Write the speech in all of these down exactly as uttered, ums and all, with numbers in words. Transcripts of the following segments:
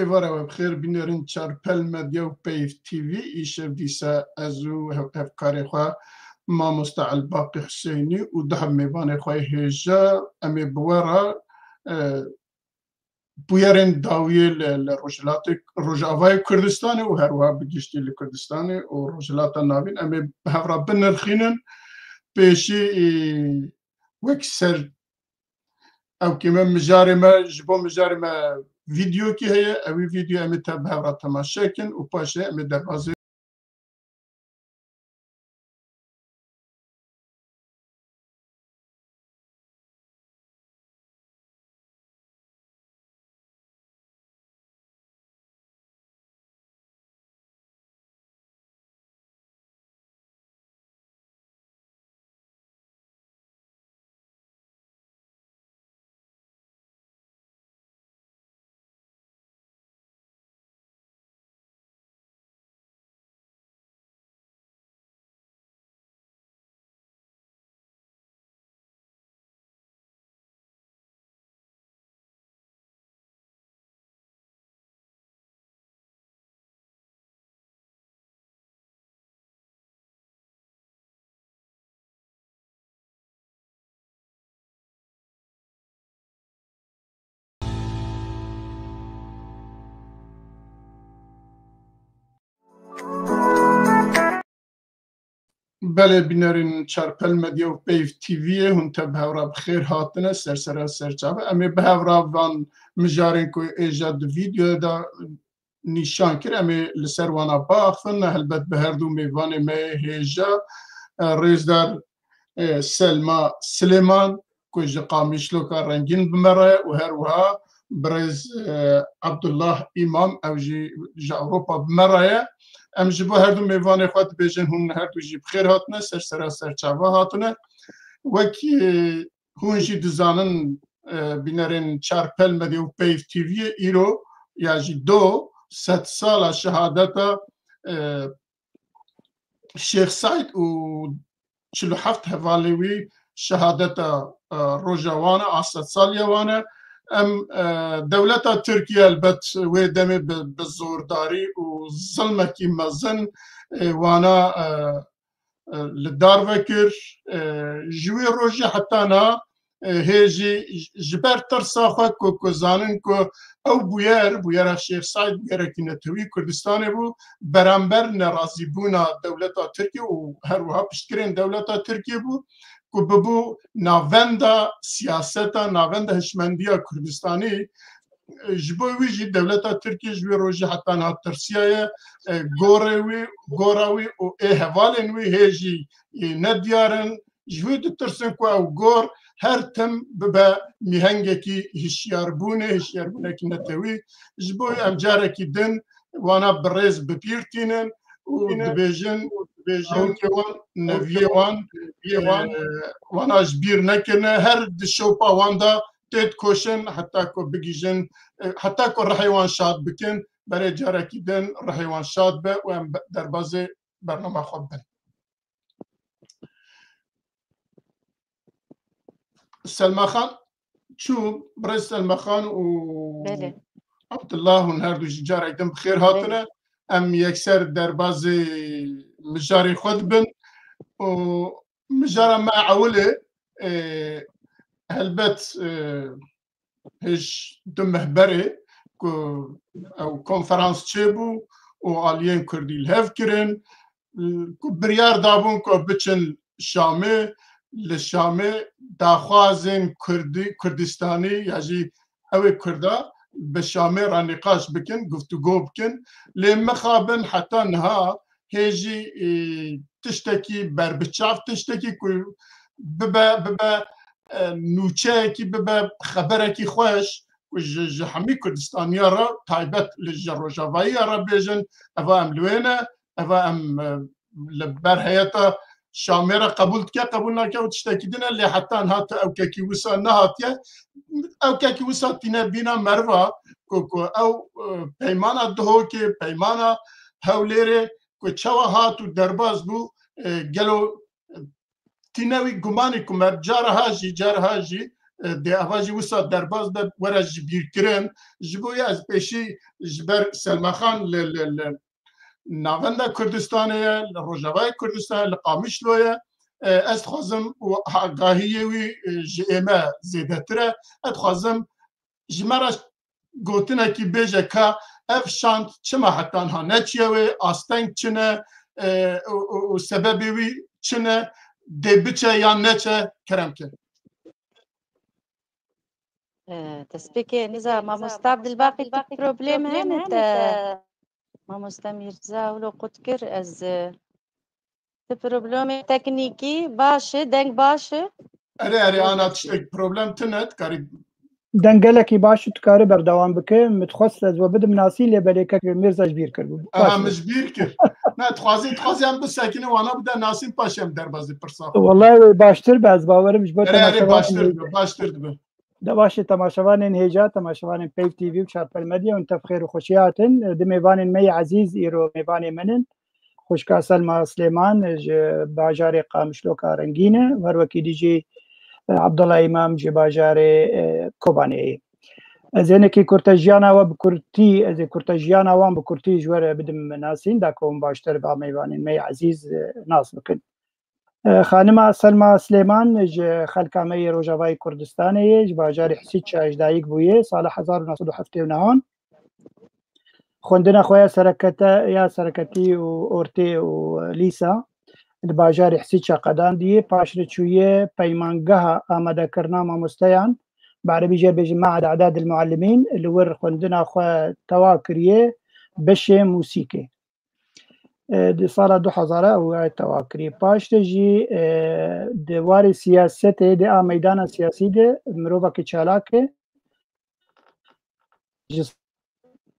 Êvara we bi xêr, bînerên Çarpel Medya û Peyv T V. Îşev dîsa ez û hev-, hevkarê xwe Mamoste Elbaqî Huseynî û du heb mêvanê xwe yê hêja em ê bi we re, e, bûyerên dawiyê li, li Rojhilatê, Rojavayê Kurdistanê û her wiha bi giştî li Kurdistanê û Rojhilata Navîn em ê bi hev re binirxînin. Pêşî, e, wek ser Ew kî me mijarê me, ji bo mijarê me vîdeokî heye, ewî vîdeo em ê te bi hev re temaşe kin û paşê em ê derbazê Belê, bînerên Çarpel Medya û Peyv T V'yê hûn te bi hev re bi xêr hatine ser sera ser çava. Em ê bi hev re van mijarên ku êja di vîdeoyê de nîşan kir, em ê li ser wana biaxivin. Helbet bi her du mêvanê me yê hêja, e, rêzdar, e, Selma Silêman, ku ji Qamişloka Rengîn bi me re ye û her wiha birêz, e, Abdullah Îmam, ew jî ji Ewropa bi me re ye. Em ji bo her du mêvanê xwe dibêjin, hûn her du jî bi xêr hatine, ser sera ser çava hatine. Wek, e, hûn jî dizanin, e, bînerên Çarpel Medya û Peyv T V'yê îro ya jî do sedsala şehadeta, e, Şêx Seîd û çil û heft hevalê wî şehadeta, e, roja wan e, a sedsaliya wan e. Em, e, dewleta Tirkiye helbet wê demê bi, bi zordarî û zilmekî mezin, e, wana, e, e, li dar vekir. E, ji wê rojê heta niha, e, hê jî ji ber tirsa xwe ku, ku zanin ku ew bûyer, bûyera Şêx Seîd, bûyerekî netewî Kurdistanê bû, beramber nerazîbûna dewleta Tirkiye û her wiha piştgirên dewleta Tirkiye bû, ku bibû navenda siyaseta, navenda hişmendiya Kurdistanê. Ji bo wî jî dewleta Tirkiye ji wê rojê heta niha tirsiyaye, e, gorê wî, gora wî û ê hevalên wî hê jî, e, nediyar in. Ji wî ditirsin ku ew gor her tim bibe mîhengekî hişyarbûnê, hişyarbûnekî netewî. Ji bo em carekî din wana bi rêz bi pîr tînin û dibêjin, dibêjin, ewkê wan, neviyê wan, e, wana ji bîr nekirine. Her di şopa wan de tê dikoşin heta ku bigihîjin, e, heta ku rihê wan şad bikin. Berê carekî din rihê wan şad be û em be-, derbazê bernama xwe bibin. Selma Xan çû, birêz Selma Xan û Belê. Abdullah, hûn her du jî carek din bi xêr hatine. Belê. Em yekser derbazê mijarê xwe dibin û mijara me ewilê, e, helbet, e, hêj du meh berê ku ew konferans çêbû û aliyên Kurdî li hev kirin, ku biryar dabûn ku biçin Şamê, li Şamê daxwazên Kurdî, Kurdistanî ya jî ew ê Kurda bi Şamê re nîqaş bikin, guftûgo bikin. Lê mixabin heta niha hê jî, e, tiştekî berbiçav, tiştekî ku bibe, bibe, e, nûçeyekî, bibe xeberekî xweş, ku ji, ji hemî Kurdistaniya re, taybet li ji Rojavayî ya re bêjin, eva em li wê ne, eva em, e, li ber heyeta Şamê re qebûl dike, qebûl nake, ew tiştekî din e, lê heta niha tu ewkekî wisa nehatiye. Ewkekî wisa tîne bîna meriva ku, ku ew, e, peymana Duhokê, peymana Hewlêrê ku çawa hat û derbas bû, e, gelo tîne wî gumanî ku me caraha jî, caraha jî e, dê eva jî wisa derbas be, were ji bîr kirin. Ji bo ya ez pêşî ji ber Selma Xan li, li, li Navenda Kurdistanê ye, li Rojavayê Kurdistanê, li Qamişlo ye. E, ez dixwazim û agahiyê wî, e, ji ême zêdetir e. Ez dixwazim ji me re gotinekî bêje ka ev şand çima heta niha neçiye wê, asteng çi ne, e, û, û, û sebebê wî çi ne, dê biçe yan neçe, kerem ke. E, destpêkê niza mamosta Abdilbaqî tu problem hene te mamosta Mîrza wilo qut kir ez, e, tu problemê teknîkî baş e, deng baş e. Erê, erê, ana tiştek problem tune, dikarî. Deng gelekî baş e, tu karî berdewam bike. Min dixwest ez we bidim nasîn lê belê kek Mîrza ji bîr kir bû. Aha, min ji bîr kir. Ne, dixwazî, dixwazî em bisekine wana bide nasîn paşê em derbazî pirsa. Wallahî wê baştir be, ez bawerim ji bo Erê, erê, baştir dibe, baştir dibe. De baş e temaşevanên hêja, temaşevanên Peyv T V û Çarpel Medya hûn tev xêr û xweşî hatin. Di mêvanên me yê ezîz îro mêvanê min in. Xwişka Selma Silêman ji bajarê Qamişloka Rengîn e, her wekî dî jî, e, Abdullah Îmam ji bajarê, e, Kobanê ye. Ez ênekî kurte jiyana we bi kurtî, ez ê kurte jiyana wan bi kurtî ji we re bidim nasîn, da ku hûn baştir ba mêvanên me yê ezîz, e, nas bikin. E, xanima Selma Silêman ji xelka me yê Rojavayê Kurdistanê ye, ji bajarê Hisîça ji dayik bûye, sala hezar û neh sed û heftê û nehan. Xwendina xwe ya serekete, ya sereketî û ortê û lîsa li bajarê Hisîça qedandiye, paşre çûye peymangeha amadekirina mamosteyan, bi erebî jê bêjin Me'had E'dad el Muallimîn, li wir xwendina xwe tewa kiriye, beşê mûsîkê. E, di sala du hezar ew tewa kiriye. Paşre jî, e, di warê siyasetê de a meydana siyasî de mirovekî çalak e. Ji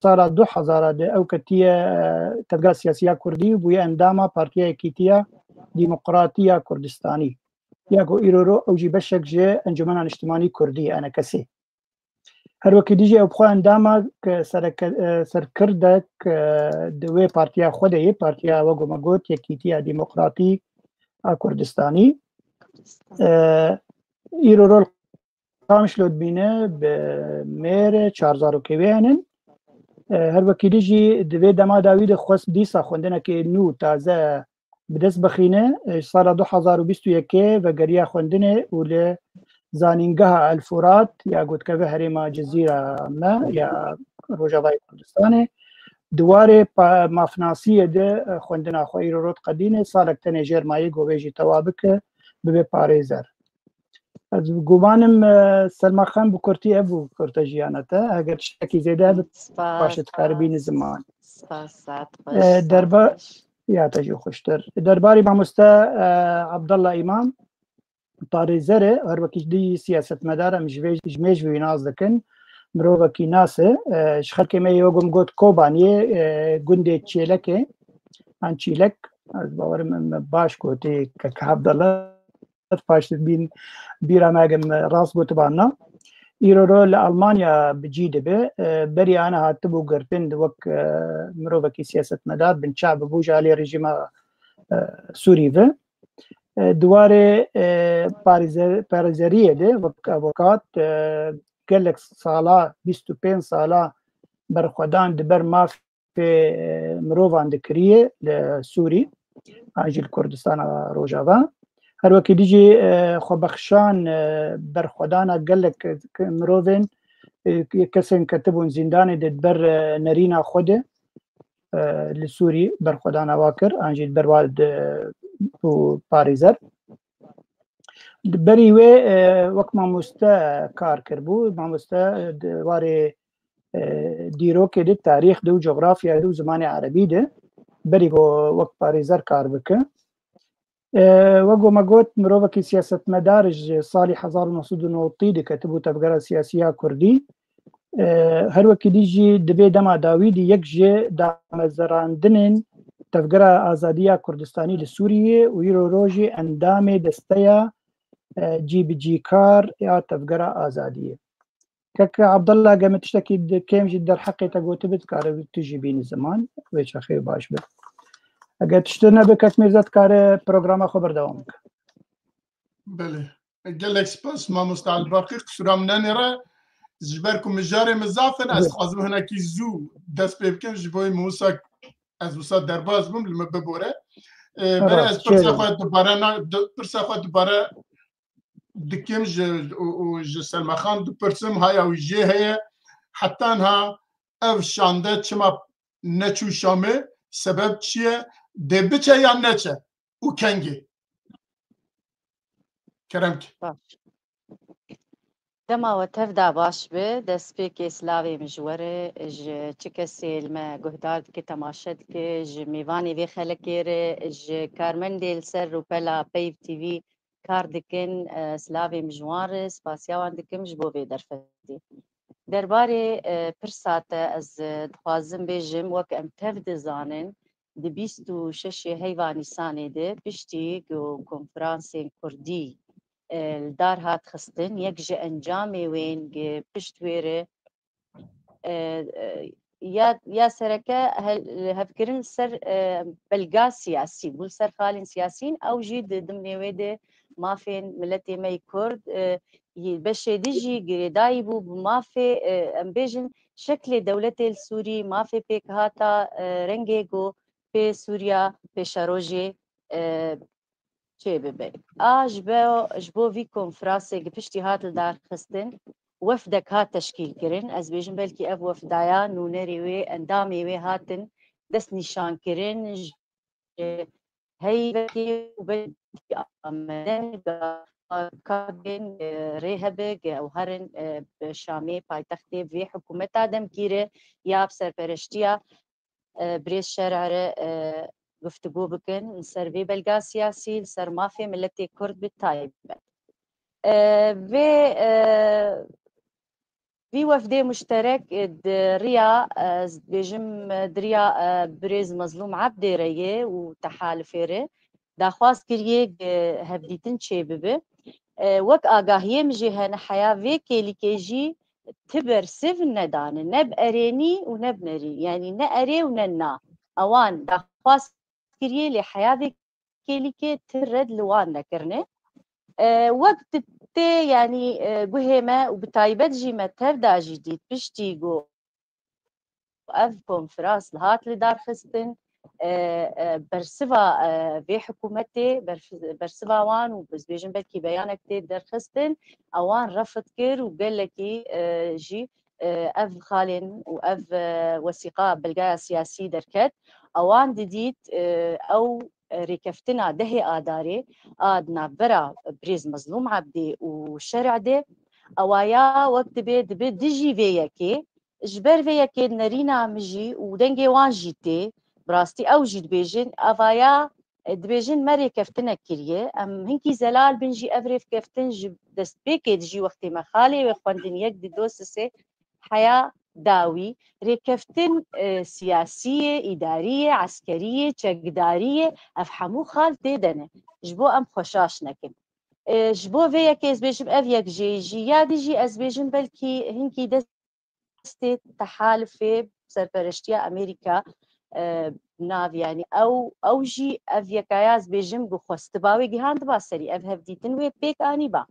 sala du hezar de ew ketiye, e, tevgera siyasî ya Kurdî û bûye endama Partiya Yekîtiya Demokratî ya Kurdistanî. Ya ku îro ro ew jî beşek ji Encûmena Niştimanî Kurdî, E N K S'ê. Her wekî dî jî ew bi xwe endama ke sereke-, e, serkirdek, e, di wê partiya xwe de ye, partiya wek me got Yekîtiya Demokratî a Kurdistanî. E, îro rol Qamişlo dibîne bi mêr çar zarokê wê henin. E, her wekî dî jî di vê dema dawî de xwest dîsa xwendinekê nû taze bi dest bixîne. E, sala du hezar û bîst û yekê vegeriya xwendinê û li zanîngeha El Furat ya gotkeve herêma Cizîra me ya Rojavayê Kurdistanê di warê pa-, mafnasiyê de, e, xwendina xwe îro rot qedîne, salek tenê jêr mayê govê jî tewa bike, bibe parêzer. Ez gumanim, e, Selma Xan bi kurtî ev bû kurte jiyana te. Eger tiştekî zêde hebe, paşê dikarî bînî ziman. Spas, saet xweş, E, saet derba-, xweş. Ya te jî xweştir. Derbarî mamoste, e, Abdullah Îmam, parêzer e, her wekî dî siyasetmedar em ji vê, ji mêj vî nas dikin. Mirovekî nas e. E, ji xelkê me yê wek min got Kobaniyê, e, gundê Çêlekê, an Çîlek. Ez bawerim em baş gotê kek Abdullah. Paştir bîn bîra me, eger min rast gotiba na. Îro ro li Almanya bi cî dibe. E, berî ana hatibû girtin wek, e, mirovekî siyasetmedar, binçav bibû ji alî rejîma, e, Sûrî ve. E, di warê, e, parêze-, parêzeriyê de wek avokat, e, gelek sala, bîst û pênc sala berxwedan di ber maf pê, e, mirovan dikiriye li Sûrî, an jî li Kurdistana Rojava. Her wekî dî jî, e, xwebexşan, e, berxwedana gelek, e, mirovên, e, kesên ketibûn zîndanê de di ber, e, nerîna xwe de, e, li Sûrî berxwedana wa kir, an jî di ber wa de bû parêzer. Di berî wê, e, wek mamoste kar kiribû. Mamoste, e, di warê, e, dîrokê de, tarîx de û cografya de û zimanê erebî de berî ku wek parêzer kar bike. E, wek ku me got, mirovekî siyasetmedar ji salî hezar û neh sed û newtî de ketibû tevgera siyasî ya Kurdî. E, her wekî dî jî di vê dema dawî de yek ji damezrandinên Tevgera Azadî ya Kurdistanî li Sûriyê û îro rojî endamê desteya, e, cîbicîkar ya Tevgera Azadiyê. Kek Abdullah, geme tiştekî di kêm jî derheqê te gotibe, dikare tu jî bînî ziman, wê çaxê baş be. Eger tiştê nebe, kek Mîrza dikare programa xwe berdewam bike. Belê. Gelek spas mamoste Elbaqî, qisûra min nenêre. Ji ber ku mijarê min zaf in, ez dixwazim hinekî zû dest pê bikim, ji bo wê min wisa, ez wisa derbas bûm, li min bibore. Ee, berê ez pirsa xwe dubare na-, du-, pirsa xwe dubare dikim ji, û, û ji Selma Xan dipirsim, haya wî jê heye. Heta niha ev şande çima neçû Şamê, sebeb çi ye? Dê biçe yan neçe? Û kengê? Kerem ki. Baş. Dema we tev da baş bi, destpêkê silavê min ji we re, ji çi kesê li me guhdar dike, temaşe dike, ji mêvanê vê xelekê re, ji karmendê li ser rûpela Peyv T V kar dikin, e, silavê min ji wan re, spasiya wan dikim ji bo vê derfetê. Derbarê, e, pirsa te ez, e, dixwazim bêjim, wek em tev dizanin, di bîst û şeşê heyva Nîsanê de piştî ku konferansên kurdî, e, li dar hat xistin, yek ji encamê wên gi pişt wê re, e, e, ya, ya sereke hel-, hevkirin ser, e, belga siyasî bû, li ser xalên siyasî, ew jî di dimnê wê de mafên miletê me yî Kurd, e, yî beşê din jî girêdayî bû bi mafê, e, em bêjin şeklê dewletê li Sûrî, mafê pêkhata, e, rengê ku pê Sûriya pêşerojê, e, çê bibe. A ji bo, ji bo vî konferansê gi piştî hat li dar xistin, wefdek hat teşkîl kirin. Ez bêjim belkî ev wefdaya nûnerê wê, endamê wê hatin dest nîşan kirin. Ji heyvekê û belkî ameden kabên, e, rê hebe ge ew herin, e, bi Şamê paytextê vê hikûmeta demkî re ya bi serpereştiya, e, birêz Şer'e re, e, guftûgo bikin li ser vê belga siyasî, li ser mafê miletê Kurd bi taybet. E, vê, e, vî wefdê muşterek, e, di riya, e, ez dibêjim, e, di riya, e, birêz Mezlûm Ebdê re ye û tehalifê re daxwaz kiriye, e, hevdîtin çêbibe. E, wek agahiyê min jî hene heya vê kêlîkê jî ti bersiv nedane, ne bi erênî û ne bi nerî, yanî ne erê û ne na. Ewan daxwaz kiriye, lê heya vê kêlîkê ti red li wan nekirine. E, wek di tê, yanî, e, guhê me û bi taybet jî me tev da jî dît, piştî ku ev konferans li hat li dar xistin, e, e, bersiva, e, vê hikûmetê, berf-, bersiva wan û ez bêjim belkî beyanek tê derxistin, ewan refd kir û gelekî, e, jî, e, ev xalên û ev, e, wesîqa, belgaya siyasî derket. Ewan didît, e, ew rêkeftina dehê Adarê a di navbera birêz Mezlûm Ebdê û Şer'e de, ewaya wek dibe, dibe dijî vê yekê, ji ber vê yekê nerîna min jî û dengê wan jî tê, bi rastî ew jî dibêjin, evaya, e, dibêjin me rêkeftinek kiriye. Em hinkî zelal bin jî ev rêkeftin ji destpêkê dijî wextê me xalê wê xwendin yek di dosisê heya dawî rêkeftin, e, siyasî ye, îdarî ye, eskerî ye, çekdarî ye, ev hemû xal tê de ne. Ji bo em xwe şaş nekin. E, ji bo vê yekê ez bêjim ev yek jê jî, ya dî jî ez bêjim belkî hinkî destê tehalifê serpereştiya Amerîka, e, nav, yanî ew, ew jî ev yekaya ez bêjim ku xwestiba wê gihandiba serî, ev hevdîtin wê pêk anîba.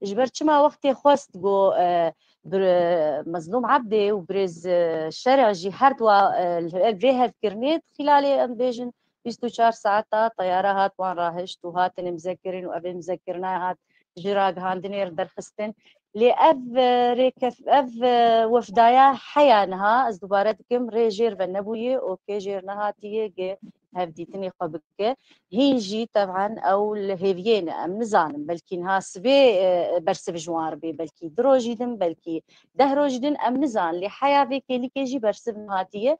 Ji ber çima wextê xwest ku, e, bir-, Mezlûm Ebdê û birêz, e, Şer'e jî her dua, e, li vê hevkirinê xîlalê em bêjin bîst û çar saeta teyara hat wan rahişt û hatin imze kirin û ev imzekirina hat ji ragihandinê re derxistin. Lê ev, e, rêkef-, ev, e, wefdaya heya niha, ez dubare dikim, rê jêr ve nebûye, okê jêr nehatiye, gi hevdîtinê xwe bike. Hîn jî teb'en ew li hêviyê ne, em nizanin, belkî niha sibê, e, bersiv ji wan re bê, belkî du rojî din, belkî deh rojî din, em nizanin. Lê heya vê kêlîkê jî bersiv nehatiye.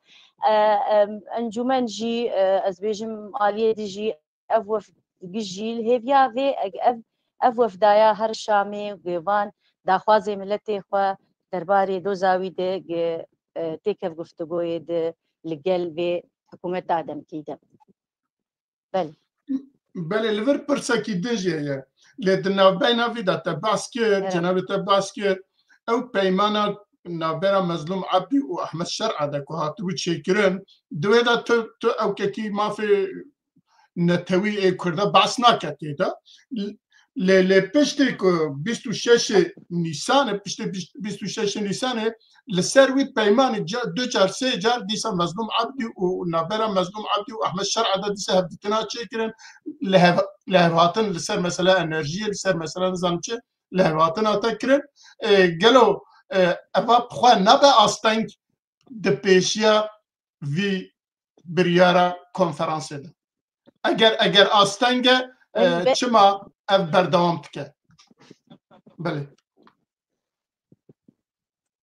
E, em, encûmen jî, e, ez bêjim aliyê din jî ev wefd gijî li hêviya vê, ev, ev wefdaya her Şamê û Gêvan daxwazê miletê xwe derbarê doza wî de, e, têkev guftûgoyê de li gel vê hikûmeta demkî de. Belê. Belê, li vir pirsekî din jî heye. Lê di navbeyna vî de te behs kir, Evet. cenabê te behs kir, ew peymana navbera Mezlûm Ebdî û Ehmed Şer'e de ku hatibû çêkirin, di wê de tu, tu ewkekî mafê netewî ê Kurda behs nake tê de. Lê, lê piştê ku bîst û şeş Nîsanê, piştê bîst û şeş Nîsanê li ser wî peymanê ca-, du car, sê car dîsa Mezlûm Ebdî û navbera Mezlûm Ebdî û Ehmed Şer'a de dîsa hevdîtina çêkirin, li hev-, li hevhatin li ser mesela enerjiyê, li ser mesela nizam çi, li hevhatin hate kirin. E, gelo, e, eva bi xwe nabe asteng di pêşiya vî biryara konferansê de? Eger, eger asteng e, e, Em be- çima ev berdewam dike? Belê.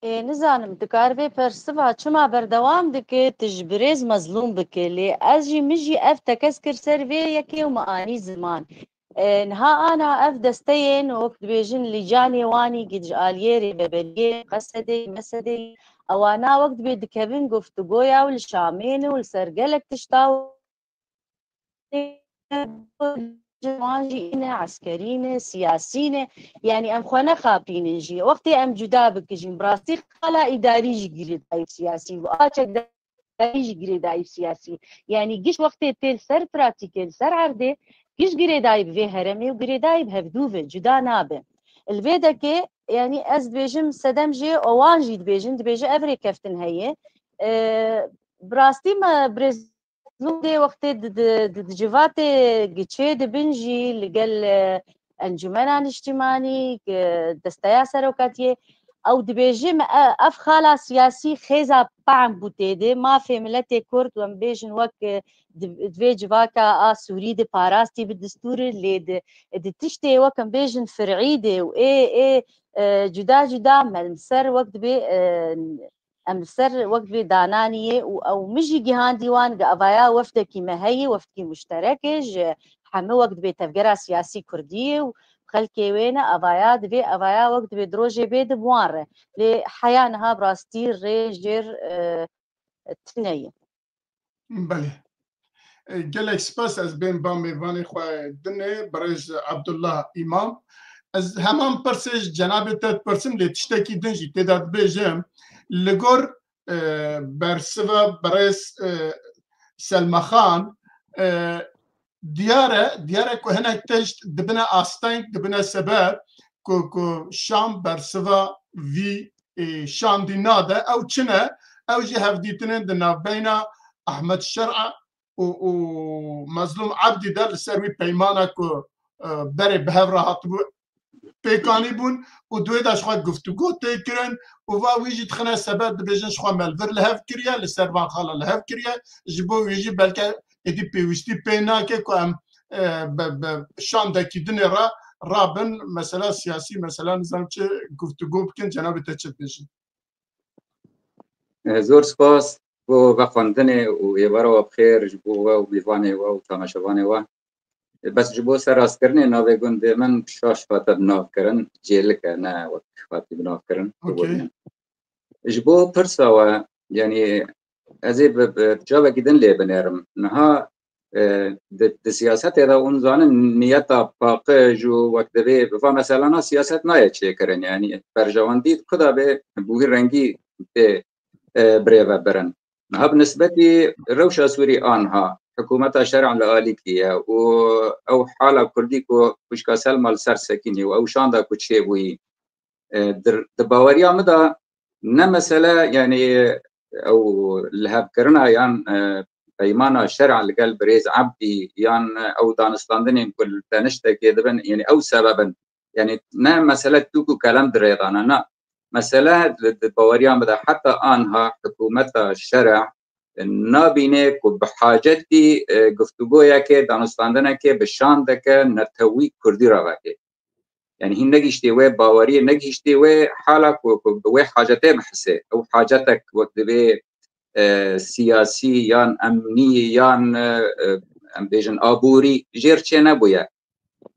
Ê, nizanim, dikare vê persiva çima berdewam dike, tu ji birêz Mezlûm bike, lê ez jî, min jî ev tekez kir ser vê yekê û me anî ziman. E, niha ana ev desteyên, wek dibêjin, lîcanê Wanî, ji aliyê Rêveberiyê, Qesedê, Mesedê, ewana wek dibê dikevin guftûgoya û li Şamê ne û li ser gelek tişta û wan jî ne eskerî ne, siyasî ne. Yanî em xwe nexapînin jî. Wextê em cuda bikijin, bi rastî xala îdarî jî girêdayî siyasî bû. A çekdarî jî girêdayî siyasî. Yanî giş wextê tê li ser pratîkê, li ser erdê, giş girêdayî bi vê heremê û girêdayî bi hevdû ve, cuda nabe. Li vê dekê, yanî ez dibêjim sedem jê, wan jî dibêjin, dibêje ev rêkeftin heye. E, bi rastî me birêz Nû dê wextê di, di, di, di civatê giçê dibin jî li gel, e, Encûmena Niştîmanî, e, Desteya Serokatiyê, ew dibêjim, e, ev xala siyasî xêza pam bû tê de, mafê miletê Kurd, em bêjin wek, e, di, di vê civaka a Sûrî de parastî bi distûrê lê di, di tiştê wek em bêjin fir'î de û ê, ê, e, cuda cuda me li ser wek dibê, e, em li ser wek dibê dananiyê û ew min jî gihandî wan, gi evaya wefdekî me heye, wefdekî muşterek e, ji heme wek dibê tevgera siyasî Kurdiyê û xelkê wê ne, evaya dibê, evaya wek dibê di rojê bê di bi wan re. Lê heya niha bi rastî rê jêr, e, tune ye. Belê. E, gelek spas, ez bên ba mêvanê xwe dinê, birêz Abdullah Îmam. Ez heman pirsê ji cenabê te dipirsim, lê tiştekî din jî tê de dibêjim. Li gor, e, bersiva birêz, e, Selma Xan, e, diyar e, diyar e ku hinek tişt dibine asteng, dibine sebeb ku, ku Şam bersiva vî, e, şandî nade. Ew çi ne? Ew jî hevdîtinên di navbeyna Ahmed Şer'a û, û Mezlûm Ebdî de li ser wî peymana ku, e, berê bi hev re hatibû pêkanî bûn û di wê de ji xwe guftûgo tê kirin û va wî jî dixine sebeb, dibêjin ji xwe me li vir li hev kiriye, li ser van xala li hev kiriye. Ji bo wî jî belke êdî pêwîstî pê nake ku em, e, bi, bi şandekî dinê re rabin, mesela siyasî, mesela nizam çi guftûgo bikin, cenabê te çi dibêjin? Eh, zor spas bo vexwendinê û êvara we bi xêr ji bo we û mêvanê we û temaşevanê we. Bes ji bo serrastkirinê navê gundê min Şaş hate binavkirin, Cêlik e, ne wek hatî binavkirin. Okey. Ji bo pirsa we, yanî ez ê bi, bi çavekî din lê binêrim. Niha, e, di, di siyasetê de hûn zanin niyeta paqij û wek divê bi va meselana siyaset nayê çêkirin. Yanî berjewendî di ku de bê bi wî rengî tê, e, birêvebirin. Niha bi nisbetî rewşa Sûrî anha, hikûmeta şer'a li alîkî ye û ew hala Kurdî ku xwişka Selma li ser sekînî û ew şanda ku çêbûyî, e, di, di baweriya min de ne mesele, yanî ew lihevkirina yan, e, peymana şer'a li gel birêz Ebdî yan ew danistandinên ku li teniştekê dibin, yanî ew sebeb in. Yanî ne mesele tûk û kelem dirêdana, na. Mesele li, di baweriya min de heta anha hikûmeta şer'a nabîne ku bi hacetî, e, guftûgoyeke, danûstandineke bi şandeke netewî kurdî re veke. Yanî hîn negihîştê wê baweriyê, negihîştê wê hala ku, ku bi wê hacetê bihise. Ew hacetek wek divê, e, siyasî yan emnî yan, e, e, em bêjin aborî jêr çênebûye.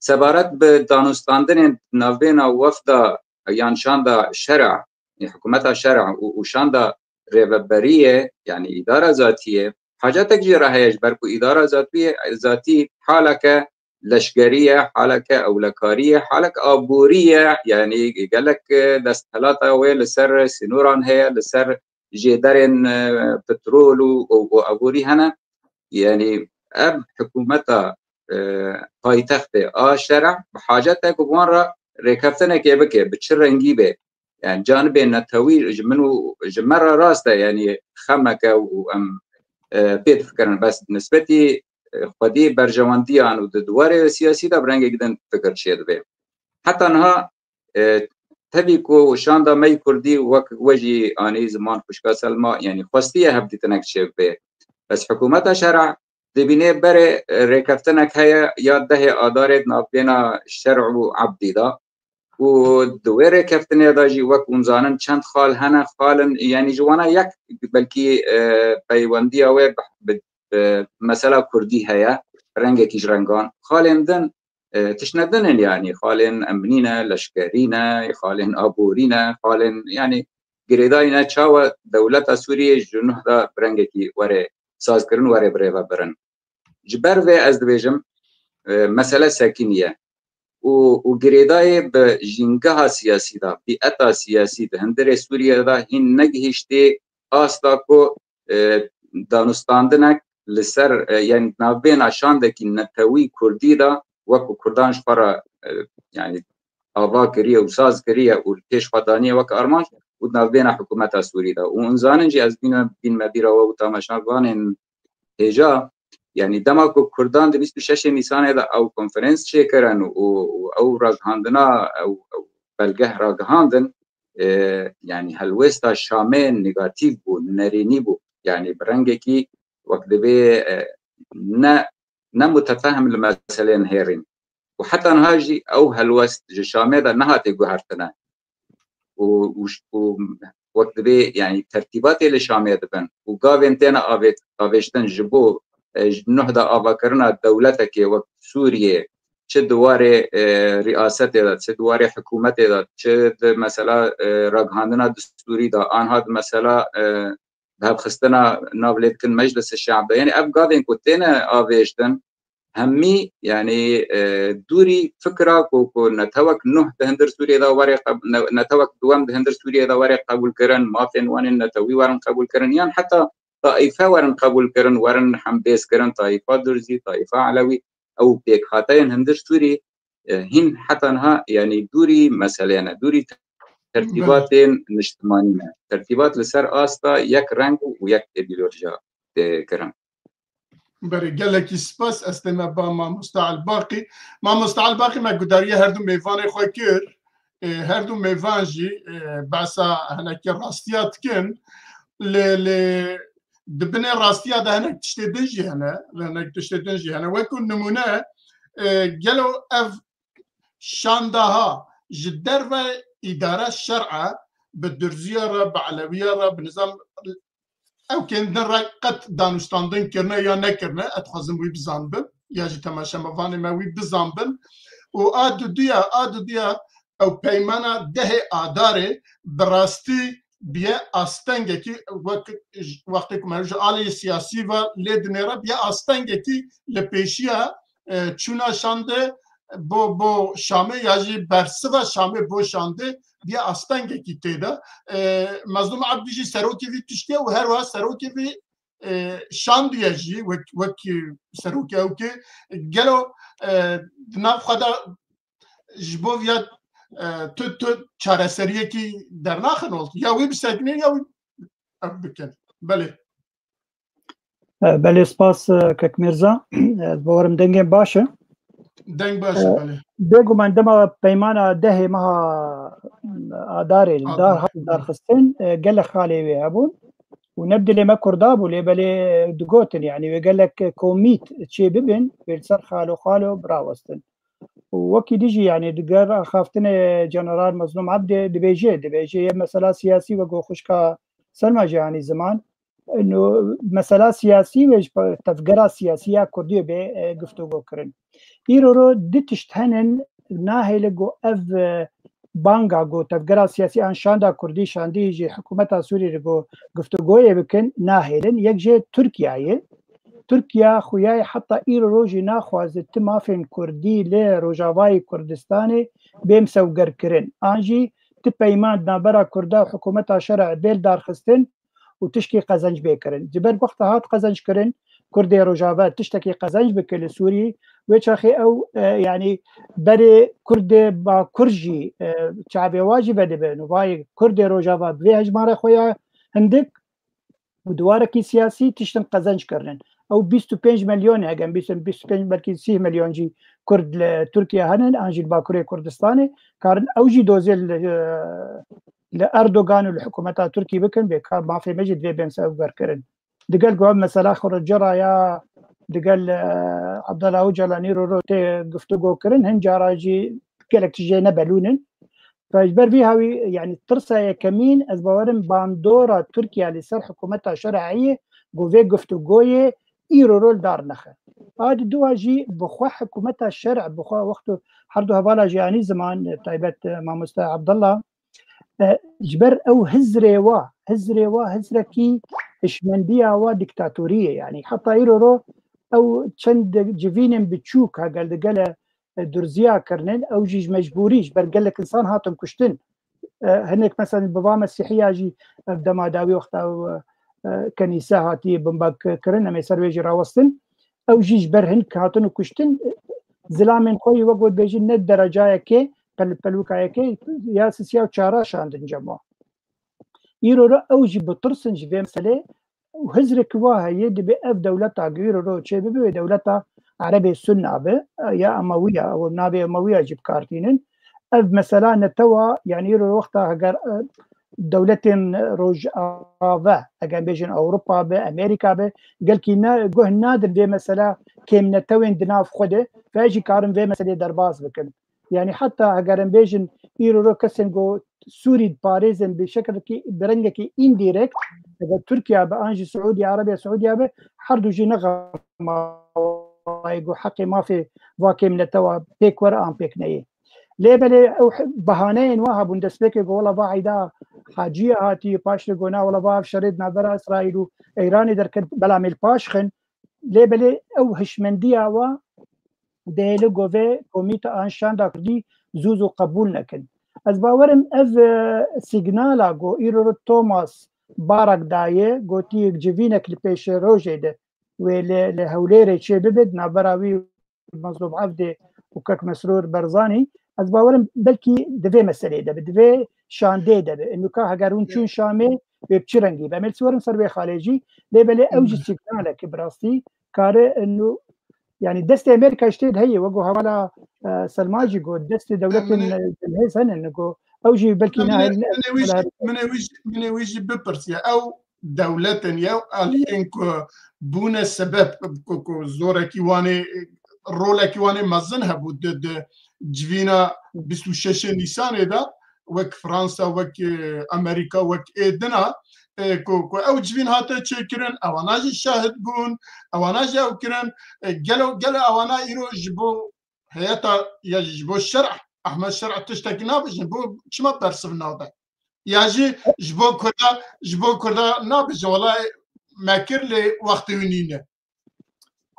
Sebaret bi danûstandinên navbêna wefda yan şanda şer'a, hikûmeta şer'a û, û şanda rêveberiyê, yanî îdara zatiyê, hacetek jê re heye, ji ber ku îdara zatiyê, zatî haleke leşkerî ye, haleke ewlekarî ye, halek aborî ye, yanî gelek desthilata wê li ser sînoran heye, li ser jêderên, e, petrol û, û, û aborî hene. Yanî ev hikûmeta e, paytextê a şer'a bi hacet e ku bi wan re rêkeftinekê bike, bi çi rengî be. Yani canibê netewî ji min û ji me re rast e, yani xemeke û em, e, pê difikirin. Bes nisbetî, e, xwedî berjewendiyan û di duwarê siyasî de bi rengek din fikir çêdibe. Heta niha, e, tevî ku şanda me yî kurdî wek we jî anî ziman xwişka Selma, yani xwestiye hevdîtinek çêbibe. Bes hikûmeta şer'a dibîne berê, e, rêkeftinek heye ya dehê Adarê di navbêna Şer û Ebdî de. Û di wê rêkeftinê de jî wek hûn zanin çend xal hene, xal in, yani ji wana yek belkî, e, peywendiya wê bi, bi, bi mesela kurdî heye, rengekî ji rengan. Xalên din, e, tiştine din in, yani xalên emnî ne, leşkerî ne, xalên aborî ne, xalên, yani girêdayî ne, çawa dewleta Sûriyê ji nuh de bi rengekî were sazkirin, were birêvebirin. Ji ber vê ez dibêjim, e, mesele sekiniye û, û girêdayê bi jîngeha siyasî de, bîeta siyasî di hundirê Sûriyê de hîn negihîştê asta ku, e, danûstandinek li ser, e, yani navbêna şandekî netewî kurdî de wek ku kurdan ji xwe re, e, yani ava kiriye û saz kiriye û li pêş xwe daniye wek armanc û di navbêna hikûmeta Sûrî de. Û hûn zanin jî ez bîne, bînme bîra we û tamaşevanên hêja, yani dema ku kurdan di bîst û şeşê Nîsanê de ew konferans çêkirin û, û ew ragihandina, ew, ew belgeh ragihandin, e, yani helwêsta Şamê negatîf bû, nerênî bû. Yani bi rengekî wek dibê, e, ne, ne mutefehm li meseleyên hêrîn. Û heta niha jî ew helwest ji Şamê de nehate guhertine. Û, û, û wek dibê, yani tertîbatê li Şamê dibin û gavên têne avêt-, avêştin ji bo, e, ji nuh de avakirina dewletekê wek Sûriyê, çi di warê, e, riyasetê de, çi di warê hikûmetê de, çi di mesela, e, ragihandina distûrî de, anha di mesela, e, bi hevxistina nav lê dikin Meclisa Şe'b de. Yani ev gavên ku têne avêştin, hemî, yani, e, dûrî fikra ku, ku netewek nuh di hundir Sûriyê de were qeb-, ne-, netewek duwem di hundir Sûriyê de were qebûlkirin, mafên wan ên netewî werin qebûlkirin, yan heta taîfe werin qebûlkirin, werin hembêzkirin, taîfa Durzî, taîfa Elewî, ew pêkhateyên hundir Sûrî, e, hîn heta niha, yani dûrî meseleyê ne, dûrî tertîbatên niştimanî ne. Tertîbat li ser asta yek reng û yek îdeolojiya tê kirin. Berê, gelekî spas, ez tême ba mamosta Elbaqî. Mamosta Elbaqî, me gudariyê her du mêvanê xwe kir. E, her du mêvan jî, e, behsa hinekî rastiya dikin. Lê, lê di binê rastiya de hinek tiştê din jî hene, hinek tiştê din jî hene. Wekû nimûne, e, gelo ev şandaha ji derve îdare şer'a bi Durziya re, bi Elewiya re, bi nizam ew kêndin re qet danûstandin kirine ya nekirine, ez dixwazim wî bizanbim, ya jî temaşevanê me wî bizanbin. Û a duduya, a duduya ew peymana dehê Adarê bi rastî biye astengekî, wek wextê ku meriv ji alî siyasî ve lê dinêre, biye astengekî li pêşiya, e, çûna şandê bo, bo Şamê ya jî bersiva Şamê bo şandê biye astengekî tê de. E, Mezlûm Ebdî jî serokê vî tiştê û her wiha serokê vî, e, şandiye jî wek, wek serokê ewkê. Gelo, e, di nav xwe de ji bo viya, e, tu, tu çareseriyekî dernaxin ol? Ya wî bisekinîn ya wî ev bikin. Belê. E, belê, spas, e, Kek Mirza. Ez bawerim dengên baş e. Deng baş e, E, belê. Bêguman dema peymana dehê meha Adarê li dar Adar. hat darxistin, e, gelek xalê wê hebûn. Û ne bi dilê me Kurda bû, lê belê digotin, yani wê gelek komît çê bibin, wê li ser xalo xalo birawestin. Û wekî dijî, yani, di ger axaftinê General Mezlûm Ebdê dibêje, dibêje yê mesela siyasî wek ku xwişka Selma jî anî ziman, ino mesela siyasî wê ji pe-, tevgera siyasî ya Kurdî bê, e, guftûgo kirin. Îro ro du tişt henin, nahêle ku ev, e, banga ku tevgera siyasî an şanda Kurdî şandî jî hikûmeta Sûrî re ku guftûgoyê bikin, nahêlin. Yek jê Tirkiye ye. Tirkiye xuyayê heta îro rojî naxwaze ti mafên Kurdî li Rojavayê Kurdistanê bê misewgerkirin. An jî ti peyman di navbera Kurda û hikûmeta şer'ê bê lidarxistin û tişkî qezenc bê kirin. Ji ber wexta hat qezenckirin, Kurdê Rojava tiştekî qezenc bike li Sûrî, Wê çaxê ew, e, yanî berê Kurdê Bakur jî, e, çavê wa jî vedibin û vayê Kurdê Rojava bi vê hejmara xwe ya hindik û di warekî siyasî tiştin qezenc kirinin. Ew bîst û pênc milyon, hegen bîst, bîst û pênc belkî sî milyon jî Kurd li Tirkiye henin, an jî li Bakurê Kurdistanê karin ew jî dozê li, li Erdogan û li hikûmeta Tirkî bikin, bê ka mafê me jî divê bên ser guherkirin. Digel ku ev mesela xwe re cera ya digel, e, Abdullah Ocalan îro ro tê guftûgo kirin, hin cara jî gelek tijê ne belûn in. Ji ber vî hawî, yanî tirsa yekemîn, ez bawerim bandora Tirkiye li ser hikûmeta şer'iyê ku vê guftûgoyê îro rol dar nexe. A di dua jî bi xwe hikûmeta şer'î, bi xwe wexto her du hevala jî anî ziman, taybet, e, mamoste Abdullah, e, ji ber ew hizrê wa, hizrê wa hizrekî hişmendiya wa dîktatorî ye. Yanî heta îro ro ew çend civînên biçûk ha gel digele, e, durziya kirinin, ew jî ji mecbûrî, ji ber gelek insan hatin kuştin. E, hinek mesela bi va Mesîhiya jî ev dema dawî wexta ew, e, kenîse hatiye binbak kirin, em ê ser wê jî rawestin. Ew jî ji ber hin hatin û kuştin, e, zilamên xwe yî wek wê bêjin ne derecayekê, pel-, pelwikayekê ya sisiya û çara şandin cem wan. Îro re ew jî bitirsin ji vê meselê û hizrek wa heye, dibê ev dewleta ku îro re çê bibe wê dewleta Erebê Sunna be, ya Emewiya, ew navê Emewiya jî bi kar tînin. Ev mesela netewa, yanî îro wexta heger, e, dewletên Rojava, eger bêjin Ewropa be, Amerîka be, gelkî ne, guh nadin vê mesela kêmnetewên di nav xwe de, ve jî karin vê meselê derbas bikin. Yanî heta heger em bêjin îro ro kesên ku Sûrî diparêzin bi şekilekî, bi rengekî indirekt, eger Tirkiye be an jî Siûdiya Erebiya Siûdiya be, her du jî ne xema wayê ku heqê mafê va kêmnetewa pêk were an pêk neyê. Lê belê ew he-, behaneyên wa hebûn destpêkê ku wela va eyda Hacîye hatiye, paştê ku na wela va ev şerê di navbera Îsraîl û Îranê derket, belamê li paş xin. Lê belê ew hişmendiya wa dihêle govê komîte an şanda kurdî zû zû qebûl nekin. Ez bawerim ev, e, sîgnala ku îro Thomas Barak daye, gotiye civînek li pêşerojê de wê li, li Hewlêrê çê bibe, di navbera wî Mazlûm Evdê û Kek Mesrûr Barzanî, ez bawerim belkî di vê meselê de be, di vê şandê de be. Nûka heger hûn çûn Şamê, wê bi çi rengî be? Em ê li werin ser vê xalê jî, lê belê ew jî sîgnalek e bi rastî, kare nû, yanî destê Amerîka ji tê de heye, wek ku hevala, e, Selma jî got, destê dewletên, e, dilhêz hene, ku ew jî belkî min ê, nahêlin, min ê wî jî, min ê wî jî, min ê wî jî bipirsiya. Ew dewletên ya aliyên ku bûne sebeb ku, ku zorekî wan ê, rolekî wan ê mezin hebû di, di civîna bîst û şeşê Nîsanê de, wek Fransa, wek, e, Amerîka, wek ê dina, e, ku, ku ew civîn hate çêkirin, ewana jî şahid bûn, ewana jî ew kirin, e, gelo, gelo ewana îro ji bo heyeta ya ji bo şer'î, Ehmed Şer'î tiştekî nabêjin, bo çima bersiv nabe? Ya jî ji bo Kurda, ji bo Kurda nabêjin, wela me kir lê wextê wî nîne.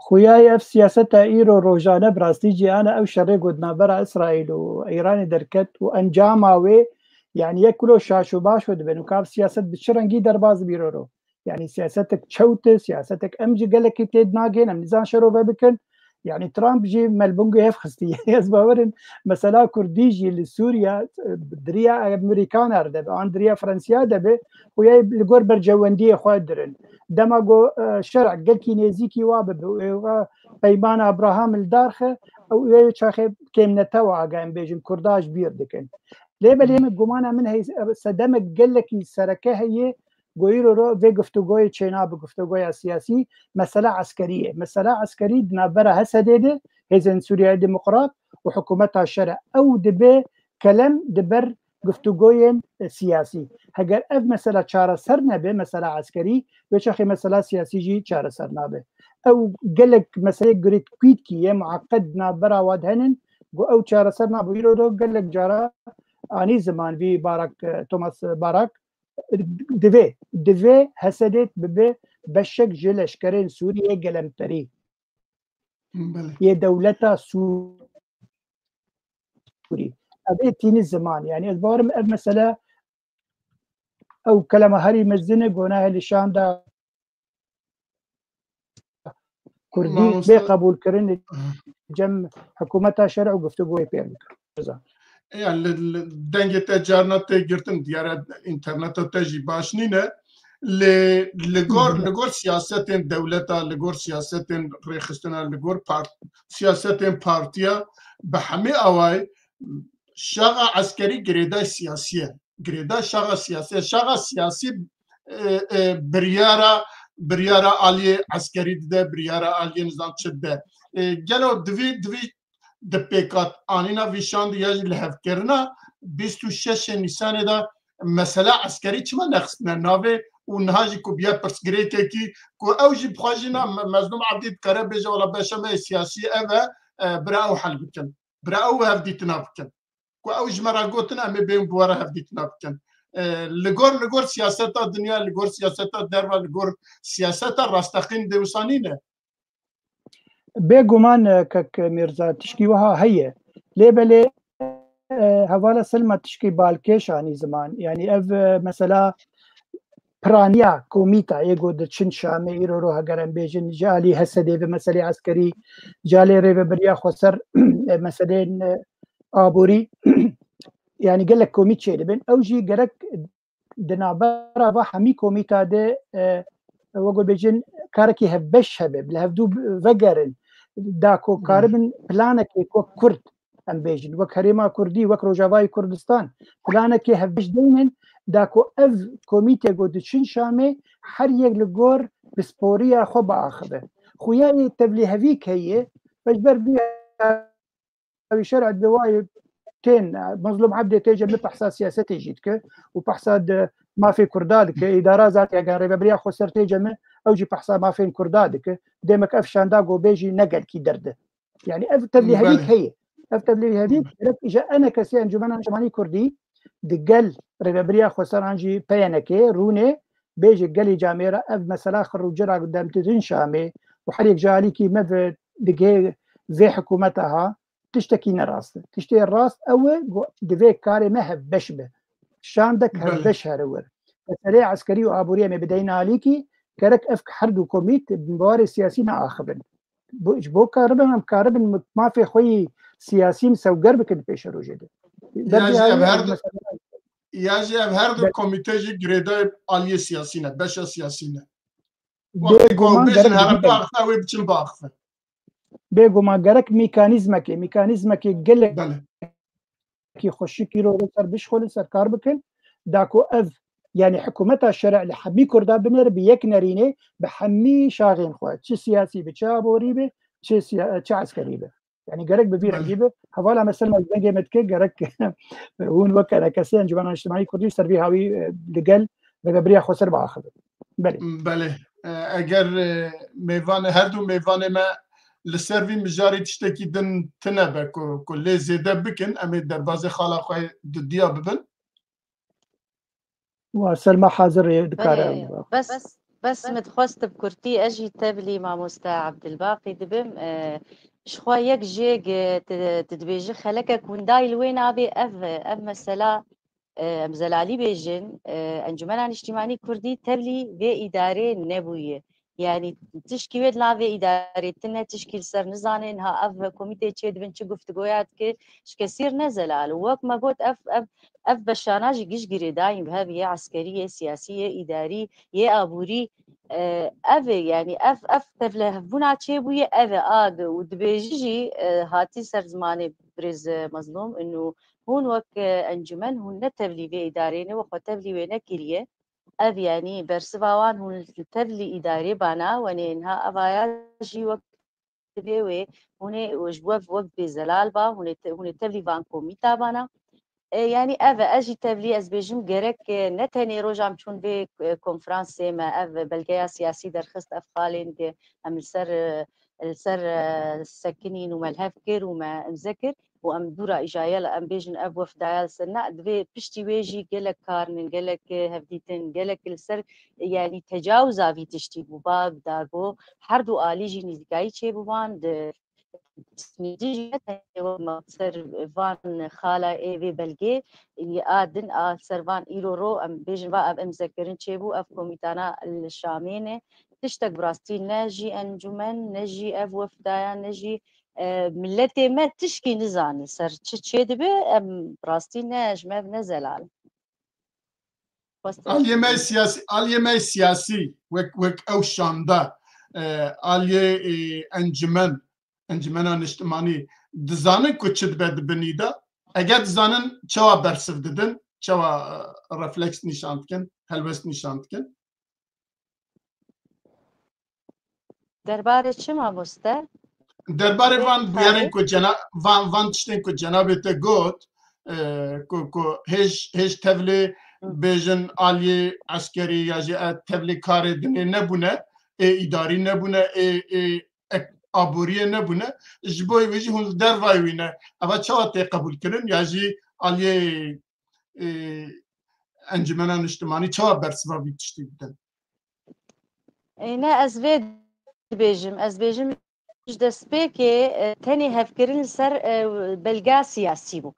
Xuya ye ev siyaseta îro rojane bi rastî cî ana ew şerê ku di navbera Îsraîl û Îranê derket û encama wê, yanî yek kulo şaş û baş û dibin û ka ev siyaset bi çi rengî derbas bîro ro. Yanî siyasetek çewt e, siyasetek em jî gelekî tê dinagên, em nizan şerove bikin. Yanî Trump jî me li bin guhê hev xistiye. Ez bawerim mesela Kurdî jî li Sûriye, e, di riya Amerîkan erde be, an di riya Fransiya de be, xuya li gor bercewendiyê xwe dirin. Dema ku, e, şer'î gelkî nêzîkî wa bibe, û ê wa peymana Abraham li dar xe, ew ê çaxê kêmnetewa, aga em bêjin, Kurda ji bîr dikin. Lê belê min, gumana min hey, sedemek gelekî sereke heye, ku îro ro vê guftûgoyê çênabe, guftûgoya siyasî, mesela eskerî ye. Mesela eskerî di navbera H S D'ê de, Hêzên Sûriya Demokrat û hikûmeta şer e. Ew dibe kelem di ber guftûgoyên, e, siyasî. Heger ev mesela çareser nebe, mesela eskerî, wê çaxê mesela siyasî jî çareser nabe. Ew gelek meselê girêdkîtkî ye, mueqed di navbera wa de henin, ku ew çareser nabe. Îro de gelek cara anî ziman vî Barak, e, Thomas Barak, divê, divê H S D bibe beşek ji leşkerên Sûriyê gelemperî. Belê. Yê dewleta Sûrî. Ev ê tînî ziman. Yanî ez bawerim ev mesele ew kelema herî mezin e, gonahê li şanda Kurdî bê qebûlkirinê. cem hikûmeta şerî û guftûgoyê pê bikin. Ya, li, li, dengê te carna tê girtin, diyare înterneta te jî baş nîne. Lê li gor, li gor siyasetên dewleta, li gor siyasetên rêxistina, li gor part-, siyasetên partiya, bi hemî awayî şaxa eskerî girêdayî siyasî ye. Girêdayî şaxa siyasî ye. Şaxa siyasî, e, e, biryara, biryara aliyê eskerî dide, biryara aliyê nizam çi dide. E, gelo divî, divî di pêkat anîna vî şandî ya jî lihevkirina bîst û şeşê Nîsanê de mesela eskerî çima nexistine navê û niha jî ku biya pirsgirêkekî ku ew jî bi xwe jî na Me-, Mezlûm Ebdî dikare bêje, wela beşa me yê siyasî ev e, e, bira ew hel bikin. Bira ew hevdîtina bikin. Ku ew ji me re gotin, em ê bên bi we re hevdîtina bikin. E, li gor, li gor siyaseta dinya, li gor siyaseta derve, li gor siyaseta rasteqîn dê wisa nîne. Bêguman, e, kek Mîrza, tişkî wiha heye. Lê belê, e, hevala Selma tişkî balkêş anî ziman. Yanî ev, e, mesela piraniya komîta yê ku diçin Şamê îro ro heger em bêjin, ji alî Hesedê ve meselê eskerî, ji alê rêvebiriya xweser, e, meselên, e, aborî, yanî gelek komît çêdibin. Ew jî gerek di navbera va hemî komîta de, e, wek bêjin karekî hevbeş hebe, li hevdû vegerin, da ku karibin planekê ku Kurd, em bêjin, wek Herêma Kurdî, wek Rojavayê Kurdistan, planekê hevbeş deynin, da ku ev komîtê ku diçin Şamê, her yek li gor pisporiya xwe biaxive. Xuya yê tevlîhevîk heye, ji ber vî wî şer'ê bi wayê tên, Mezlûm Ebdê tê cem behsa siyasetê jî dike û behsa di mafê Kurda dike. Îdara zatî eger rêvebiriya xweser tê cem, ew jî behsa mafên Kurda dike. Demek ev şanda ku bê jî ne gelkî derde. Yanî ev tevlîhevîk heye. Ev tevlîhevîk gerek îja ene kesê Encûmena Niştimanî Kurdî di gel rêvebiriya xweser an jî P Y N K rûnê bêje gelî camêra ev mesela xir û cira ku dem didin Şamê û her yek ji alîkî me ve digihê vê hikûmeta ha, tiştekî ne rast e. Tiştê rast ew e ku divê karê me hevbeş be. Şandek hevbeş here wir. Meseleyê eskerî û aboriyê me bideyne alîkî, gerek ev her du komît bi warê siyasî neaxivin. Bo, ji bo karibin, em karibin mafê xwe yî siyasî misewger bikin di pêşerojê de. Ya jî ev her du, ya jî ev her du komîte jî girêdayê aliyê siyasî ne, beşa siyasî ne. Wextê ku bêguman bêjin gerek here biaxife, wê biçin biaxife. Bêguman gerek mekanîzmekê, mekanîzmekê gelekî xweşik îro li ser bişxwe li ser kar bikin, da ku ev, yanî hikûmeta şer'î li hemî Kurda binêre bi yek nerînê, bi hemî şaxên xwe, çi siyasî be, çi aborî be, çi siya-, çi eskerî be. Yanî gerek bi vî rengî be. Hevala me Selma ji dengê me dike, gerek hûn wek erekesê Encûmena Niştimanî Kurdî ser vî hawî, e, li gel rêvebiriya xweser biaxivin. Belê. Belê. E, eger, e, mêvan, her du mêvanê me li ser vî mijarî tiştekî din tine be ku, ku lê zêde bikin, em ê derbazê xala xwe dudiya bibin. Wa Selma hazir ê, dikare. Belê, bes, bes min dixwest bi kurtî ez jî tevlî mamoste Ebdilbaqî dibim. E, ji xwe yek jêk, e, tu, tu dibêjî xelekek windayî li wê nabê ev, ev mesela, e, em zelalî bêjin, e, Encûmena Niştîmanî Kurdî tevlî vê îdarê nebûye. Yanî tişkî wê di navê îdarê tine, tişkî li ser nizane, niha ev komîtê çê dibin, çi guftûgoya dike, ji kesî re ne zelal. Û wek me got, ev, ev, ev beşana jî giş girêdayîn bi hev yê eskerî, yê siyasî, yê îdarî, yê aborî, e, ev e, yanî ev, ev tevlihevbûna çêbûye, ev e, a, û dibêjî jî, e, hatî ser zimanê birêz, e, Mezlûm, inu hûn wek, e, encûmen hûn ne tevlî vê îdarê ne, we xwe tevlî wê nekiriye. Ev, yanî bersiva wan hûn li tevlî îdarê bana, wenê niha evaya jî wek divê wê hûn ê ji we wek bê zelal ba, hûn ê te-, hûn ê tevlî van komîta bana. E, yanî ev e, ez jî tevlî ez bêjim gerek, e, ne tenê roja em çûn vê, e, konferansê me ev belgeya siyasî derxist, ev xalên ku em li ser, e, li ser, e, sekinîn û me li hev kir û me imze kir. Û em dûra îja ye, em bêjin ev wefdaya li ser ne, divê piştî wê jî gelek kar in, gelek hevdîtin, gelek li ser, yanî tecawuza vî tiştî bû, ba da ku her du alî jî nîzîkayî çêbûban, di, jî ne tenê wek me ser van xala ê vê belgê, a din a ser van îro ro, em bêjin va ev imzekirin çêbû, ev komîtana li Şamê ne. Tiştek bi rastî ne jî encûmen, ne jî ev wefdaya, ne jî e, milletê me tişkî nizane ser çi çêdibe, em rastî ne, ji me ne zelal. Aliyê me siyasî, aliyê me siyasî wek, wek ew şanda, e, aliyê, e, encûmen, encûmena niştimanî dizanin ku çi dibe di binî de? Eger dizanin, çawa bersiv didin, çawa, e, refleks nîşan dikin, helwest nîşan dikin? Derbarê çi mamoste? Derbarê van bûyerên ku cena-, van, van tiştên ku cenabê te got, e, ku, ku hêj, hêj tevlê bêjin aliyê eskerî ya jî, e, tevlê karê dinê nebûne, ê îdarî nebûne, ê, ê ek-, aboriyê nebûne, ji bo wê jî hûn li dervayê wî ne. Eva çawa tê qebûlkirin ya jî aliyê, e, encûmena niştimanî çawa bersiva vî tiştî bidin? Ê, ne, ez vê dibêjim. Ez dibêjim ji destpêkê, e, tenê hevkirin li ser, e, belga siyasî bû.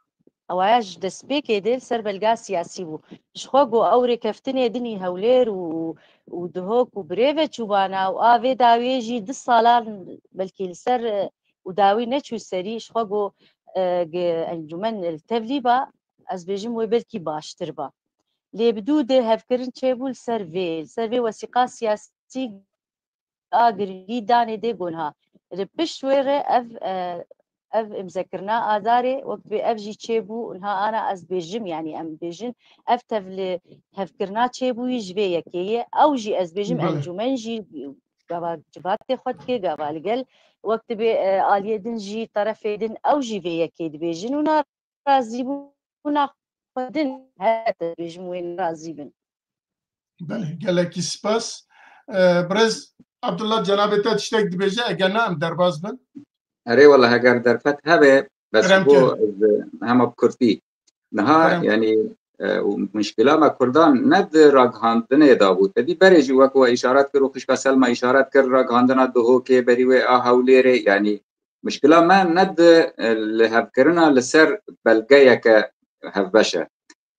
Ewaya ji destpêkê dê li ser belga siyasî bû. Ji xwe got ew rêkeftinê dinî Hewlêr û, û Dihok û birêve çûbana û a vê dawiyê jî du salan belkî li ser, e, û dawî neçû serî, ji xwe got, e, ge-, encûmen li tevlî ba, ez bêjim wê belkî baştir ba. Lê bi dû dê hevkirin çêbû li ser vê, li ser vê wesîqa siyasî a girîngî danê dê got niha. Li pişt wê re ev, e, ev îmzekirina Adarê, wek dibê ev jî çêbû, niha ana ez dibêjim, yanî em dibêjin, ev tevlihevkirina çêbûyî ji vê yekê ye. Ew jî ez dibêjim, Belê. Encûmen jî gava civatê xwe dike, gava li gel, wek dibê, e, aliyê din jî, terefê din, ew jî vê yekê dibêjin û na razîbûna xwe din heye, dibêjim wê razî bin. Belê, gelekî spas. E, birêz Abdullah, cenabê te tiştek dibêje, eger ne em derbas bin. Erê wele, heger derfet hebe, bes Kerem bo ke. ez, e, hema bi kurtî. Niha, Kerem. yanî, e, û muşkila me Kurdan ne di ragihandinê de bû. Te dî berê jî wek we îşaret kir û xişka Selma îşaret kir, ragihandina Duhokê, berî wê a Hewlêrê, yanî muşkila me ne di, e, lihevkirina li ser belgeyeke hevbeş e.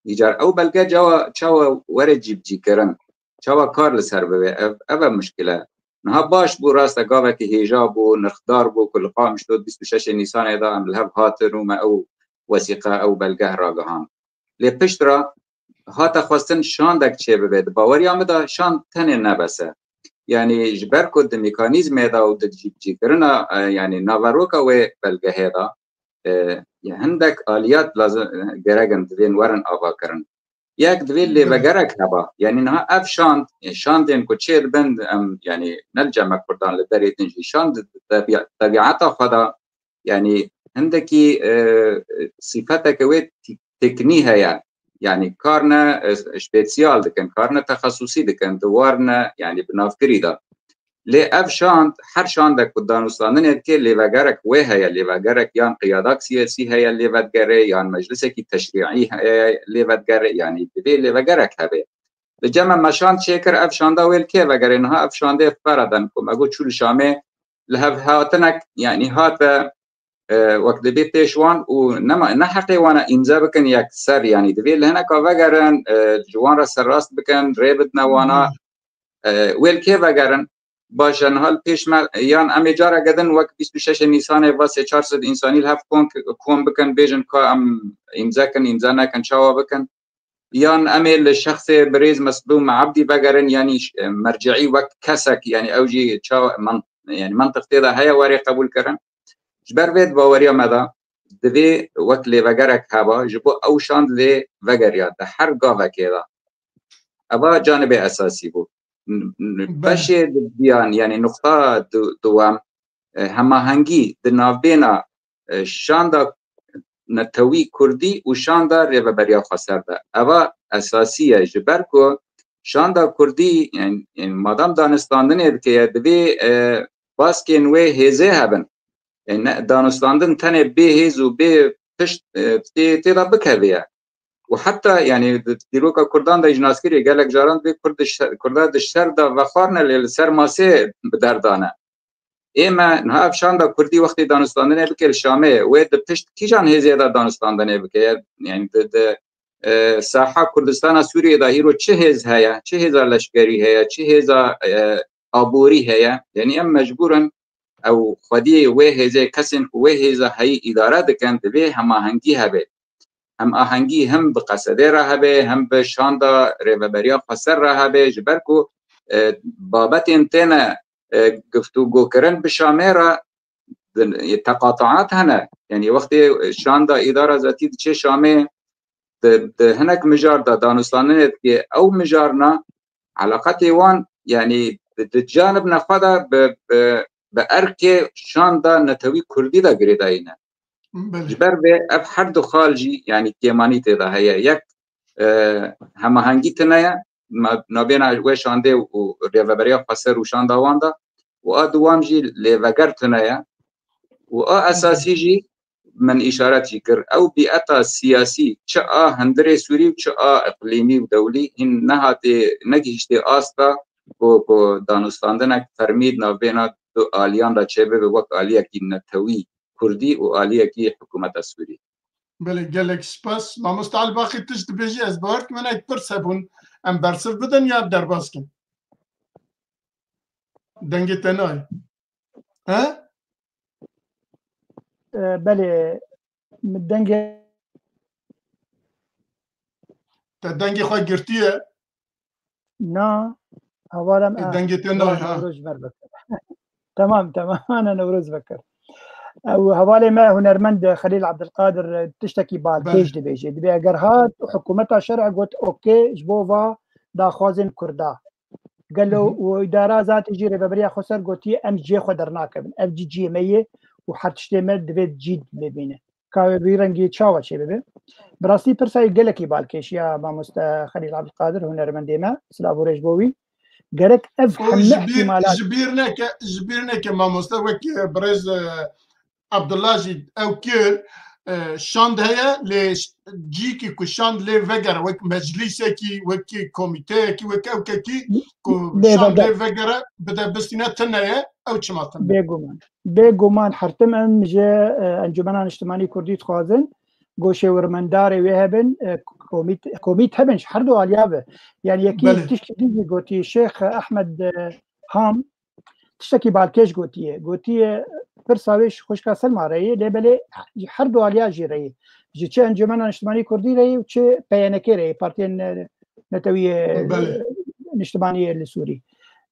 Îcar ew belge çawa, çawa were cîbicîkirin, çawa kar li ser bibe, ev, ev e muşkile. Niha baş bû, rast e, gavekî hêja bû, nirxdar bû, ku li Qamişlo bîst û şeşê Nîsanê de em li hev hatin û me ew wesîqe, ew belge ragihand. Lê pişt re hate xwestin şandek çêbibe. Di baweriya min de şand tenê ne bes e. Yanî ji ber ku di mekanîzmê de û di cîbicîkirina, e, yanî naveroka wê belgehê de, e, hindek aliyat lazim, e, gerek in divên werin avakirin. Yek divê Belê. lêvegerek heba. Yanî niha ev şand, e, şandên ku çêdibin, em, yanî ne li cem me Kurdan, li derê din jî şand di tebiya-, tebiata xwe de, yanî hindekî, e, sîfeteke wê tî-, teknî heye. Yanî kar ne, e, spesiyal dikin, kar ne texesusî dikin, di war ne, yanî bi navkirî de. Lê ev şand, her şandek ku danûstandinê dike, lêvegerek wê heye, lêvegerek yan qiyadak siyasî heye lê vedigere, yan meclisekî teşrîî heye lê vedigere, yanî divê lêvegerek hebe. Li cem me şand çêkir, ev şanda wê li kê vegerê? Niha ev şandê fereden ku me got çû li Şamê, li hev hatinek, yanî hate, e, wek dibê pêş wan û nema, ne heqê wan e îmze bikin yek ser, yanî divê li hineka vegerin, e, ji wan re serrast bikin, rê bidine wana. E, wê li kê vegerin? Baş e, niha li pêş me, yan em ê careke din wek bîst û şeşê Nîsanê va sê çar sed însanî li hev kom, kom bikin, bêjin ka em îmze kin, îmze nekin, çawa bikin? Yan em ê li şexsê birêz Mesdûm Ebdî vegerin, yanî ş-, merceî wek kesek, yanî ew jî çawa men-, yanî mentiq tê de heye were qebûl kirin? Ji ber vê di baweriya me de divê wek lêvegerek heba ji bo ew şand lê vegeriya di her gavekê de. Eva canibê esasî bû. N-, n-, Belê. beşê di diyan, yanî nuqta du-, duwem, e, hemahengî di navbêna, e, şanda netewî kurdî û şanda Rêveberiya Xweser de. Eva esasî ye, ji ber ku şanda kurdî, yanî, yanî madam danistandinê dike ye, divê, e, baskên wê hêzê hebin. E, ne, danûstandin tenê bê hêz û bê pişt, e, tê, tê de bikeve ye. Û heta, yanî, di dîroka Kurdan de jî nas kiriye, gelek caran divê Kurd di şer, Kurda di şer de vexwarine, lê li ser masê bi derdane. Ê me niha ev şanda Kurdî wextê danûstandinê bike li Şamê, wê di pişt kîjan hêzê de danûstandinê bike? Yanî di, di, e, saha Kurdistana Sûriyê de hîro çi hêz heye, çi hêza leşkerî heye, çi hêza, e, aborî heye? Yanî em mecbûr in ew xwediyê wê hêzê, kesên ku wê hêza heyî îdare dikin, divê hemahengî hebe. Hemahengî him bi Qesedê re hebe, him bi şanda Rêveberiya Xweser re hebe, ji ber ku, e, babetên têne, e, guftûgokirin bi Şamê re, teqatuat hene. Yanî wextê şanda îdara zetî diçê Şamê, di, di hinek mijar de danûstandinê dike, ew mijarna eleqetê wan, yanî di, di canibne xwe de bi, bi, bi erkê şanda netewî kurdî de girêdayî ne. Belê. Ji ber vê ev her du xal jî, yanî kêmanî tê de heye. Yek, e, hemahengî tune ye, ma-, nabêna wê şandê û Rêveberiya Xweser û şanda wan de, û a duwam jî lêveger tune ye. Û a esasî jî min îşaret jî kir, ew bîeta siyasî, çi a hundirê Sûrî û çi a iqlîmî û dewlî, hîn nehatê, negihiştê asta ku, ku danûstandinek fermî di navbêna du aliyan de çêbibe, wek aliyekî netewî kurdî û aliyekî hikûmeta Sûrî. Belê, gelek spas. Mamoste Elbaqî, tişt dibêjî, ez bawer dikim hinek pirs hebûn. Em bersiv bidin ya derbas kin? Dengê te nayê. He? E, belê, min dengê Te dengê xwe girtiye. Na, hevalem, Ê, ah, dengê te nayê, ha. Newroz ji ber bikir. Tamam, tamam, ana Newroz bikir. Ew hevalê me hunermend Xelîl Abdulkadir tiştekî balkêş Belê. dibêje. Dibê eger hat, hikûmeta şer'e got, okê, ji bo va daxwazên Kurda. Gelo Hı hı. û îdara zatî jî Rêveberiya Xweser gotiye, em cihê xwe dernakevin. Ev cî cihê me ye û her tiştê me divê cî bibîne. Ka wê vî rengî çawa çêbibe? Bi rastî pirsa wî gelekî balkêş ya mamoste Xelîl Abdulkadir, hunermendê me, silav û rêz bo wî. Gerek ev Û hemû ji bîr, ihtimalat ji bîr neke, ji bîr neke mamoste, wek, e, birêz, e, Abdullah jî ew kir, e, şand heye, lê ş-, cîkî ku şand lê vegere, wek meclîsekî, wek komîteyekî, wek ewkekî ku Lê şand veger. lê vegere, bide bistîne tune ye, ew çima tune? Bêguman. Bêguman her tim em ji, e, Encûmena Niştimanî Kurdî dixwazin, ku şêwirmendarê wê hebin, e, komît-, komît hebin ji her du aliya ve. Yani yekî Belê. tiştî din jî gotiye Şêx Ehmed, e, Ham, tiştekî balkêş gotiye. Gotiye, pirsa wê ji xwişka Selma re ye, lê belê ji her du aliya jî re ye. Ji çi Encûmena Niştimanî Kurdî re ye û çi P Y N K re ye, Partiyên, e, Netewî, e, Belê. Niştimanî ye li Sûrî.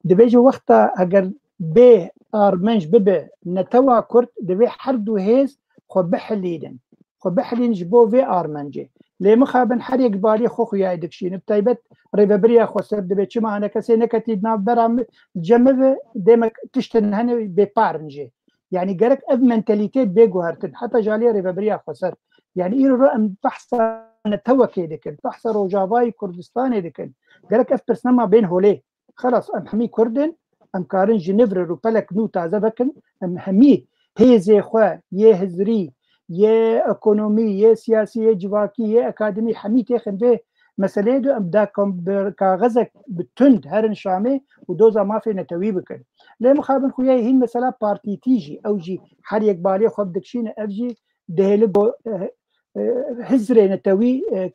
Dibêje wexta eger bê armenc bibe netewa Kurd, divê her du hêz xwe bihilînin. Xwe bihilînin ji bo vê armencê. Lê mixabin her yek balê xwe xuyayê dikişînin. Bi taybet Rêveberiya Xweser dibê çima hinekesê neketî di navbera min, cem min ve demek tiştin hene bêparin jê. Yani gerek ev mentalîtê bê guhertin. Heta ji aliyê Rêveberiya Xweser. Yani îro ro em behsa netewekê dikin, behsa Rojavayê Kurdistanê dikin. Gerek ev pirsnema bên holê. Xelas, em hemî Kurd in, em karin ji nû re rûpelek nû taze vekin, em hemî hêzê xwe yê hizrî, yê ekonomî, yê siyasî, yê civakî, yê akademî hemî têxin vê meseleyê de em da kom-, bi kaxezek bi tund herin Şamê û doza mafê netewî bikin. Lê mixabin xuyayê hîn mesela partîtî jî, ew jî her yek balê xwe bidikşîne, ev jî dihêli go-, eh, eh, hizrê netewî, eh,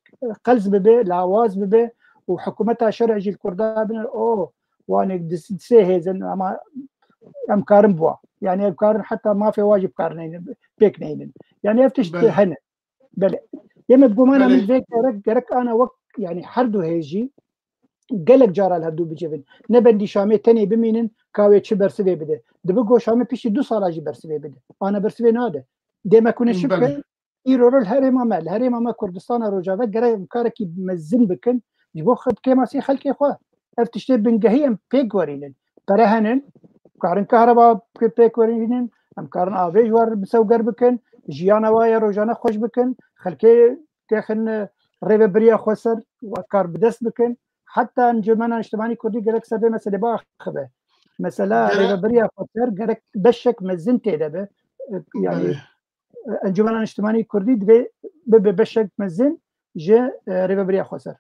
qels bibe, lawaz bibe û hikûmeta şer'ê jî li Kurda bine, o, wan ê di, di sê hêzin, ama em karin biwa. Yani em karin heta mafê wa jî bikarin pêk neynin. Yani ev tişt Belê. hene. Belê. Yê me bi gumana Belê. min vê gerek, gerek ana wek, yani her du hêz jî gelek cara li hevdû bicivin. Ne bendî Şamê tenê bimînin, ka wê çi bersivê bide. Dibi go Şamê piştî du sala jî bersivê bide. Ana bersivê nade. Dê me ku ne çi Belê. bikin? Îro li herêma me, li herêma me Kurdistana Rojava gerek em karekî mezin bikin. Ji bo xwe kêmasî xelkê xwe. Ev tiştê bingehî em pêk werînin. Pere henin, karin kahreba pê-, pêk werînin, em karin avê ji wan misewger bikin, jiyana wa ya rojane xweş bikin, xelkê têxin, e, rêvebiriya xweser, wa kar bi dest bikin. Heta Encûmena Niştimanî Kurdî gerek ser vê meselê biaxive. Mesela Gerek rêvebiriya xweser gerek beşek mezin tê de be. E, yani Belê. Encûmena Niştimanî Kurdî divê bibe beşek mezin ji, e, rêvebiriya xweser.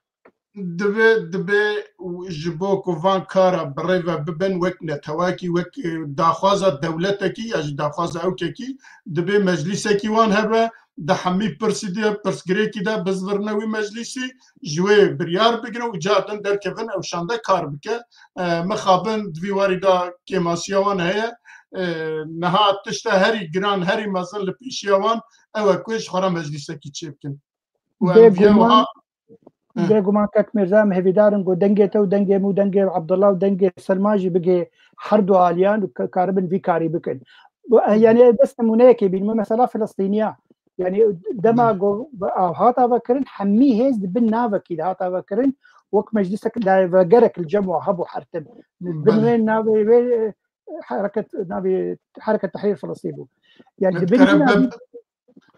Divê, divê ji bo ku van kara bi rê ve bibin wek netewekî, wek, e, daxwaza dewletekî ya jî daxwaza ewkekî, divê meclîsekî wan hebe, di hemî pirsî de, pirsgirêkî de bizvirine wî meclîsî, ji wê biryar bigire û car din derkevin ew şande kar bike. E, mixabin di vî warî de kêmasiya wan heye. E, niha tişta herî giran, herî mezin li pêşiya wan ew e ku ji xwe re meclîsekî çêbikin. Û em viya Bêguman, wiha Hı. bêguman kek Mirza, em hêvîdar in ku dengê te û dengê min û dengê Abdullah û dengê Selma jî bigê her du aliyan û ka-, karibin vî karî bikin. Bu, e, Hı. yani, ez bes nimûneyekê bînime, mesela Filistîniya. Yani, dema Belê. ku bi-, a, hata vekirin, hemî hêz di bin navekî de hata vekirin, wek meclisek davegerek li cem wa hebû her tim. Bin Belê. wê navê wê, e, hereket, navê Hereket Tehrîr Filistîn bû. Yani, Ne di bin dikare jî be-, navê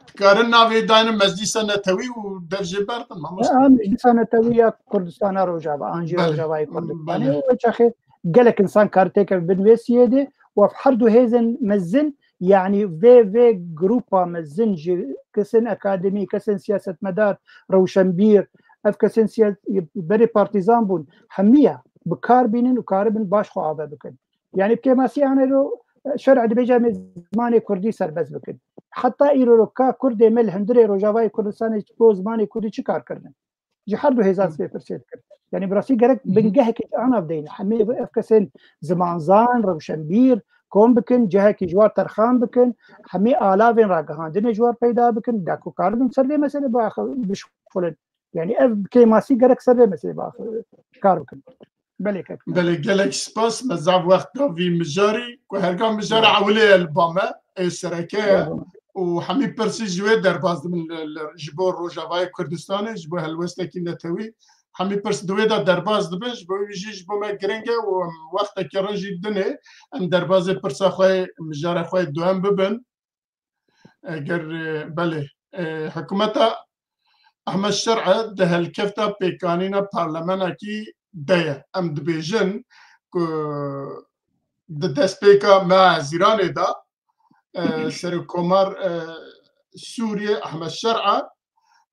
Dikarin navê daynin Meclîsa Netewî û dev jê berdin, mamoste? A, Meclîsa Netewî ya Kurdistana Rojava, an jî Belê, Rojavayê Kurdistanê. belê. Û çaxê gelek insan kar têkeve bin vê siyê de û ev her du hêzên mezin, yani vê, vê grupa mezin ji kesên akademî, kesên siyasetmedar, rewşenbîr, ev kesên siya-, berê partîzan bûn, hemiya bi kar bînin û karibin baş xwe ave bikin. Yani bi kêmasî anero, e, şer'e dibêje em ê zimanê kurdî serbest bikin. Heta îro ka kurdê me li hundirê Rojavayê Kurdistanê ji bo zimanê kurdî çi kar kirine? Ji her du hêzan Hı. sê pirsê dikir. Yani bi rastî gerek Hı hı. bingehekî ana bideyne. Hemî ev kesên zimanzan, rewşenbîr, kom bikin, cihekî ji war terxan bikin, hemî alavên ragihandinê ji war peyda bikin, da ku karibin ser vê meselê biaxi-, bişxulin. Yani ev kêmasî gerek ser vê meselê biaxi-, kar bikin. Belê kek. Belê, gelek spas, me zaf wext da vî mijarî, ku herga mijara Belê. ewilê ye li ba me, ê sereke ye. Belê. Û hemî pirsî ji wê derbas dibin li, li, ji bo Rojavayê Kurdistanê, ji bo helwestekî netewî. Hemî pirs di wê de derbas dibin, ji bo wî jî ji bo me giring e û em wextekî rin jî dinê em derbazê pirsa xwe, mijara xwe duem bibin. Eger, e, belê, e, hikûmeta Ehmed Şer'e di helkefta pêkanîna parlamenekî de ye. Em dibêjin ku di destpêka me Hezîranê de, e, Serokkomar, e, Sûriyê Ehmed Şer'e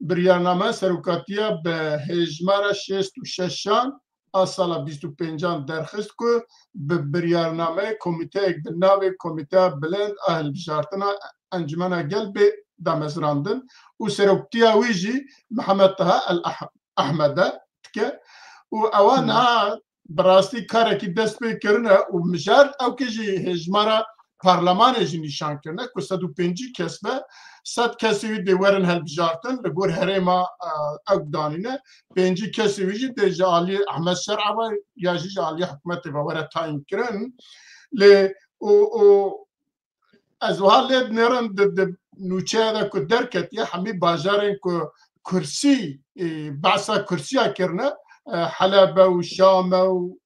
biryarname serokatiya bi hêjmara şêst û şeşan a sala bîst û pêncan derxist ku bi biryarnameyê komîteyek bi navê Komîteya Bilind a Hilbijartina Encumena Gel bê damezrandin û seroktiya wî jî Mihemed Taha El Ah-, Ahmede dike û ewa Hmm. niha bi rastî karekî dest pê kirine û mijar ew kê jî hêjmara parlemanê jî nîşan kirine ku sed û pêncî kes be, sed kesê wî dê werin hilbijartin li gor herêma, e, ew danîne. Pêncî kesê wî jî dê ji aliyê Ehmed Şer'a ve ya jî ji aliyê hikûmetê ve were tayîn kirin. Lê û, û ez wiha lê dinêrim di, di nûçeya de ku derketiye hemî bajarên ku kursî, e, behsa kursiya kirine, e, Helebe û Şame û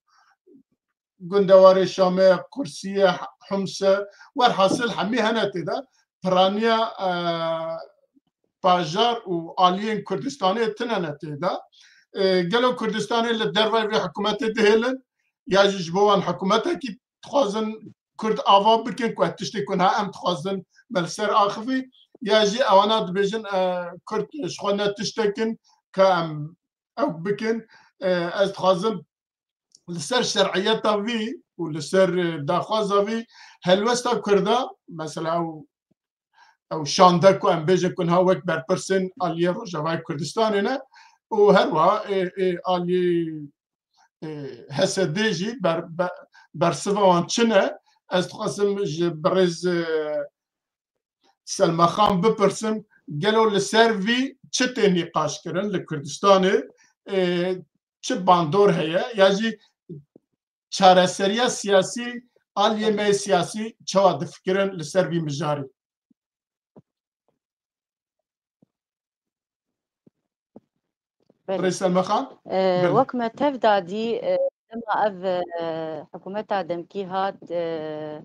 gundewarê Şamê, Qursiye, Humse, werhasil hemî hene tê de. Piraniya, e, bajar û aliyên Kurdistanê tine ne tê de. E, gelo Kurdistanê li derve vê hikûmetê dihêlin, ya jî ji bo wan hikûmetekî dixwazin Kurd ava bikin, ku tiştê ku niha em dixwazin me li ser axivî, ya jî ewana dibêjin, e, Kurd ji xwe ne tiştek in ka em ew bikin. E, ez dixwazim li ser şer'iyeta vî û li ser, e, daxwaza vî helwesta Kurda, mesela ew, ew şande ku em bêjin ku niha wek berpirsên aliyê Rojavayê Kurdistanê ne û her wiha, e, e, aliyê, e, H S D jî ber-, be-, bersiva wan çi ne? Ez dixwazim ji birêz, e, Selma Xan bipirsim, gelo li ser vî çi tê nîqaş kirin li Kurdistanê? E, çi bandor heye ya jî çareseriya siyasî aliyê me yê siyasî çawa difikirin li ser vî mijarî? Belê. Birêz Selma Xan? E, Belê. Wek me tev da dî, e, dema ev, e, hikûmeta demkî hat, e,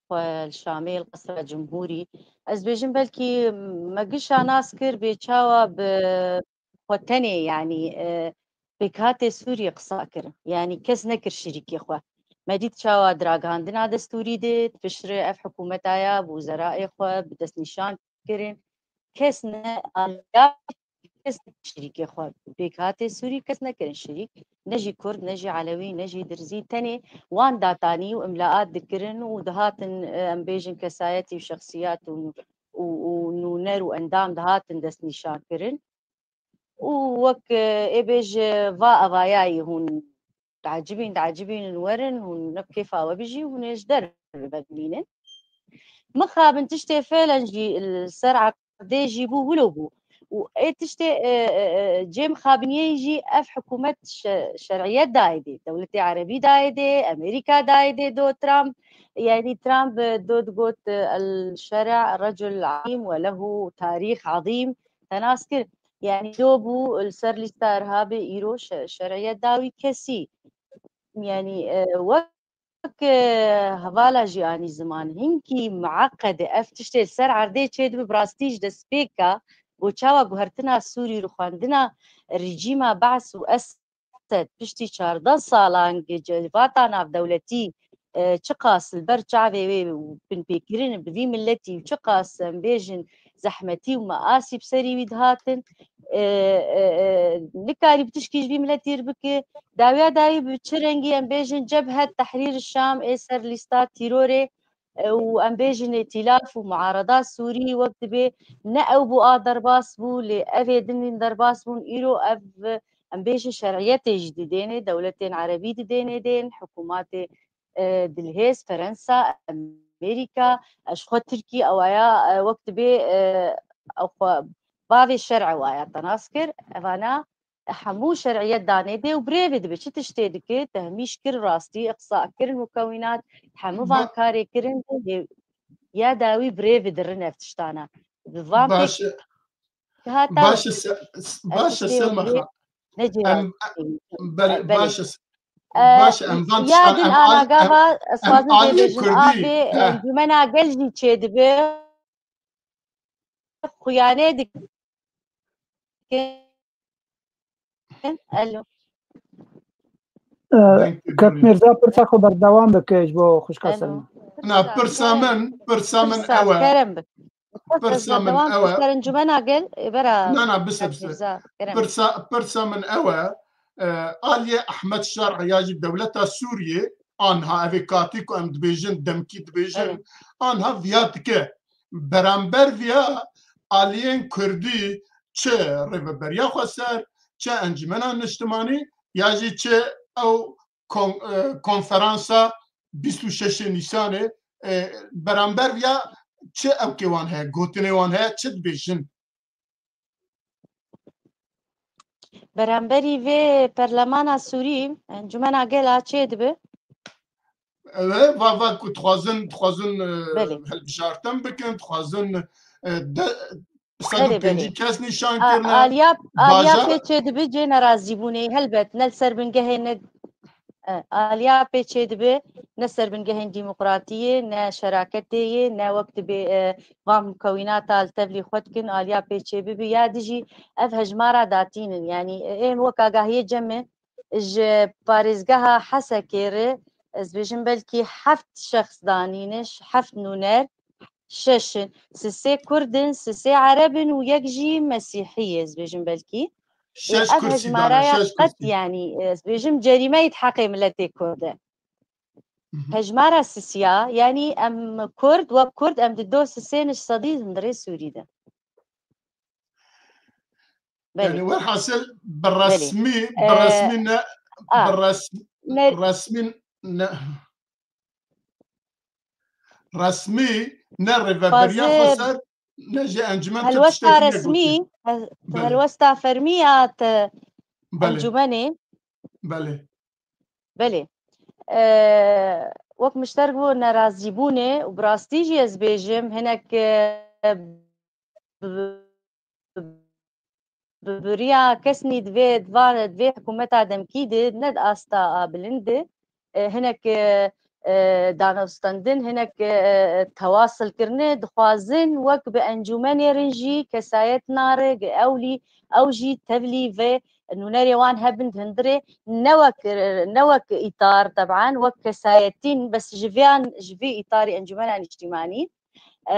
xwe li Şamê li Qesra Cumhûrî. Ez bêjim belkî me gişa nas kir bê çawa bi xwe tenê, yanî, e, pêkhatê Sûriyê qisa kirin. Yanî kes nekir şirîkê xwe. Me dît çawa di ragihandina destûrî de, piştre ev hikûmeta ya bi wizeraê xwe bi destnîşan kirin. Kes ne aliya, kes nekir şirîkê xwe. Pêkhatê Sûrî kes nekirin şirîk. Ne jî Kurd, ne jî Elewî, ne jî Dirzî. Tenê wan datanî û imlaat dikirin û dihatin, e, em bêjin kesayetî û şexsiyat û, û, û nûner û endam dihatin destnîşan kirin. Û wek, e, ê bêje va evayayî hûn diecibîn, diecibînin werin, hûn ne bi kêfa we bijî, hûn ê ji derve bi me dimînin. Mixabin tiştê fêlen jî li ser erdê jî bû, wilo bû. Û ê tiştê, e, e, e, cê mixabiniyê jî ev hikûmet şe-, şer'iyet dayê dê. Dewletê Erebî dayê dê, Amerîka dayê dê do Trump. Yanî Trump, e, do digot, e, "El şere recul azîm ve lehu tarîx azîm." Te nas kir. Yanî do bû li ser lîsta irhabê, îro şe-, şer'iyet dawî kesî. Yanî, e, wek, e, hevala jî anî ziman, hinkî mueqed e. Ev tiştê li ser erdê çêdibe, bi rastî ji destpêka ku çawa guhertina Sûrî, rûxandina rejîma Be's û Esed piştî çardeh salan gi cevata navdewletî, e, çiqas li ber çavê wê û binpêkirin bi vî miletî û çiqas em bêjin zehmetî û measî bi serî wî dihatin, e, e, e, nikarî bi tişkî ji vî miletî re bike. Dawiya dawî bi çi rengî em bêjin Cebhet Tehrîr Şam ê ser lîsta tîrorê, e, û em bêjin îtîlaf û muarada Sûrî wek dibê ne ew bû a derbas bû, lê ev ê din derbas bûn. Îro ev, em bêjin şer'iyetê jî didênê, dewletên erebî didênê dên, hikûmatê, e, dilhêz, Ferensa, Amerîka, e, ji xwe Tirkî, ewaya, e, wek dibê, e, ew xwe bavê şer'e waya te nas kir. Evana hemû şer'iyet danê dê û birêvê dibe. Çi tiştê dike, tehmîş kir rastî, iqsa kirin mukewînat, hemû van Ba- karê kirin dê, ya dawî birêvê dirin ev tiştana. Bi van Baş pêk- e, hata Baş e, se-, s-, baş e, tiştê Selma wekî Xan. Ne cihaz Em, belê, belê. Baş e, s-, E, baş e, em van ya tiştan, din em al-, anagava em, ez em xwazim vê aliyê bêjim, Kurdî, avê, e, encûmena gel jî çêdibe. Xuyanê dikin. Alo. Ee, Kak Mirza, pirsa xwe berdewam bike ji bo xwişka Selma. Na, pirsa min, pirsa min ew e. Kerem bik. Pirsa min ew e. Ser encûmena gel, ê bera. Na, na, bise, bise. Pirsa, pirsa min ew e. E, aliyê Ehmed Şer'a ya jî dewleta Sûriyê, anha evê katî ku em dibêjin, demkî dibêjin, anha viya dike. Beramber viya aliyên Kurdî çi Rêveberiya Xweser, çi Encûmena Niştimanî ya jî çi ew kon-, e, konferansa bîst û şeşê Nîsanê, e, beramber viya çi ewkê wan heye, gotinê wan heye, çi dibêjin? Beramberî vê perlemana Sûrî, Encûmena Gela çê dibe? Ew e, va, va ku dixwazin, dixwazin, e, Belê. Hilbijartin bikin, dixwazin, e, de, sed û pêncî Belê, belê. kes nîşan A-, kirine. Aliya, aliya Bajar pê çêdibe cê nerazîbûnê, helbet, ne li ser bingehê, ne, e, aliya pê çêdibe, ne ser bingehên demokratiyê, ne şeraketê yê, ne wek dibê, e, van mukewînata li tevlî xwe dikin, aliya pê çêbibe, ya dijî ev hejmara datînin. Yanî, e, êm wek agahiyê cem e, ji parêzgeha Hesekê re, ez bêjim belkî heft şexs danîne, ş-, heft nûner, şeş in. Sisê Kurd in, sisê Ereb in û yek jî Mesîhî ye, ez bêjim belkî. Ê, Şeş ev kursî dane, hejmaraya şeş qet, kursî. Yanî, ez bêjim cerîmeyê di heqê miletê Kurd e. Hı hı. Hejmara sisiya, yanî em Kurd, wek Kurd, em di do sisê ne ji sedî hundirê Sûrî de. Belê. Yani, welhasil bi Belê. resmî, bi Ee, resmî ne, a, bi res-, ne resmî ne, resmî ne Rêveberiya Xweser, ne jî Encûmen tu helwesta tiştekî resmî, negotiye. he-, Belê. Helwesta fermî ya te Belê. Encûmenê. Belê. Belê. Ee, wek mişterk bû nerazîbûnê û bi rastî jî ez bêjim, hinek, e, bi, bi, bi riya kesnî divê, divê, divê hikûmeta demkî de ne di asta a bilind de, e, hinek, e, e, danewstendin, hinek, e, e, tewasil kirine, dixwazin wek bi encûmenê rin jî kesayet nare, gi ewlî, ew jî tevlî vê nûnerê wan hebin di hundirê, ne wek, ne wek îtar, teban, wek kesayetîn, bes ji vê, ji vê îtarî Encûmena Niştîmanî, e,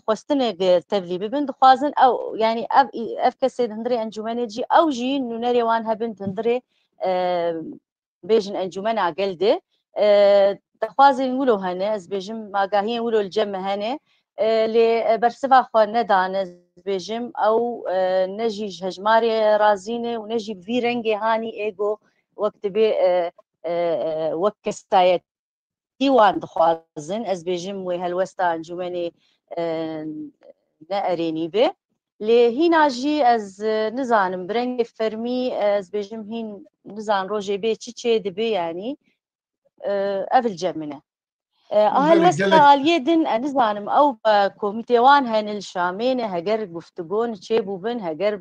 xwestinê gi tevlî bibin, dixwazin ew, yanî ev, ev kesê di hundirê encûmenê jî, ew jî nûnerê wan hebin di hundirê, e, bêjin encûmena gel de. E, daxwazên wilo hene, ez bêjim, agahiyên wilo li cem me hene. E, lê, e, bersiva xwe nedane, ez bêjim, ew, e, ne jî ji hejmarê razî ne û ne jî bi vî rengê hanî ê go wek dibê, e, e, e, wek kesayet wan dixwazin. Ez bêjim wê helwesta encûmenê, e, ne erênî be. Lê hîna jî ez, e, nizanim, bi rengê fermî, e, ez bêjim hîn nizan rojê bê çi çê dibe, yanî, e, ev li cem min e. E, a Belê, helwesta gelek aliyê din, e, nizanim, ew, e, komîtê wan hene li Şamê ne, heger guftûgon çêbûbin, heger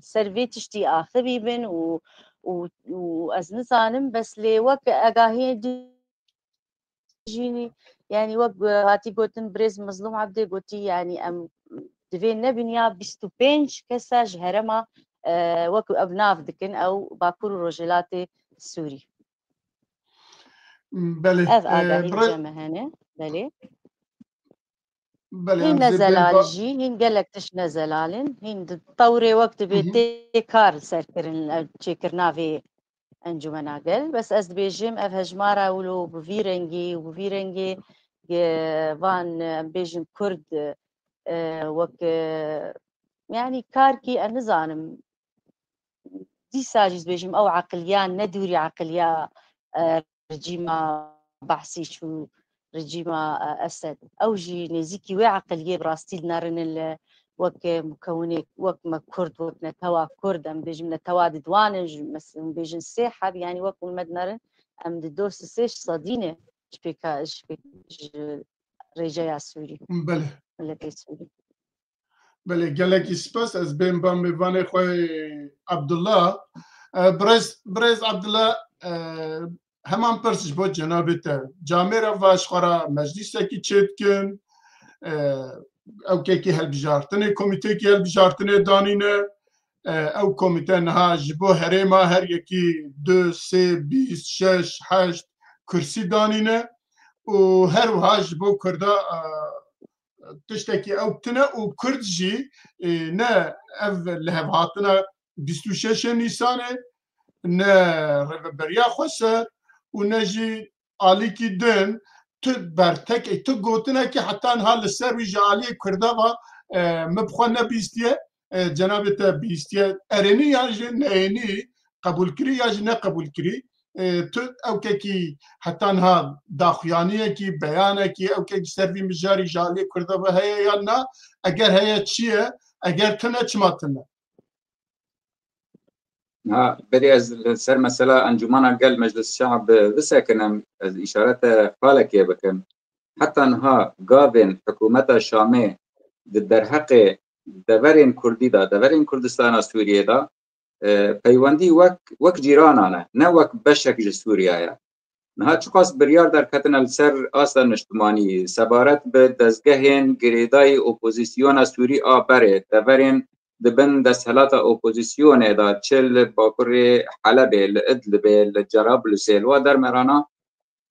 ser vê tiştî axivî bin û, û, û ez nizanim, bes lê wek agahiyên din jî, yanî wek, e, hatî gotin, birêz Mezlûm Ebdê gotî, yanî em divê nebin ya bîst û pênc kesa ji herêma, e, wek ev nav dikin, ew Bakur û Rojhilatê Sûrî. Belê, Ev e, agahî birê- cem me hene. Belê. Belê, Hîn em zê bê nezelal ba- jî, hîn gelek tişt nezelal in. Hîn di tewrê wek dibê Hı hı. tê kar serkirin, ev çêkirina vê encûmena gel. Bes ez dibêjim, ev hejmara wilo bi vî rengî û bi vî rengê, e, van, e, em bêjin Kurd, e, wek, e, yanî karkî, em nizanim, dîsa jî dibêjim, ew eqiliya ne dûrî eqiliya, e, rejîma Behsî çû, rejîma, e, Esed. Ew jî nêzîkî wê eqiliyê bi rastî dinerinin li wek mukewinê, wek me Kurd, wek netewa Kurd, em bêjim netewa didwanin, ji, mes-, em bêjin sê heb, yanî wek me dinerin, em di do sisê ji sedî ne ji pêka, ji pêk, ji rêceya Sûrî. Belê. Miletê Sûrî. Belê, gelekî spas. Ez bên ba mêvanê xwe Abdullah. E, birêz, birêz Abdullah, e, heman pirs ji bo cenabê te. Camêra va ji xwe re meclîsekî çêdikin. E, ew kekî helbijartinê, komîteyekî helbijartinê danîne. E, ew komîte niha ji bo herêma her yekî du, sê, bîst, şeş, heşt kursî danîne. Û her wiha ji bo Kurda, e, tiştekî ew tune û Kurd jî, e, ne ev lihevhatina bîst û şeş Nîsanê, ne Rêveberiya Xweser û ne jî alîkî din tu bertekê, tu gotinekî heta niha li ser wî ji aliyê Kurda ve, e, min bi xwe nebîstiye, e, cenabê te bîstiye. Erênî yan jî neyênî, qebûlkirî ya jî neqebûlkirî. E, tu ewkekî heta niha daxuyaniyekî, beyanekî, ewkekî ser vî mijarî ji aliyê Kurda ve heye yan na? Eger heye çi ye? Eger tune, çima tune? Ha, berî ez li ser mesela Encûmena Gel Meclis Şe'b bisekinim, ez îşarete qalekê bikim. Heta niha gavên hikûmeta Şamê di derheqê deverên Kurdî de, deverên Kurdistana Sûriyê de, e, peywendî wek, wek cîranan e, ne wek beşek ji Sûriye ye. Niha çiqas biryar derketine li ser asta niştimanî, sebaret bi dezgehên girêdayî opozîsyona Sûrî a berê, deverên di bin desthilata opozîsyonê de, çi li Bakurê Helebê, li Idlibê, li Cerablusê, li wa dermerana,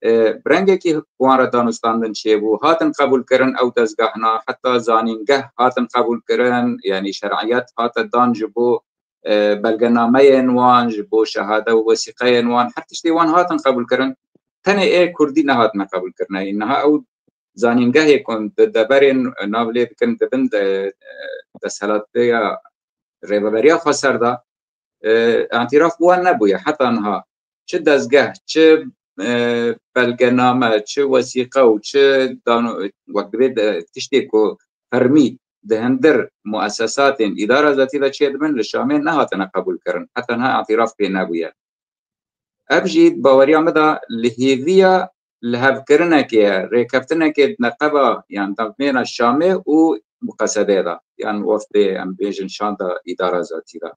e, bi rengekî wan re danûstandin çêbû, hatin qebûlkirin ew dezgehna, heta zanîngeh hatin qebûlkirin, yanî şer'iyet hate dan ji bo, e, belgenameyên wan, ji bo şehade û wesîqeyên wan, her tiştê wan hatin qebûlkirin. Tenê ê Kurdî nehatine qebûlkirine. Niha ew zanîngehê ku di deverên nav lê dikin, di bin de, e, desthilatiya Rêveberiya Xweser de, e, îtiraf bi wan nebûye heta niha. Çi dezgeh, çi, e, belgename, çi wesîqe û çi dano-, wek divê de, tiştê ku fermî di hindir muessesatên îdara zatî de çêdibin, li Şamê nehatine qebûlkirin. Heta niha îtiraf pê nebûye. Ev jî di baweriya min de li hêviya lihevkirinekê ye, rêkeftinekê di neqeba yan navbêna Şamê û Qesedê de, yan weftê, em bêjin, şanda îdara zatî de.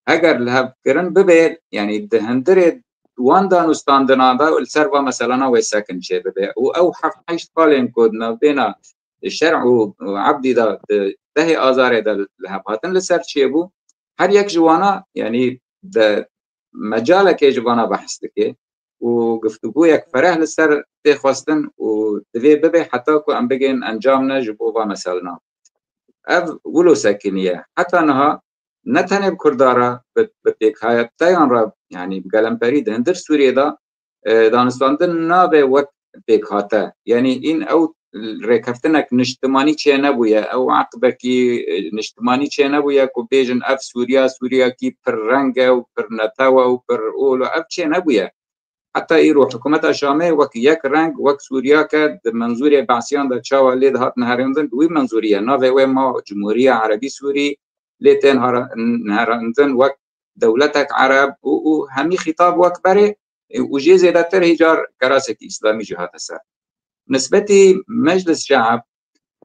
Heger lihevkirin bibe, yanî di hindirê wan danûstandinan de li ser va meselana wê sekin çêbibe. Û ew heft heşt xalên ku di navbêna Şer û Ebdî de di dehê Azarê de li hev hatin li ser çêbû, her yek ji wana, yanî di mecalekê ji vana behs dike û guftûgoyek fereh li ser tê xwestin û divê bibe heta ku em bigên encam ne ji bo va meselna. Ev wilo sekiniye. Heta niha ne tenê bi Kurda re, bi, bi pêkhateyan re, yanî bi gelemperî di hindir Sûriyê de, e, danûstandin nabe wek pêkhate. Yanî hîn ew rêkeftinek niştimanî çênebûye, ew eqdekî, e, niştimanî çênebûye ku bêjin ev Sûriya, Sûriyakî pir reng e û pir netew e û pir ol e, ev çênebûye. Heta îro hikûmeta Şamê wek yek reng, wek Sûriya ke di menzûrê Be'siyan de çawa lê dihat neherandin, bi wî menzûrî ye. Navê wê ma Cumhuriya Erebî Sûrî, lê tên hara-, neherandin wek dewletek Ereb û, û hemî xîtab wek berê, û jê zêdetir hêcar kerasekî îslamî jî hate ser. Nisbetî Meclis Şe'b,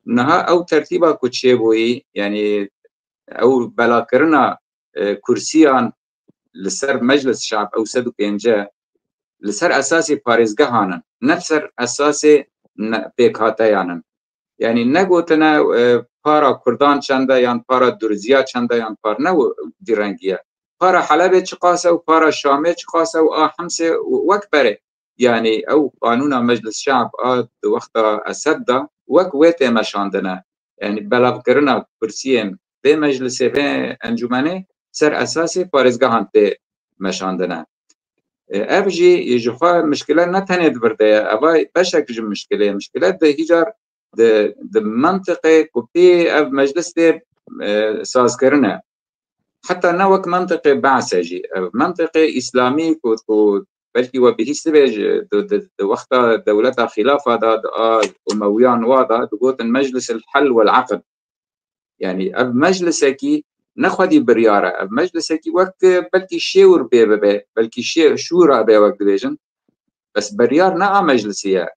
niha ew tertîba ku çêbûyî, yanî ew belakirina, e, kursiyan li ser Meclis Şe'b, ew sed û pêncî, li ser esasê parêzgehan in, ne li ser esasê ne-, pêkhateyan in. Yanî negotine, e, para Kurdan çend e yan para Durziya çend e yan par ne wi-, vî rengî ye. Para Helebê çiqas e û para Şamê çiqas e û a Himsê wek berê. Yanî ew qanûna Meclis Şe'b a di wexta Esed de wek wê tê meşandine. Yanî belavkirina kursiyên vê meclisê, vê encûmenê ser esasê parêzgehan tê meşandine. E, ev jî ji xwe mişkile ne tenê di vir de ye, eva beşek ji mişkilê ye. Mişkile di hîcar di, di mentiqê ku pê ev meclis tê, e, sazkirine. Heta ne wek mentiqê Be'se jî. Ev mentiqê îslamî ku, ku belkî we bihîstibê ji, di, di, di wexta dewleta Xîlafa de, di a Umewiyan wa de, digotin Meclis el Hel wel Aqd. Yanî ev meclisekî ne xwedî biryar e. Ev meclisekî wek, e, belkî şêwr pê bibe, belkî şê-, şûra be wek dibêjin. Bes biryar ne a meclisî ye.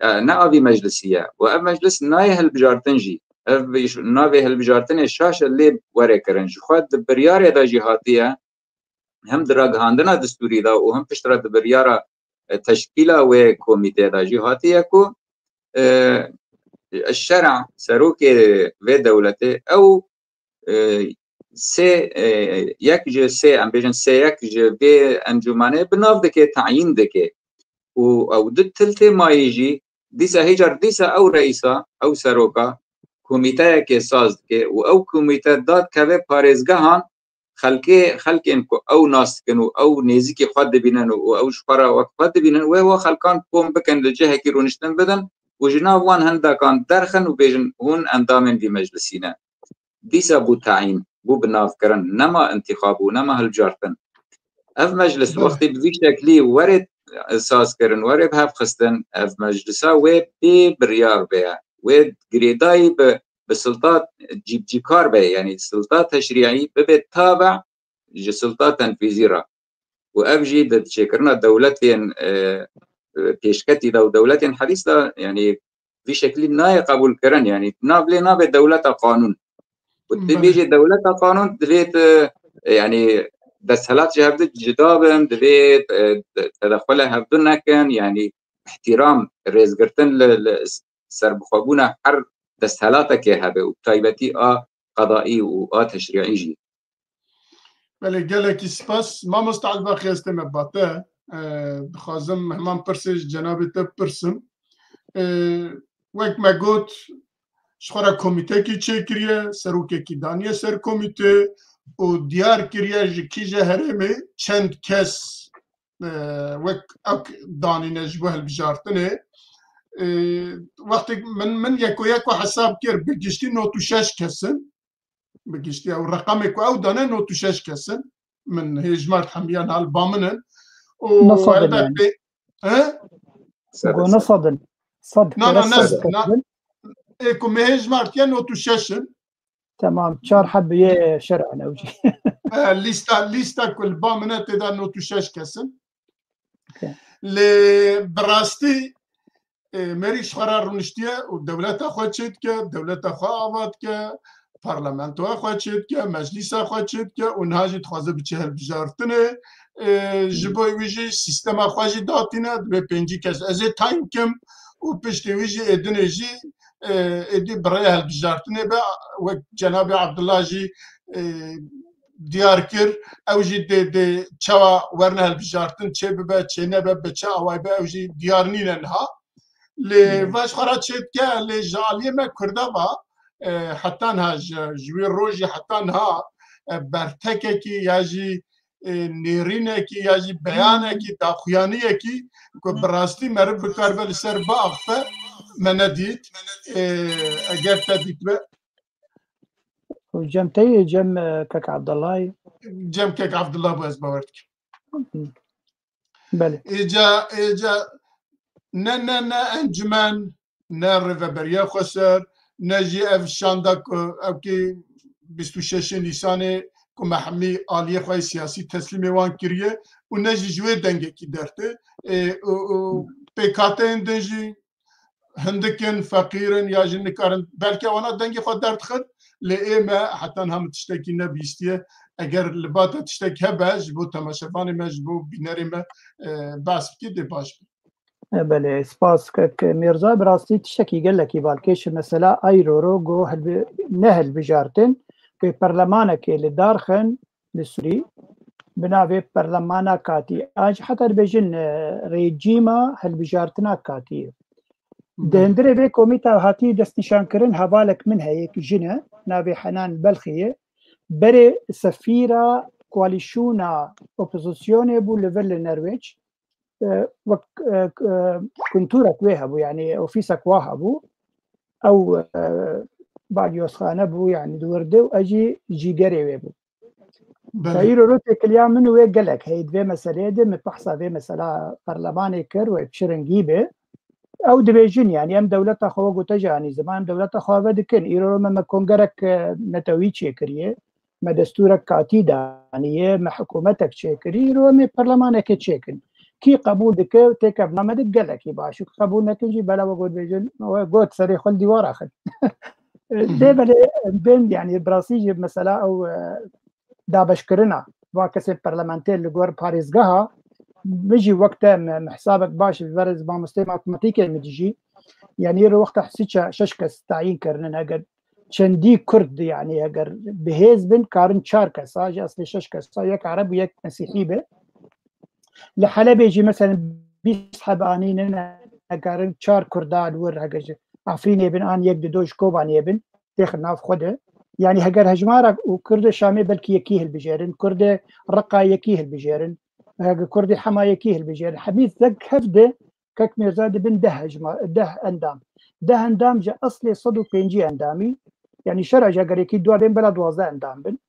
E, ne a vî meclisî ye. Û ev meclis nayê hilbijartin jî. Ev ş-, navê hilbijartinê şaş e lê were kirin. Ji xwe di biryarê de jî hatiye, hem di ragihandina distûrî de û hem piştre di biryara, e, teşkîla wê komîtê de jî hatiye ku, e, şera serokê vê dewletê ew, e, sê, e, yek ji sê, em bêjin sê yek ji vê encûmenê bi nav dike, tayîn dike. Û ew di til tê mayî jî dîsa hêcar dîsa ew reîsa, ew seroka komîteyekê saz dike û ew komîte dadikeve parêzgehan xelkê, xelkên ku ew nas dikin û ew nêzîkî xwe dibînin û ew ji xwe re wek xwe dibînin, wê wa xelkan kom bikin, li cihekî rûniştin bidin û ji nav wan hindekan derxin û bêjin, hûn endamên vî meclisî ne. Dîsa bû tayîn, bû binavkirin, nema intixab û nema hilbijartin. Ev meclis wextî bi vî şeklî were sazkirin, were bi hev xistin, ev meclisa wê bê biryar be, wê girêdayî bi, bi silta cîbcîkar be, yanî silta teşrî'î bibe tabe ji silta tenfîzî re. Û ev jî di çêkirina dewletên, e, e, pêşketî de û dewletên herîs de, yanî vî şeklî nayê qebûlkirin, yanî nav lê nabe dewleta qanûn. Û tu Belê. bêjî dewleta qanûn divê tu, e, yanî desthilat ji hevdu cida bin, divê, e, te-, tedexule hevdu nekin, yanî îhtîram, rêzgirtin li, li serbixwebûna her desthelatekê hebe û bi taybetî a qedaî û a teşrî'î jî. Belê, gelekî spas. Mamosta Elbaqî, ez tême ba te. E, dixwazim heman pirsê ji cenabê te bipirsim. E, wek me got, ji xwe re komîtekî çêkiriye, serokekî daniye ser komîte û diyar kiriye ji kîje herêmê çend kes, e, wek ek danîne ji bo hilbijartinê. E, wextê min, min yeko yeko hesab kir, bi giştî nod û şeş kes in. Bi giştî ew reqemê ku ew dane nod û şeş kes in. Min hêjmert hemiyan hal ba min in. Û Ne sed in elbet yani. pê-, he? Go ne sed in. Sed Na, kere na, ne sed s-, na, kes in. Ê ku me hêjmert ye nod û şeş in. Tamam, çar hebiyê şer'en ew jî. E, lîsta, lîsta ku li ba min e tê de nod û şeş kes in. Okey. Lê bi rastî, e, mêrik ji xwe re rûniştiye û dewleta xwe çêdike, dewleta xwe ava dike, parlamentoya xwe çêdike, meclîsa xwe çêdike û niha jî dixwaze biçe hilbijartinê. E, ji bo wî jî sîstema xwe jî datîne, divê pêncî kes ez ê tayîn kim û piştî wî jî ê dinê jî, e, êdî bi rêya hilbijartinê be, wek cenabê Abdullah jî, e, diyar kir, ew jî dê, dê çawa werne hilbijartin, çê bibe, çê nebe, bi çi awayî be, ew jî diyar nîne niha. Lê Hmm. veş xwe re çê dike, lê ji aliyê me Kurda va, e, heta niha ji, ji wî rojî heta niha, e, bertekekî ya jî, e, nêrînekî ya jî beyanekî, daxuyaniyekî ku bi rastî meriv bikaribe li ser biaxife, me nedît. E, eger te dîtibe, Cem te yê, Cem, e, Kek Abdullah yê? Cem Kek Abdullah bû, ez bawer dikim. Hı. Belê. Êca, êca ne, ne, ne encûmen, ne Rêveberiya Xweser, ne jî ev şanda ku ew kê bîst û şeş Nîsanê ku me hemî aliyê xwe yê siyasî teslîmê wan kiriye û ne jî ji wê dengekî dertê. Ê, û, û pêkhateyên din jî hindik in, feqîr in ya jî nikarin. Belke wana dengê xwe derdixin, lê ê me heta niha min tiştekî nebihîstiye. Eger li ba te tiştek hebe ji bo temaşevanê me, ji bo bînerê me, e, behs bikî, dê baş be. E, belê, spas kek Mîrza. Bi rastî tiştekî gelekî balkêş e. Mesela Ayroro got hilbi-, ne hilbijartin, ku perlemanekê li dar xin li Sûrî, bi navê perlemana katî. An jî heta dibêjin, e, rejîma hilbijartina katî. Di Belê. Hundirê vê komîta hatî destnîşankirin hevalek min heye, jin e, navê Henan Belxî ye. Berê sefîra koalîsyona opozisyonê bû li vir li Nerwêc. E, wek, e, k-, e, kunturek wê hebû, yanî ofîsek wa hebû. Ew, e, balyozxane bû, yanî di wir de û ez jî cîgerê wê bû. Belê. Îro ro têkiliya min û wê gelek heye di vê meseleyê de, min behsa vê mesela perlemanê kir û bi çi rengî be. Ew dibêjin, yanî em dewleta xwe wek gote jî anî ziman, em dewleta xwe ve dikin. Îro ro me, me kongerek, e, netewî çêkiriye, me destûrek katî daniye, me hikûmetek çêkirî, îro em ê perlemanekê çêkin. Kî qebûl dike, têkevna me de gelekî baş. Kî qebûl nekin jî bela wek got dibêjin, we got serê xwe li dîwara xin. Hı hı. Lê belê em bên, yanî bi rastî jî mesela ew, e, dabeşkirina va kesên parlamentêr li gor parêzgeha, min jî wek te me, me hesabek baş, bi berê mamosteyê matematîkê min dijî. Yanî îro wexta sî ça-, şeş kes tayîn kirinin, eger çendî Kurd, yanî eger bi hêz bin, karin çar kesa, ji eslê şeş kesa, yek Ereb û yek Mesîhî be. Li Helebê jî mesela bîst heb anînin, hekarin çar Kurda li wir, heger ji Efrînê bin an yek dido ji Kobaniyê bin, têxin nav xwe de. Yanî heger hejmara û Kurdê Şamê belkî yekî hilbijêrin, Kurdê Reqa yekî hilbijêrin, heger Kurdê Hema yekî hilbijêrin. Hemî zek hev de kek Mîrza dibin deh hejma-, deh endam. Deh endam ji eslê sed û pêncî endamî, yanî şer'a ji heger yekî dua bên bela duwazdeh endam bin.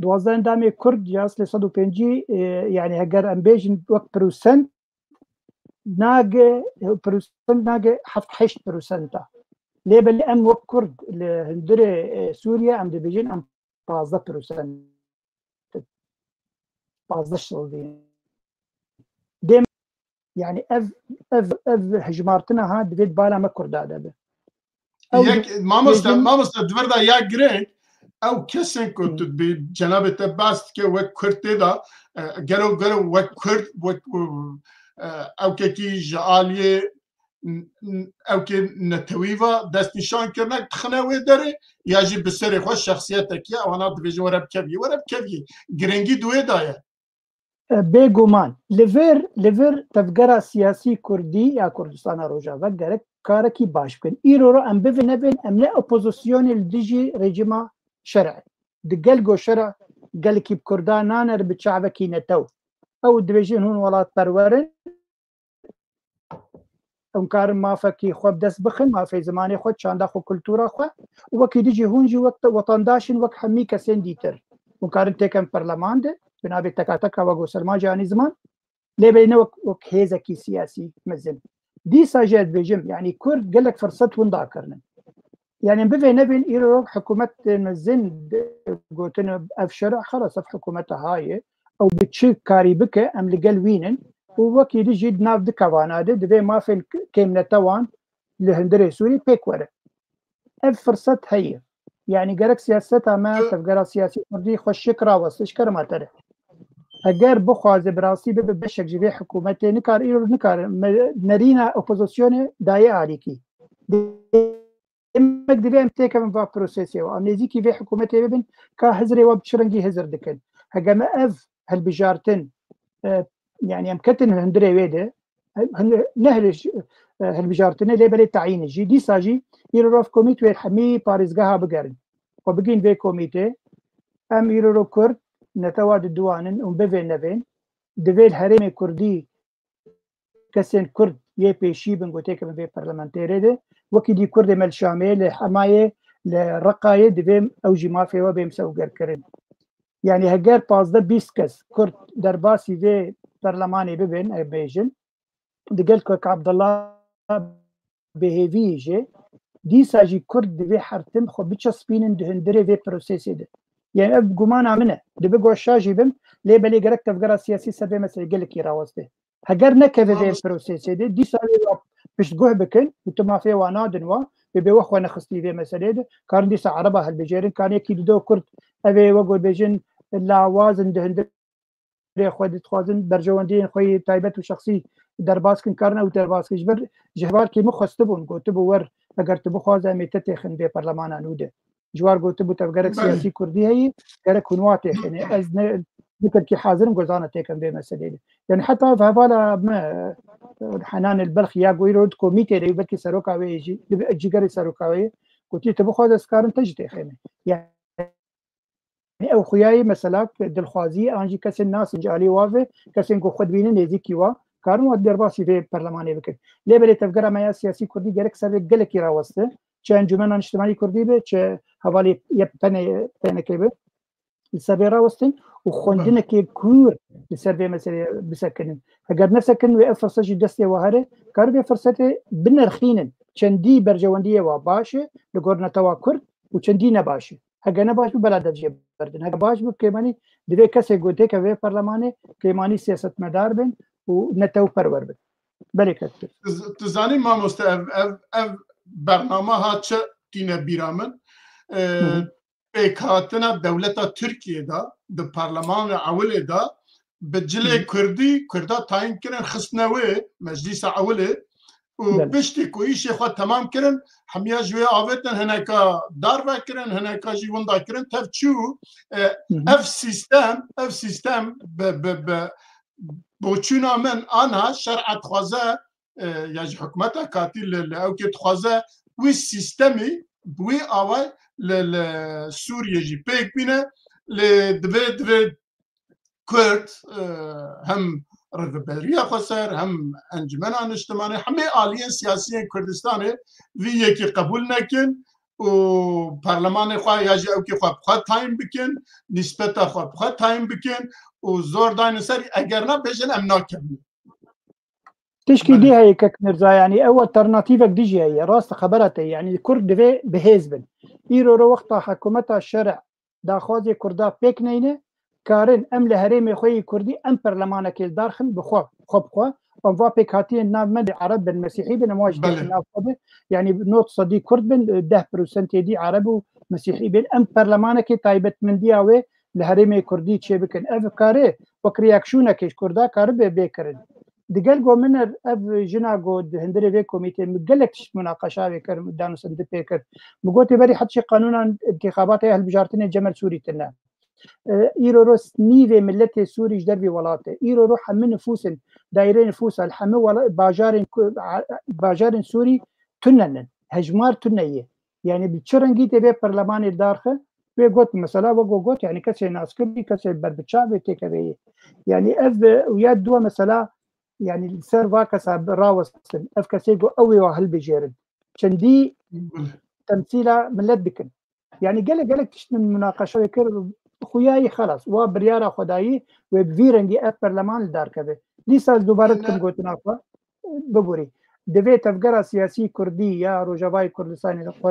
Duwazdeh endamê Kurd ji eslê sed û pêncî, e, yanî heger em bêjin wek prosent, nage, prosent nage heft heşt prosenta. Lê belê em wek Kurd li hundirê, e, Sûriye em dibêjin em pazdeh prosent, pazdeh şildî. Dêm, yanî ev, ev, ev hejmartina ha divê di bala me Kurda de be. Ew Yek, di-, mamoste, dibêjin mamoste, di vir de ya girêng, ew kesên ku Hı. tu bi cenabê te behs dike wek Kurd tê de, e, gelo, gelo wek Kurd, wek, e, ew kekî ji aliyê n-, n-, ew kê netewî ve destnîşan kirine, dixine wê derê, ya jî bi serê xwe şexsiyetek ye, ewana dibêje were bikeviyê, were bikeviyê. Girêngî di wê de ye. E, bêguman. Li vir, li vir tevgera siyasî kurdî ya Kurdistana Rojava gerek karekî baş bikin. Îro ro em bivin nevin, em ne opozisyonê li dijî rejîma şer'ê. Di gel go şer'a gelekî bi Kurda nane, bi çavekî netew. Ew dibêjin hûn welatperwer in. Hûn karin mafekî xwe bi dest bixin, mafê zimanê xwe, çanda xwe, kultura xwe. Û wekî dî jî hûn jî wek te-, wetandaş in, wek hemî kesên dîtir. Hûn karin têken perleman de, bi navê tekateka wek Selman jî anî ziman. Lê belê ne wek, wek hêzekî siyasî mezin. Dîsa jî ez dibêjim, yanî Kurd gelek firset winda kirinin. Yanî bivê nevên îro hikûmetên mezin gotin ev şer'a xelas, ev hikûmeta ha ye. Ew bi çi karî bike, em li gel wî nin. Û wekî dî jî di nav di kevana de divê mafên kêmnetewan li hundirê Sûrî pêk were. Ev firset heye. Yanî gerek siyaseta me, tevgera siyasî kurdî xwe şik raweste ji kerema te re. Eger bixwaze bi rastî bibe beşek ji vê hikûmetê, nikar îro nikare me nerîna opozisyonê daye alîkî. Demek divê em têkevin va prosesê û em nêzîkî vê hikûmetê bibin ka hizrê we bi çi rengî hizir dikin. Hege me ev hilbijartin, e, yanî em ketin hundirê wê de, hin-, ne hilij-, e, hilbijartinê lê belê tayînê jî. Dîsa jî îro rov komît wê hemî parêzgeha bigerin. Xwe bigîn vê komîtê, em îro ro Kurd netewa diduwanin û bivê nevên, divê li herêmê Kurdî kesên Kurd yê pêşî bin ku têkevin vê parlamentêrê de, wekî dî Kurdê me li Şamê, li Hemayê, li Reqayê divê ew jî mafê we bê misewgerkirin. Yani heger pazdeh bîst kes Kurd derbasî vê perlemanê bibin, e, bêjin, digel Kak Abdullah bêhêvî jî, dîsa jî Kurd divê her tim xwe biçespînin di hundirê vê prosesê de. Yani ev gumana min e. Dibe ku ez şa jî bim, lê belê gerek tevgera siyasî ser vê meselê gelekî rawestê. Heger nekeve vê prosesê de, dîsa wê wa piştguh bikin û tu mafê wa nadin wa, wê bê we xwe nexistî vê meselê de. Karin dîsa ereba hilbijêrin, karin yekî dido Kurd, ev ê we got bêjin lawazin di hundir rê xwe dixwazin berjewendiyên xwe yê taybet û şexsî derbas kin, karin ew derbas kin. Ji ber ji hevalkê min xwestibûn, gotibû wer, eger tu bixwaze em ê te têxin vê perlemana nû de. Ji war gotibû tevgerek siyasî kurdî heye, gerek hûn wa têxinê. Ez ne, ne tirkî hazir im gozana têkim vê meselê de. Yani heta ev hevala me, e, Henan el Belx ya ku îro di komîtê de, belkî seroka wê yê jî, dibe cîgerê seroka wê yê, gotî tu bixwaze ez karim te jî têxinê. Yani ew xuyayê mesela dilxwazî an jî kesên nasin ji alî wa ve, kesên ku xwe dibînin nêzîkî wa, karin wa derbasî vê perlemanê bikin. Lê belê tevgera me ya siyasî kurdî gerek ser vê gelekî raweste. Çi Encûmena Niştimanî Kurdî be, çi hevalê Y P N, P N K be, li ser vê rawestin û xwendinekê kûr li ser vê meselê bisekinin. Heger nesekin wê ev firset jî destê wa here, kar vê firsetê binerxînin. Çendî berjewendiyê wa baş e li gor netewa Kurd û çendî ne baş e. Hege ne baş bû, bela dev jê berdin. Hege baş bû, kêmanî divê kesê ku têke vê perlemanê, kêmanî siyasetmedar bin û netew perwer bin. Belê kek tu. Tu z-, tu zanî mamoste, ev, ev, ev bernama ha çi tîne bîra min? Ee, Hı hı. Pêkhatina dewleta Tirkiyê de, di parlemanê ewilê de, bi cilê Hı hı. Kurdî, Kurda tayîn kirin, xistine wê meclîsa ewilê. Û Belê. Piştî ku îşê xwe temam kirin, hemiya ji wê avêtin, hineka darve kirin, hineka jî winda kirin, tev çû, e, Hı hı. Ev sîstem, ev sîstem bi, bi, bi boçûna min anha şer'a dixwaze, e, ya ji hikûmeta katî li, li ewkê dixwaze wî sîstemî bi wî away li, li Sûriyê jî pêk bîne, lê divê, divê Kurd, e, hem Rêveberiya Xweser, hem Encûmena Niştimanî, hemê aliyên siyasî yên Kurdistanê vî yekî qebûl nekin û parlemanê xwe ya jî ewkê xwe bi xwe tayîn bikin, nîsbeta xwe bi xwe tayîn bikin û zor dayne ser, eger na bêjin em nakevin. Tişkî Belê. Dî heye kek Mirza, yanî ew alternatîvek dî jî heye. Rast xebera te, yanî Kurd divê bi hêz bin. Îro ro wexta hikûmeta şerê daxwazê Kurda pêk neyne, karin em li herêmê xwe yê Kurdî em perlemanekê li dar xin bi xwe, xwe bi xwe. Em va pêkhatiyên nav me de Ereb bin, Mesîhî bin, em wa jî Belê. Têxin nav xwe de. Yanî nod sedî Kurd bin, deh prosentê dî Ereb û Mesîhî bin. Em perlemanekê taybetmendiya wê li herêmê Kurdî çêbikin. Ev kare wek reaksiyonekê ji Kurda karibe bê kirin. Digel ku min er, ev jina ku di hundirê vê komîtê min gelek tişt munaqeşa wê kir, danûsandin pê kir. Min gotê berî het jî qanûna întîxabata ya hilbijartinê Cemel Sûrî tune. E, îro ro nîvê miletê Sûrî ji dervî welat e. Îro ro hemî nifûsên, daîrê nifûsa li hemî wela-, bajarên ku-, a-, bajarên Sûrî tune ne. Hejmar tune ye. Yani bi çi rengî tê vê perlemanê darxe? Wê got, mesela, wek we got, yani kesê naskirî, kesê berbiçavê têkeveyê. Yani ev, e, ya dua mesela, yani li ser va kesa bi-, rawestin, ev kesê ku ew ê wa hilbijêrin. Çendî Belê. Temsîla millet dikin. Yani gelek, gelek tişt min munaqeşe kir, xuyayî xelas, wa biryara xwe dayî wê bi vî rengî ev perleman li dar keve. Dîsa ez dubare dikim gotina xwe, biborî. Divê tevgera siyasî kurdî ya Rojavayê Kurdistanê xwe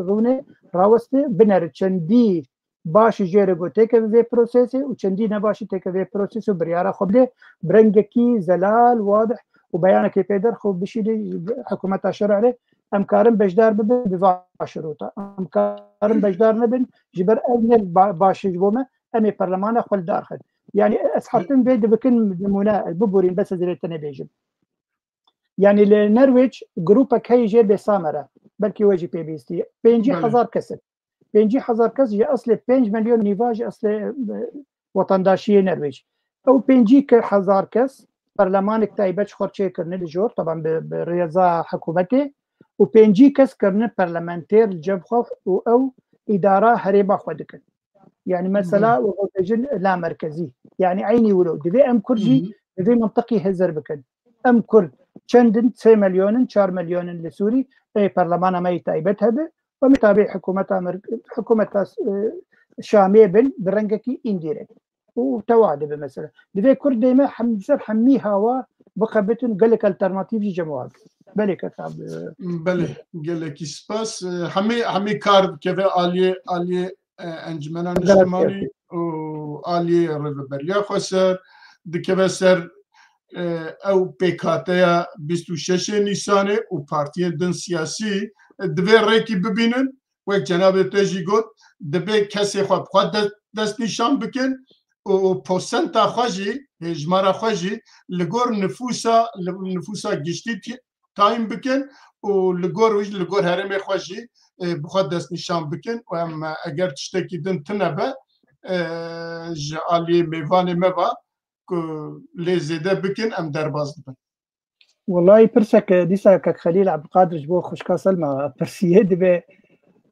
rûnê rawestê, binere çendî baş jê re ku têkeve vê prosesê û çendî nebaşî têkeve vê prosesê û biryara xwe bide bi rengekî zelal, wadih û beyanekê pê derxe û bişîne hikûmeta şerê re, em karin beşdar bibin bi van şirûta. Em karin beşdar nebin, ji ber ev ne ba-, baş e ji bo me, em ê perlemana xwe li dar xin. Yani ez hetim vê dibikin nimûne, biborîn, bes ez rê tenê bêjim. Yani li Norwêc grûpek heye jê bê Samere, belkî we jî pê bihîstiye. Pêncî hezar kes in. Pêncî hezar kes ji eslê pênc milyon nîva ji eslê, e, wetandaşiyê Norwêc. Ew pêncî ke-, hezar kes perlemanek taybet ji xwe çêkirine li jor, teban bi, bi rêza hikûmetê û pêncî kes kirine perlementêr li cem xwe û ew îdara herêma xwe dikin. Yani mesela, Belê. Wek bêjin la merkezî. Yani eynî wilo. Divê em Kurd jî Hı hı. Divê mintiqî hizir bikin. Em Kurd çend in? Sê milyon in, çar milyon in li Sûrî. Ê perlemana me yê taybet hebe. Em ê tabî hikûmeta Amer-, hikûmeta, e, Şamê bin bi rengekî indirekt. Û tewa dibe mesela. Divê Kurd dê me hem ser hemî hawa bixebitin, gelek alternatîf jî cem wan. Belê kek abi. Belê, gelekî spas. E, hemî, hemî kar dikeve aliyê, aliyê, e, Encumena Niştimanî û aliyê Rêveberiya Xweser, dikeve ser, e, ew pêkhateya bîst û şeşê Nîsanê û partiyên din siyasî, e, divê rêkî bibînin. Wek cenabê te jî got, dibê kesê xwe bi xwe de-, destnîşan bikin û posenta xwe jî, hêjmara xwe jî li gor nifûsa, li nifûsa giştî ti-, tayîn bikin û li gor wî jî, li gor herêmê xwe jî, e, bi xwe destnîşan bikin û em, e, eger tiştekî din tune be, e, ji aliyê mêvanê me ve ku lê zêde bikin, em derbas dibin. Wellahî pirsek dîsa kek Xelîl Ebdulkadir ji bo xwişka Selma pirsiyê dibe.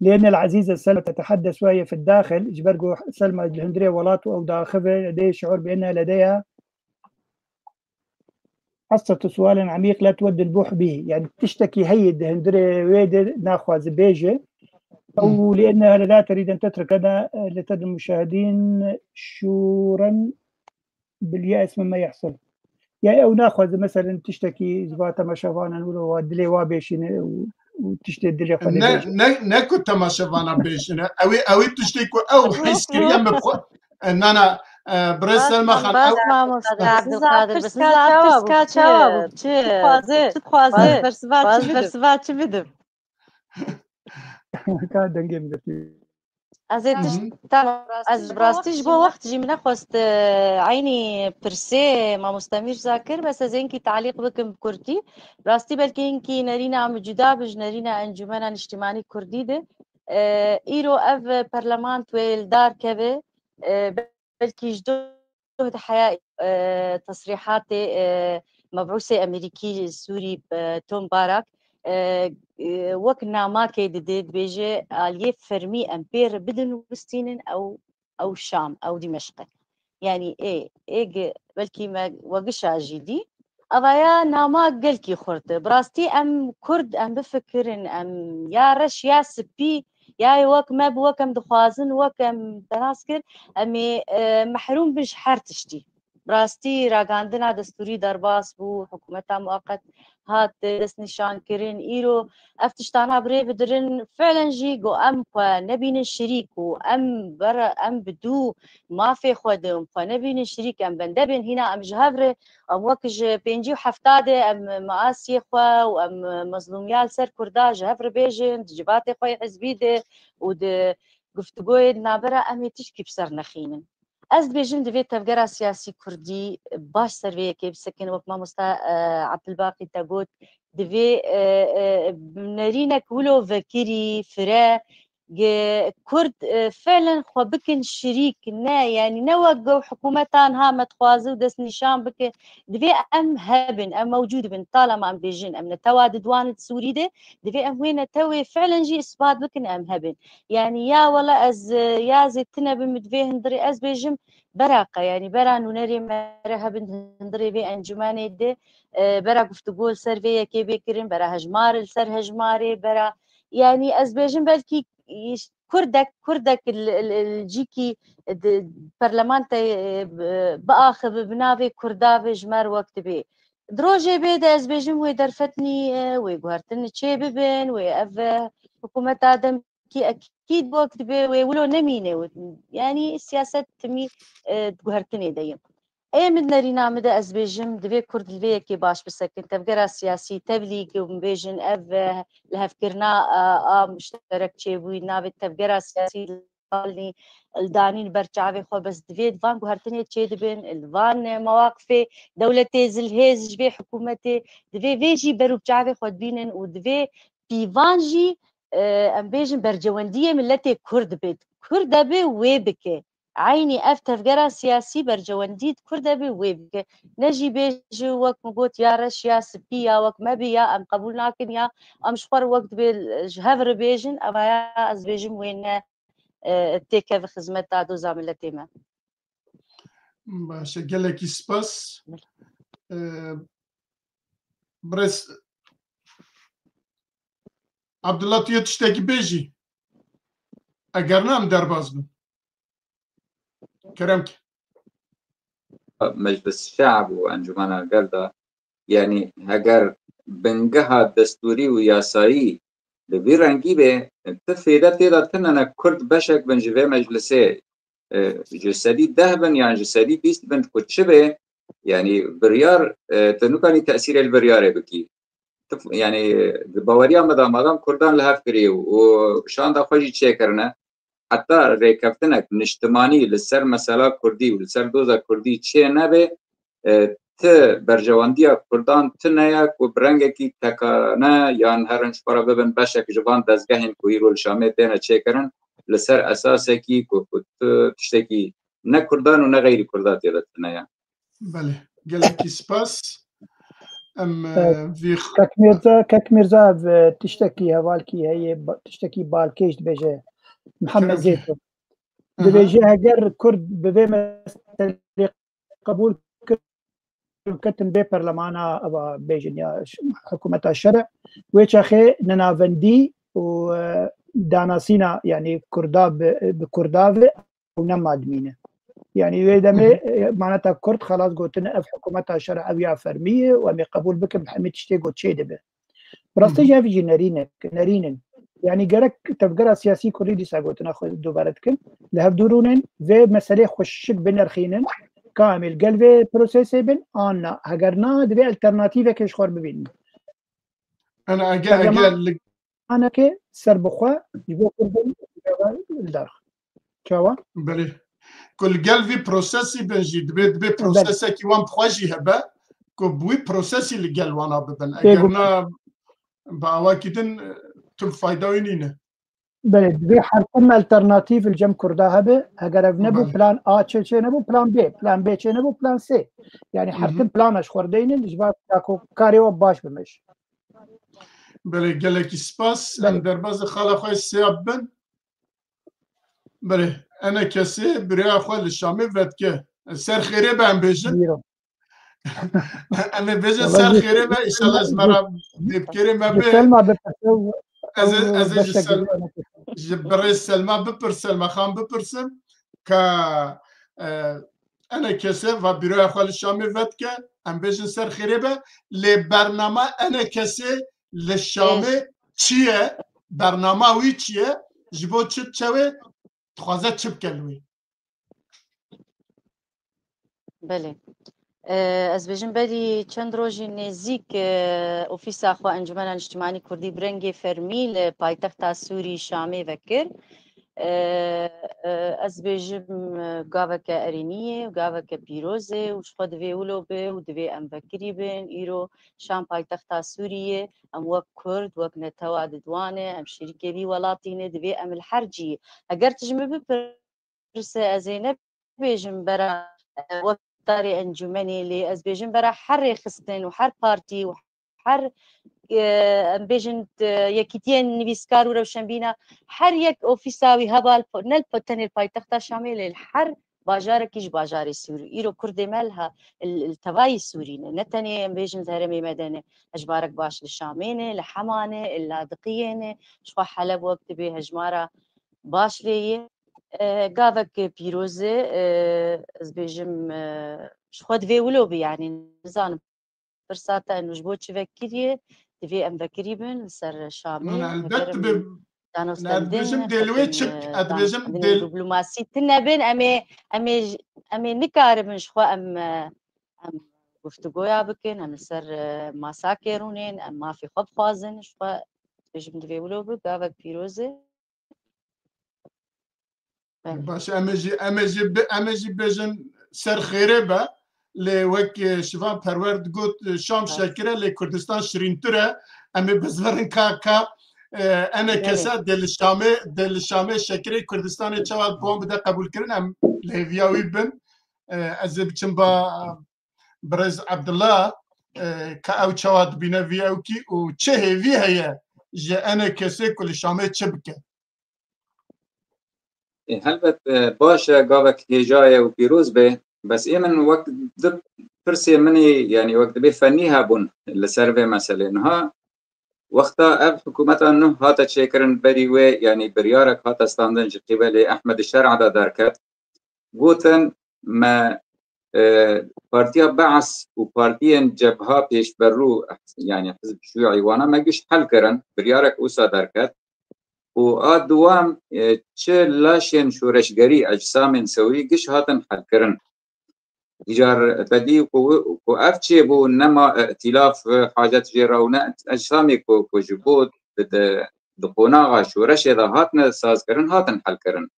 لأن العزيزة سلمى تتحدث وهي في الداخل. Ji ber ku Selma li hundirê welat û ew diaxive, لديها شعور بأنها لديها حصة سؤال عميق لا تود البوح به. Yani tiştekî heye di hundirê wê de naxwaze bêje. Ew لأنها لا تريد أن تترك لنا لدى المشاهدين شعورا باليأس مما يحصل. Yani ew naxwaze meselen tiştekî ji va temaşevanan wilo wa dilê wa bêşîne û, û tiştê dilê xwe Ne, nebêje. ne, ne ku temaşevana bêjine. Ew ê, ew ê tiştê ku ew hîs kiriye min xwe. E, na, na, e, birêz Selma Xan, ew Mamosta Ebdulkadir, bi siz piska çawa bû? Çi dixwaze? Çi dixwaze? Bersiva çi bidim? Bersiva çi bidim? Ka dengê min girtî. Ez ê tişt, tamam, ez bi rastî ji bo wext jî min nexwest, e, eynî pirsê Mamoste Mîrza kir, bes ez ê hinkî talîq bikim bi kurdî. Rastî belkî hinkî nerîna min cuda bi ji nerîna Encûmena Niştimanî Kurdî de. E, îro ev perlemant wê li dar keve, e, belkî ji doh di heya, e, tesrîhatê, e, mebûsê Amerîkî Sûrî, e, Tom Barak, e, e, wek namakê dide, dibêje aliyê fermî em pê re bidin û bistînin ew, ew Şam, ew Dîmeşq e. Yanî ê, ê gi-, belkî me wegişa jî dî. Evaya nama gelkî xurt e. Bi rastî em Kurd, em bifikirin, em ya reş ya spî, ya wek me bi wek em dixwazin, wek em te nas kir, em ê, e, mehrûm bin ji her tiştî. Bi rastî ragandina destûrî derbas bû, hikûmeta muweqet hat destnîşankirin. Îro ev tiştana bi rê bidirin, fiilen jî ku em xwe nebînin şirîk û em bere, em bi dû mafê xwe de em xwe nebînin şirîk, em bende bên, hîna em ji hev re, em wek ji pêncî û hefta de em maasiyê xwe û em mezlûmiya li ser Kurda ji hev re bêjin, di civatê xwe yê hizbî de û di guftûgoyê di navbera em ê tişkî bi ser nexînin. Ez dibêjim divê tevgera siyasî kurdî baş ser vê yekê bisekin, wek mamosta, e, Ebdulbaqî te got, divê, e, e, nerînek wilo vekirî, fire, gi-, Kurd, e, fiilen xwe bikin şirîk, ne, yanî ne wek ew hikûmetan ha me dixwaze û destnîşan bike. Divê em hebin, em mewcûd bin, talema em bêjin, em netewa di diwan di Sûrî de, divê em wê netewê fiilen jî ispat bikin, em hebin. Yanî ya wele ez, e, ya zêtine bim di vê hundirê, ez bêjim, bera qe, yanî bera nûnerê me re hebin hundirê vê encûmenê de, e, bera guftûgo li ser vê yekê bê kirin, bera hejmar li ser hejmarê, bera, yanî ez bêjim belkî kurdek, kurdek li, li, li cîkî di perlemanteyê, e, bi, biaxive bi navê Kurda ve ji me re wek dibê. Di rojê bê de ez bêjim wê derfetinî, e, wê guhertin çê bibin, wê ev, e, hikûmeta dem kî ekîd wek dibe wê wilo nemîne û, yanî siyaset timî, e, di guhertinê de ye. Ê min nerîna min de ez bêjim, divê Kurd li vê yekê baş bisekin. Tevgera siyasî, tevlî ku min bêjin ev, e, lihevkirina, e, a muşterek çêbûyî navê tevgera siyasî li danîn ber çavê xwe, bes divê di van guhertinê çêdibin, li van, e, mewaqifê dewletê zilhêz ji vê hikûmetê, divê vê jî ber û bi çavê xwe dibînin û divê pîvan jî, e, em bêjin bercewendiyê miletê Kurd bê. Kurd debe wê bike. Eynî ev tevgera siyasî bercewendî di Kurd debe wê bike. Ne jî bêje wek min got ya reş ya spî ya wek me bî ya em qebûl nakin ya em ji xwe re wek dibê ji hev re bêjin. Evaya ez bêjim wê ne, e, têkeve xizmeta doza miletê me. Baş e, gelekî spas. E, Birêz Abdullah, tu yê tiştekî bêjî? Eger na, em derbas bin. Kerem ke. Meclis Şe'b û Encûmena Gel de, yanî heger bingeha destûrî û yasayî bi vî rengî be, ti fêde tê de tine ne Kurd beşek bin ji vê meclisê, e, ji sedî deh bin yan ji sedî bîst bin ku çi be, yanî biryar, e, tu nikanî tesîrê li biryarê bikî. Tu, yanî di baweriya me de madem Kurdan li hev kirî û şanda xwe jî çêkirine, heta rêkeftinek niştimanî li ser mesela Kurdî û li ser doza Kurdî çê nebe, e, ti berjewendiya Kurdan tune ye ku bi rengekî tekane yan herin ji xwe re bibin beşek ji van dezgehên ku îro li Şamê têne çêkirin, li ser esasekî ku, ku tu tiştekî ne Kurdan û ne xeyrî Kurda tê de tune ye. Belê, gelekî spas. Em, e, vî Kek Mirza, Kek Mirza ev, e, tiştekî hevalkî heye, ba- tiştekî balkêş dibêje. Mihemed Kerem ke. Zêto. Aha. Dibêje heger Kurd bi vê meselê qebûl kir û ketin bê perlemana, eva bêjin ya ş- hikûmeta şere, wê çaxê ninavendî û, e, danasîna, yanî Kurda bi, bi Kurda ve û ne madmîne. Yanî wê demê, e, maneta Kurd xelas gotine ev hikûmeta şere ev ya fermî ye û em ê qebûl bikin bi hemî tiştê got çê dibe. Bi rastî jî ev jî nerînek, nerîn in. Yanî gerek tevgera siyasî Kurdî dîsa gotina xwe dubare dikin. Li hev dû rûnin, vê meselê xweşik binirxînin. Ka em ê li gel vê prosesê bin, an na. Heger na, divê alternatîvekê ji xwe re bibînin. Ana ege, ege li Aneke serbixwe ji bo Kurdan li dar. Çawa? Belê. Ku li gel vî prosesî bin jî dibê, dibê prosesekî wan bi xwe jî hebe, ku bi wî prosesî li gel wana bibin. Eger Bêguman. Na bi awakî din, e, tu fayda wî nîne. Belê, divê her tim alternatîf li cem Kurda hebe, heger ev nebû, Belê. Plan A çê, çê nebû, plan B, plan B çê nebû, plan C. Yanî her Hı hı. tim plana ji xwe re deynin, ji ber ku karê we baş bimeş. Belê, gelekî spas. Belê. Em derbazê xala xwe sêya bin. Belê, ene kesê birêya xwe li Şamê vedike. Ser xêrê be em bêjin. Bîro. Em ê bêjin Wala ser jî- xêrê be, înşallah ji me re dêpkêrê me Ji bê. Selma bipirse û- Ez ê, û ez ê ji beşek Sel-, ji ene kesê. Ji birê Selma bipir, Selma Xan bipirsim ka, e, ene kesê va bîroya xwe li Şamê vedike, em bêjin ser xêrê be, lê bernama ene kesê li Şamê çi ye? Bernama wî çi ye? Ji bo çi diçe wê? Dixwaze çi bike li wê? Belê. E, ez bêjim berî çend rojî nêzîk, e, ofîsa xwe Encûmena Niştimanî Kurdî bi rengê fermî li paytexta Sûrî Şamê vekir. E, e, ez bêjim, e, gaveke erênî ye û gaveke pîroz e û ji xwe divê wilo be û divê em vekirî bin. Îro Şam paytexta Sûrî ye. Em wek Kurd, wek netewa didwane, em şêrîkê vî welatî ne, divê em li her cî. Heger tu ji min bipir- pirse, ez ê nebêjim bera, e, wekdarê encûmenê, lê ez bêjim bera her rêxistin û her partî û her, e, em bêjin, e, yekîtiyên nivîskar û rewşenbîna, her yek ofîsa wî heba li po-, ne li po-, tenê li paytexta Şamê, lê li her bajarekî ji bajarê Sûrî. Îro Kurdê me li ha-, li, li tevayî Sûrî ne. Ne tenê em bêjin li herêmê me de ne. Hejmarek baş li Şamê ne, li Hema ne, li Ladiqiyê ne, ji xwe Heleb wek dibê hejmara baş lê ye. E, gavek pîroz e, e, ez bêjim, e, ji xwe divê wilo be, yanî nizanim. Pirsa te û ji bo çi vekirî ye, divê em vekirî bin li ser Şamê. Min elbet heger em dibê, dano ne, ez stendin, dibêjim dê li wê heger çi, em, ez dibêjim dê li diplomasî tune bin, em ê, em ê, em ê nikaribin ji xwe em, e, em guftûgoya bikin, em li ser, e, masakê rûnên, em mafê xwe bixwazin, ji xwe dibêjim divê wilo be, gavek pîroz e. Belê. Baş, em ê jî, em ê jî bi-, em ê jî bêjin ser xêrê be. Lê wek, e, Şivan Perwer digot, e, Şam şekir e, lê Kurdistan şirîntir e. Em ê bizverin ka, ka, e, ene kesa dê li Şamê, dê li Şamê şekirê Kurdistanê çawa bi wan bide qebûlkirin, em li hêviya wî bin. E, ez ê biçim ba birêz Abdullah, e, ka ew çawa dibîne vî ewkî û çi hêvî heye ji ene kesê ku li Şamê çi bike? Ê, helbet, e, baş e, gavek hêja ye û pîroz be. Bes ê min wek di pirsê min ê, yanî wek dibê fennî hebûn li ser vê meselê. Niha wexta ev hikûmeta nuh hate çêkirin berî wê, yanî biryarek hate standin ji qîbelê Ehmed Şer'a de derket. gotin me, e, Partiya Be's û partiyên Cebha Pêşberû, yanî Hizb Şûî wana me giş hel kirin, biryarek wisa derket. Û a duwam, e, çi laşên şoreşgerî, ecsamên sewî giş hatin helkirin. Îcar te dî ku, ku ev çêbû, nema îtîlaf, e, hacet jê re û ne ecsamê ku, ku ji bo di, di, di qonaxa şoreşê de hatine sazkirin, hatin helkirin.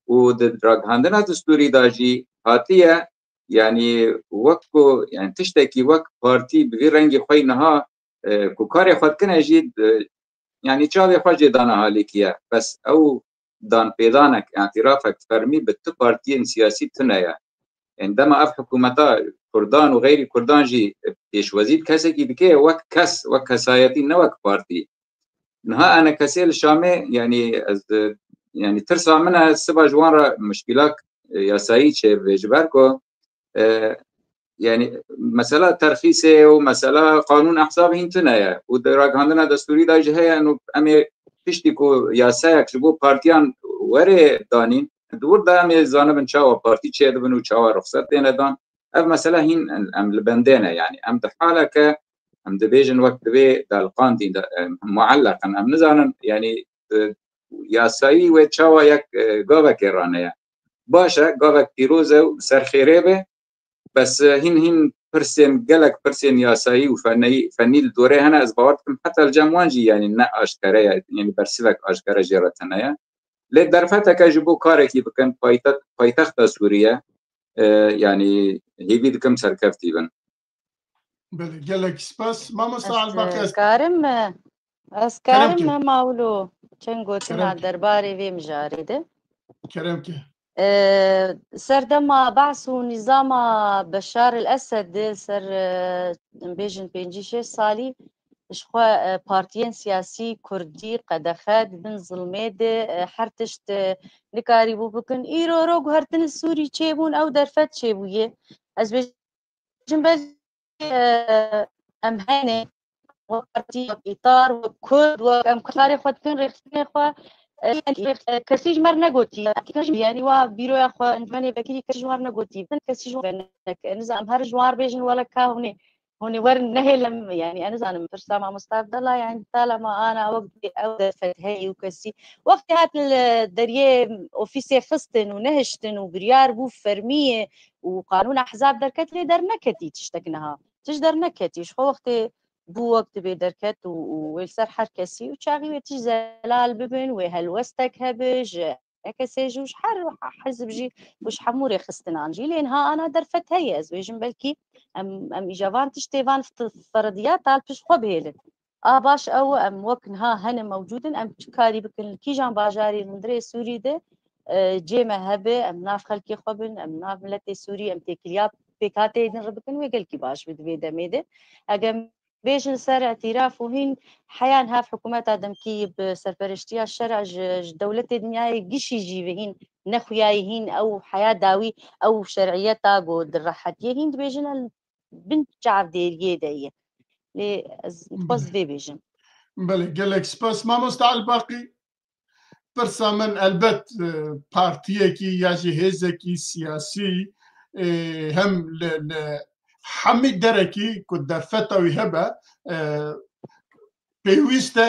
Û di ragihandina destûrî de jî hatiye, yanî wek ku, yanî tiştekî wek partî bi vî rengî xwe yî niha, e, ku karê xwe dikine jî, e, yanî çavê xwe jê dane halêkî ye. Bes ew danpêdanek, îtirafek fermî bi ti partiyên siyasî tune ye. Yanî dema ev hikûmeta Kurdan û xeyrî Kurdan jî pêşwazî bi kesekî dike, wek kes, wek kesayetî, ne wek partî. Niha enekesê li Şamê, yanî ez, yanî tirsa min e, siba ji wan re muşkîlak, e, yasayî çêbê, ji ber ku, e, yanî mesela terxîsê û mesela qanûn ehzab hîn tune ye û di ragihandina destûrî de jî heye, û em ê piştî ku yasayek ji bo partiyan were danîn, di wir de em ê zanibin çawa partî çêdibin û çawa ruxset têne dan. Ev mesele hîn em, em li bendê ne, yanî em di haleke, em dibêjin wek divê delqandî de, e, muelleq in. Em nizanin, yanî, e, yasayî wê çawa yek, e, gavekê raneye. Baş e, gavek pîroz e û ser xêrê be. Bes, e, hîn, hîn pirsên, gelek pirsên yasayî û feneyî, fenî li dorê hene. Ez bawer dikim heta li cem wan jî, yanî ne aşkere ye, yanî bersivek aşkere jê re tune ye. Lê derfeteke ji bo karekî bikin, payte-, paytexta Sûriye, e, yanî hêvî dikim serkeftî bin. Belê, gelek spas. Mamosta Ez, Elbaqî, e, ez karim, e, ez kerem karim ke. Hema wilo çend gotina Kerem ke. derbarê vê mijarê de. Kerem ke. E, serdema Be's û nîzama Beşar el Esed de ser, e, em bêjin pêncî şeş salî, ji xwe, e, partiyên siyasî kurdî qedexe dibin zilmê de, e, her tişt, e, nikarîbû bikin. Îro ro guhertin li Sûrî çêbûn, ew derfet çêbûye. Ez bêjim belkî, e, em hene, wek partî, wek îtar, wek kurd, wek em karê xwe dikin, rêxistinê xwe, e, yanî, e, kesî ji me re negotî. Yanî wa bîroya xwe, encûmenê vekirî kesî ji me re negotî. Kesî ji me re neke. Nizanim, em her ji wan re bêjin, wele ka hûnê, hûnê werin nehêlin, yanî, ez nizanim, pirsa mamosta Abdullah, yanî, talema ana wek ew derfet heyî û kesî. Wextê hatin li deriyê ofîsê xistin û nehiştin û biryar bû fermiyê û qanûn ehzab derket, lê derneketî tiştek niha. Tişt derneketî. Ji xwe wextê bû wek dibê derket û, û wê li ser her kesî û çaxî wê tişt zelal bibin, wê helwestek hebe ji E K S jî û ji her hizb jî û ji hemû rêxistinan jî. Lê niha ana derfet heye. Ez bêjim belkî em, em îja van tiştê van f-, ferdiya tal pişt xwe bihêlin. A baş ew em wek niha hene mewcûd in, em çi karî bikin li kîjan bajarê hundirê Sûrî de, e, cê me hebe, em nav xelkê xwe bin, em nav miletê Sûrî, em têkiliya pêkhateyê din re bikin, wê gelkî baş bi di vê demê de. Eger bêjin ser îtiraf û hîn heya niha hikûmeta demkî bi serpereştiya şera ji, ji dewletê dinyayê gişî jî ve hîn nexuyayî hîn ew heya dawî ew şeriyeta ku di rehetiyê hîn dibêjin el bin çavdêriyê de ye. Lê ez dixwest vê bêjim. Belê, gelek spas. Mamosta Elbaqî, pirsa min elbet, e, partiyekî ya jî hêzekî siyasî, e, hem li, li hemî derekî ku derfeta wî hebe, e, pêwîst e,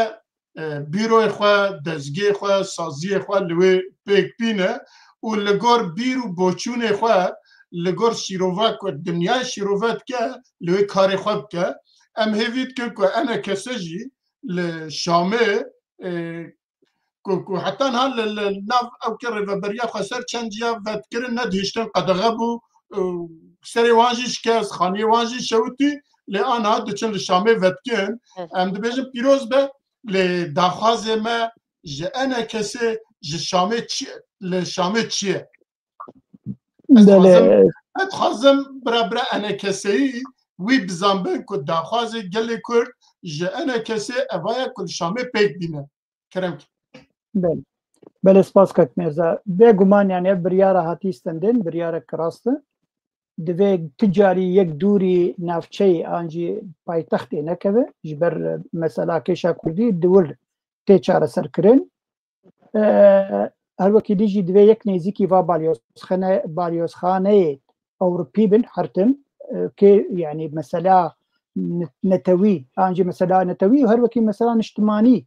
e, bîroyê xwe, dezgehê xwe, saziyê xwe li wê pêk bîne û li gor bîr û boçûnê xwe, li gor şîrova ku dinyayê şîrove dike, li wê karê xwe bike. Em hêvî dikin ku E N K S jî li Şamê, e, ku, ku heta niha li, li nav ew ke rêveberiya xweser çend ciya vetkirin nedihiştin, qedexe bû, û serê wan jî şikest, xaniyê wan jî şewitî, lê aniha diçin li Şamê vetkin. Evet. Em dibêjin pîroz be, lê daxwazê me ji E N K S'ê ji Şamê çi, li Şamê çi ye? Ez Belê. dixwazim, ez dixwazim bira bira E N K S'eyî wî bizanbin ku daxwazê gelê Kurd ji E N K S'ê eva ye ku li Şamê pêk bîne. Kerem ke. Belê. Belê, spas kak Mêrza. Bêguman, yanî, ev biryara hatî stendin, biryarek rast e. Divê tu carî yek dûrî navçeyê an jî paytextê nekeve, ji ber, e, mesela kêşa Kurdî di wir tê çareserkirin. E, Her wekî dî jî divê yek nêzîkî va balyozxane-, balyozxaneyê Ewropî bin, hertim, e, kê, yanî mesela ne-, netewî, an jî mesela netewî û her wekî mesela niştimanî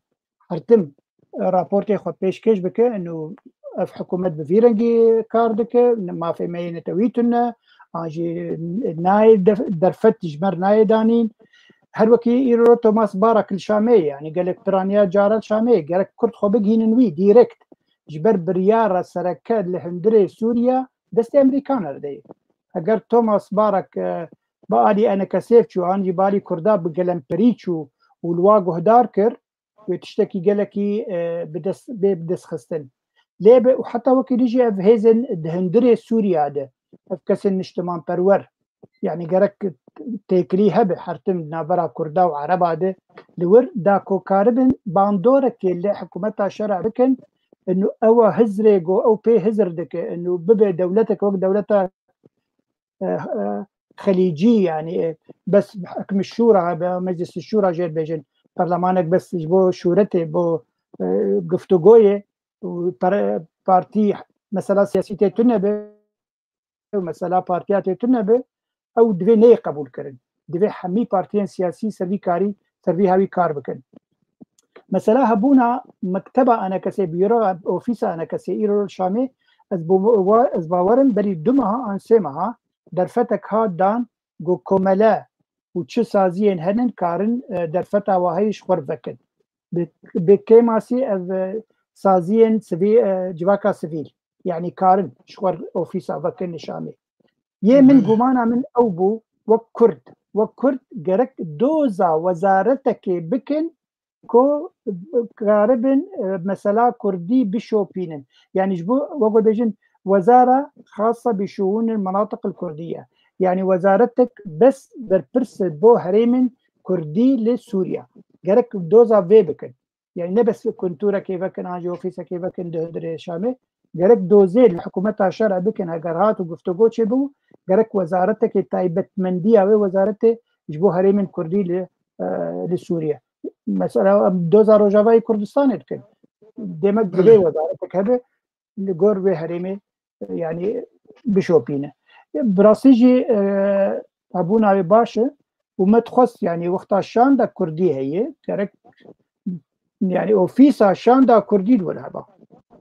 hertim, e, raportê xwe pêşkêş bike, û ev hikûmet bi vî rengî kar dike, mafê me yê netewî tune, an jî nayê def-, derfet ji me re nayê danîn. Her wekî îro Thomas Barak li Şamê ye, yanî gelek piraniya cara li Şamê ye, gerek Kurd xwe bigihînin wî, direkt. Ji ber biryara sereke li hundirê Sûriya destê Amerîkana de ye. Eger Thomas Barak, e, bi alî enekesê çû, an jî bi alî Kurda bi gelemperî çû û li wa guhdar kir, wê tiştekî gelekî, e, bi dest, bê bi dest xistin. Lê bi, û heta wekî dî jî ev hêzên di hundirê Sûriya de, ev kesên niştimanperwer, yanî gerek têkilî hebe, hertim di navbera Kurda û Ereba de li wir da ku karibin bandorekê li hikûmeta şera bikin, inu ewa hizrê ku ew pê hizir dike, inu bibe dewletek wek dewleta, e, e, xelîcî, yanî, e, bes hikmi şûra hebe, meclisi şûra jê dibêjin, perlemanek bes ji bo şûretê, bo, e, guftûgoyê û per-, partî, mesela siyasî tê tune be, û mesela partiya tê tune be, ew divê neyê qebûl kirin. Divê hemî partiyên siyasî ser vî karî, ser vî hawî kar bikin. Mesela hebûna mekteba enekesê, bîro, ofîsa enekesê îro li Şamê, ez bo-, wa-, ez bawer im berî du meha an sê meha derfetek hat dan ku komele û çi saziyên henin karin, e, derfeta wahayî ji xwe re vekin. Bi, bi kêmasî ev, e, saziyên sivî-, e, civaka sivîl, yanî karin ji xwe re ofîsa vekin li Şamê. Yê min Belê. Gumana min ew bû, wek Kurd, wek Kurd gerek doza wezaretekê bikin ku karibin, e, mesela Kurdî bişopînin. Yanî ji bo, wek ku bêjin, wezara xasa bi şûûnil menatiqil Kurdiye. Yanî wezaretek bes berpirs bo herêmên Kurdî li Sûriye. Gerek doza vê bikin. Yanî ne bes kunturekê vekin, an jî ofîsekê vekin di hundirê Şamê. Gerek dozê li hikûmeta şer'e bikin, heger hat û guftûgo çêbû, gerek wezaretekê taybetmendiya wê wezaretê ji bo herêmên Kurdî li, e, li Sûriye. Mesela em doza Rojavayê Kurdistanê dikin. Demek divê Belê. wezaretek hebe li gor vê herêmê, e, yanî bişopîne. Bi rastî jî, e, hebûna wê baş e û me dixwest, yanî wexta şanda Kurdî heye, gerek, yanî ofîsa şanda Kurdî li wir heba.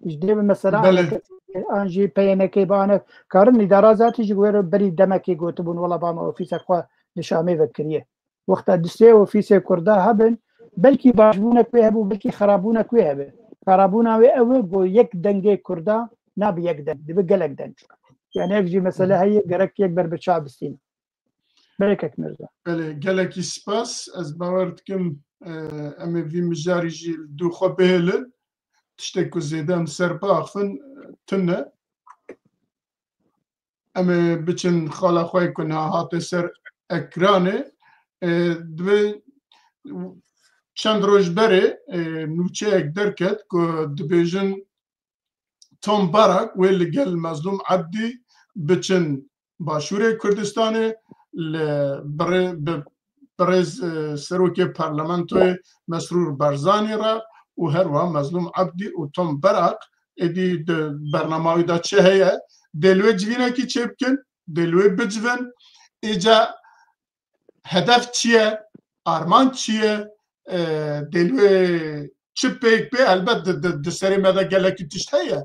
Ji dê mesela Belê. an jî P Y N K bi ane karin îdara zatî ji wê re berî demekê gotibûn, wela ba me ofîsa xwe li Şamê vekiriye. Wexta du sê ofîsê Kurda hebin, belkî başbûnek wê hebû, belkî xerabûnek wê hebe. Xerabûna wê ew e, ku yek dengê Kurda nabe yek deng, dibe gelek deng. Yani ev jî mesele heye, gerek yek ber bi çav bistîne. Belê kek Mirza. Belê, gelekî spas. Ez bawer dikim, e, em ê vî mijarî jî li dû xwe bihêlin. Tiştek ku zêde em ser biaxifin, e, tune. Em ê biçin xala xwe ku niha hate ser ekranê. E, divê çend roj berê, e, nûçeyek derket ku dibêjin Tom Barak wê li gel Mezlûm Ebdî biçin Başûrê Kurdistanê, li birê-, bi birêz, e, serokê parlamentoyê Mesrûr Barzanî re û her wiha Mezlûm Ebdî û Tom Barak êdî di bernama wî de çi heye, dê li wê civînekî çêbikin, dê li wê bicivin. Îca hedef çi ye? Armanc çi ye? E, dê li wê çi pêk bê? Helbet di, di, di serê me de gelekî tişt heye.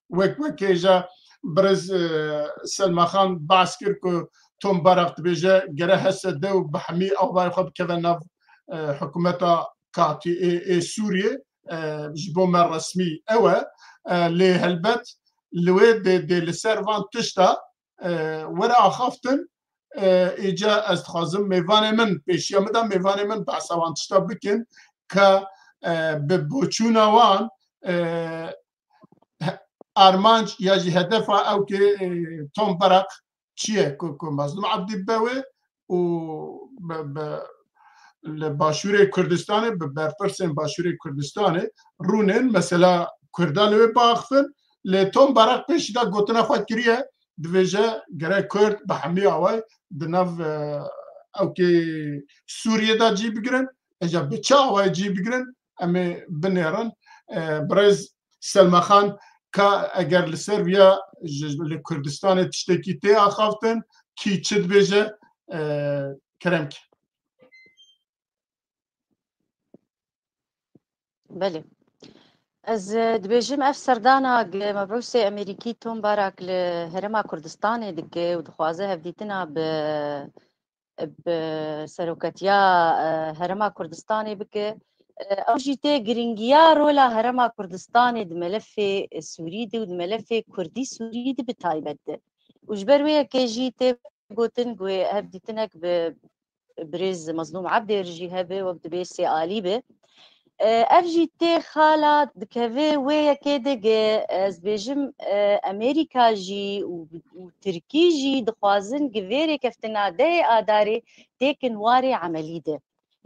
Wek, wek hêja birêz, e, Selma Xan behs kir ku Tom Barak dibêje gere H S D û bi hemî avayê xwe bikeve nav, e, hikûmeta katî ê, ê Sûriyê, e, ji bo me resmî ew e. E, lê helbet li wê dê, dê li ser van tişta, e, were axaftin. E, îca ez dixwazim mêvanê min, pêşiya min de mêvanê min behsa wan tişta bikin ke, e, bi boçûna wan, e, he-, armanc ya jî hedefa ew ke, e, Tom Barak çi ye ku, ku Mazlûm Ebdî be wê û bi, bi, li Başûrê Kurdistanê, bi berpirsên Başûrê Kurdistanê rûnên mesela Kurda li wê biaxifin. Lê Tom Barak pêşî de gotina xwe kiriye, dibêje gere Kurd bi hemî awayî di nav, e, ewkê Sûriyê de cî bigirin. Îca bi çi awayî cî bigirin, em ê binêrin. E, birêz Selma Xan, ka eger li ser viya ji, li Kurdistanê tiştekî tê axaftin, kî çi dibêje, e, kerem ke. Belê. Ez, e, dibêjim ev serdana ge mebûsê Amerîkî Tom Barak li Herêma Kurdistanê dike û dixwaze hevdîtina bi, bi seroketiya, e, Herêma Kurdistanê bike. E, ew jî tê giringiya rola Herêma Kurdistanê di melefê Sûrî de û di melefê Kurdî Sûrî de bi taybet de. Û ji ber wê yekê jî tê gotin ku hevdîtinek bi birêz Mezlûm Ebdê re jî hebe, wek dibê sê alî be. E, ev jî tê xala dikeve wê yekê de ge, ez bêjim, e, Amerîka jî û, û Tirkî jî dixwazin gi vê rêkeftina dehê Adarê têkin warê emelî de.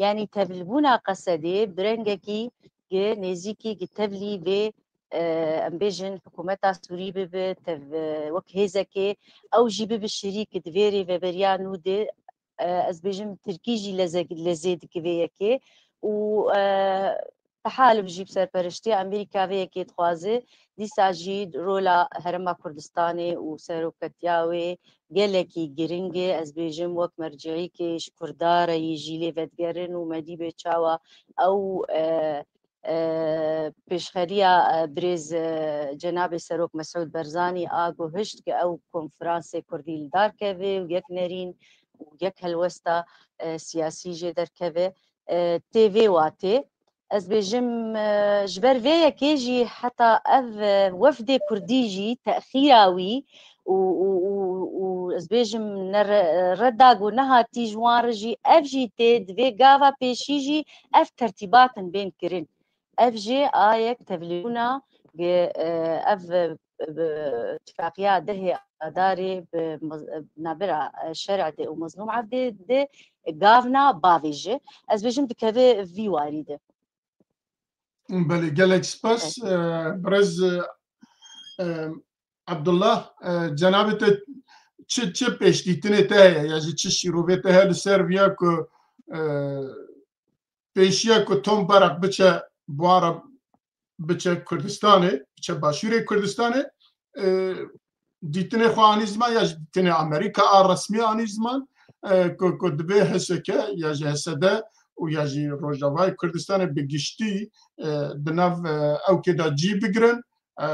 Yanî tevlibûna Qesedê bi rengekî gi nêzîkî gi tevlî vê, e, em bêjin hikûmeta Sûrî bibe, tev, e, wek hêzekê ew jî bibe şirîk di vê rêveberiya nû de, e, ez bêjim Tirkî jî leze-, lezê dike vê yekê û, e, Tehalif jî bi serpereştiya Amerîka vê yekê dixwaze, dîsa jî rola Herêma Kurdistanê û seroketiya wê gelekî giring e. Ez bêjim wek merciyîkê ji Kurda re yî jî lê vedigerin û me dî bê çawa ew, e, e, pêşxeriya, e, birêz, e, cenabê Serok Mesûd Barzanî a guhişt ku ew konferansê Kurdî li dar keve û yek nerîn û yek helwesta, e, siyasî jê derkeve, e, tê vê watê. Ez bêjim, e, ji ber vê yekê jî heta ev, e, wefdê Kurdî jî texîra wî û, û, û, û ez bêjim ne re-, reda ku nehatî ji wan re jî ev jî tê di vê gava pêşî jî ev tertîbatin bên kirin. Ev jî a yek tevlîbûna ge, e, ev, e, bi tifaqiya dehê Adarê bi mez-, nabera, e, Şer'dê û Mezlûm Evdê de gavna bavêje. Ez bêjim dikeve vî warî de. Belê, gelek spas. E, birêz, e, Abdullah, e, cenabê te çi, çi pêşdîtinê te heye ya jî çi şîrovê te heye li ser viya ku, e, pêşiya ku Tom Barak biçe buhara biçe Kurdistanê, biçe başûrê Kurdistanê, e, dîtinê xwe anî ziman ya jî dîtinê Amerîka a resmî anî ziman, e, ku, ku dibê H S K ya jî H S D û ya jî Rojavayê Kurdistanê bi giştî, e, di nav, e, ewkê de cî bigirin, e,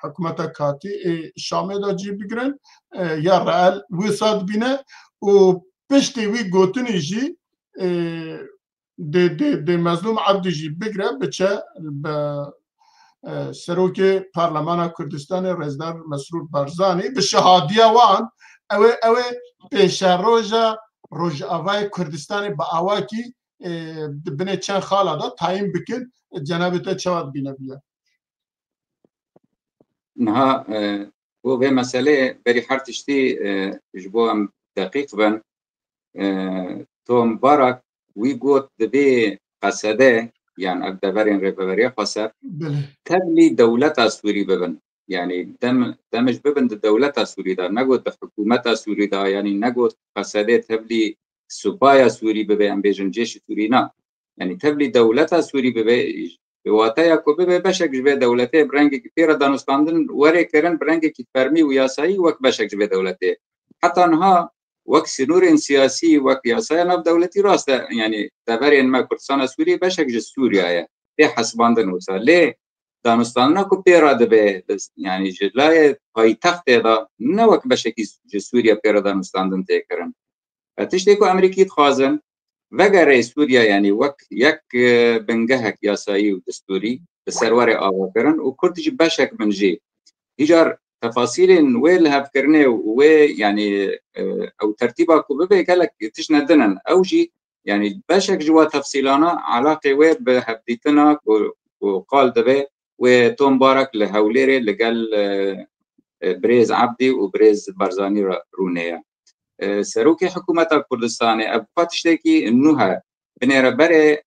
hikûmeta katî ê Şamê de cî bigirin, e, ya reel wisa dibîne û piştî wî gotinî jî, e, dê, dê, dê Mezlûm Ebdî jî bigre biçe bi, e, serokê Parlemana Kurdistanê Rêzdar Mesrûr Barzanî bi şehadiya wan ew ê, ew ê pêşeroja Rojavayê Kurdistanê bi awakî, e, di binê çend xala de tayîn bikin. Cenabê te çawa dibîne viya? Niha, e, bo vê meselê berî her tiştî, e, ji bo em deqîq bin, e, Tom Barak wî got, divê Qesede, yan ev deverên Rêveberiya Xweser, Belê. tevlî dewleta Sûrî bibin. Yanî dem, demij bibin di dewleta Sûrî de, negot di hikûmeta Sûrî de, yanî negot Qesedê tevlî supaya Sûrî bibe, em bêjin cêşî Sûrî, na. Yanî tevlî dewleta Sûrî bibe, bi wateya ku bibe beşek ji vê dewletê, bi rengekî pê re danûstandin were kirin, bi rengekî fermî û yasayî wek beşek ji vê dewletê. Heta niha wek sînorên siyasî, wek yasaya navdewletî rast e, yanî deverên me Kurdistana Sûrî beşek ji Sûriya ye. Tê hesibandin wisa. Lê danûstandina ku pê re dibe, yanî ji layê paytextê de ne wek beşekî ji Sûriye pê re danûstandin tê kirin. E, tiştê ku Amerîkî dixwazin, vegere Sûriye, yanî wek yek, e, bingehek yasayî û destûrî bi ser were avakirin û Kurd jî beşek bin jî. Îcar tefasîlên wê lihevkirinê û wê, yanî, e, ew tertîba ku bibe gelek tişt ne din in. Ew jî, yanî beşek ji wa tefsîlana elaqê wê bi hevdîtina ku, ku qal dibe wê Tom Barak li Hewlêrê li gel, e, e, birêz Ebdî û birêz Barzanî re rûnê ye. E, serokê hikûmeta Kurdistanê, ev xwe tiştekî nû he. Binêre berê,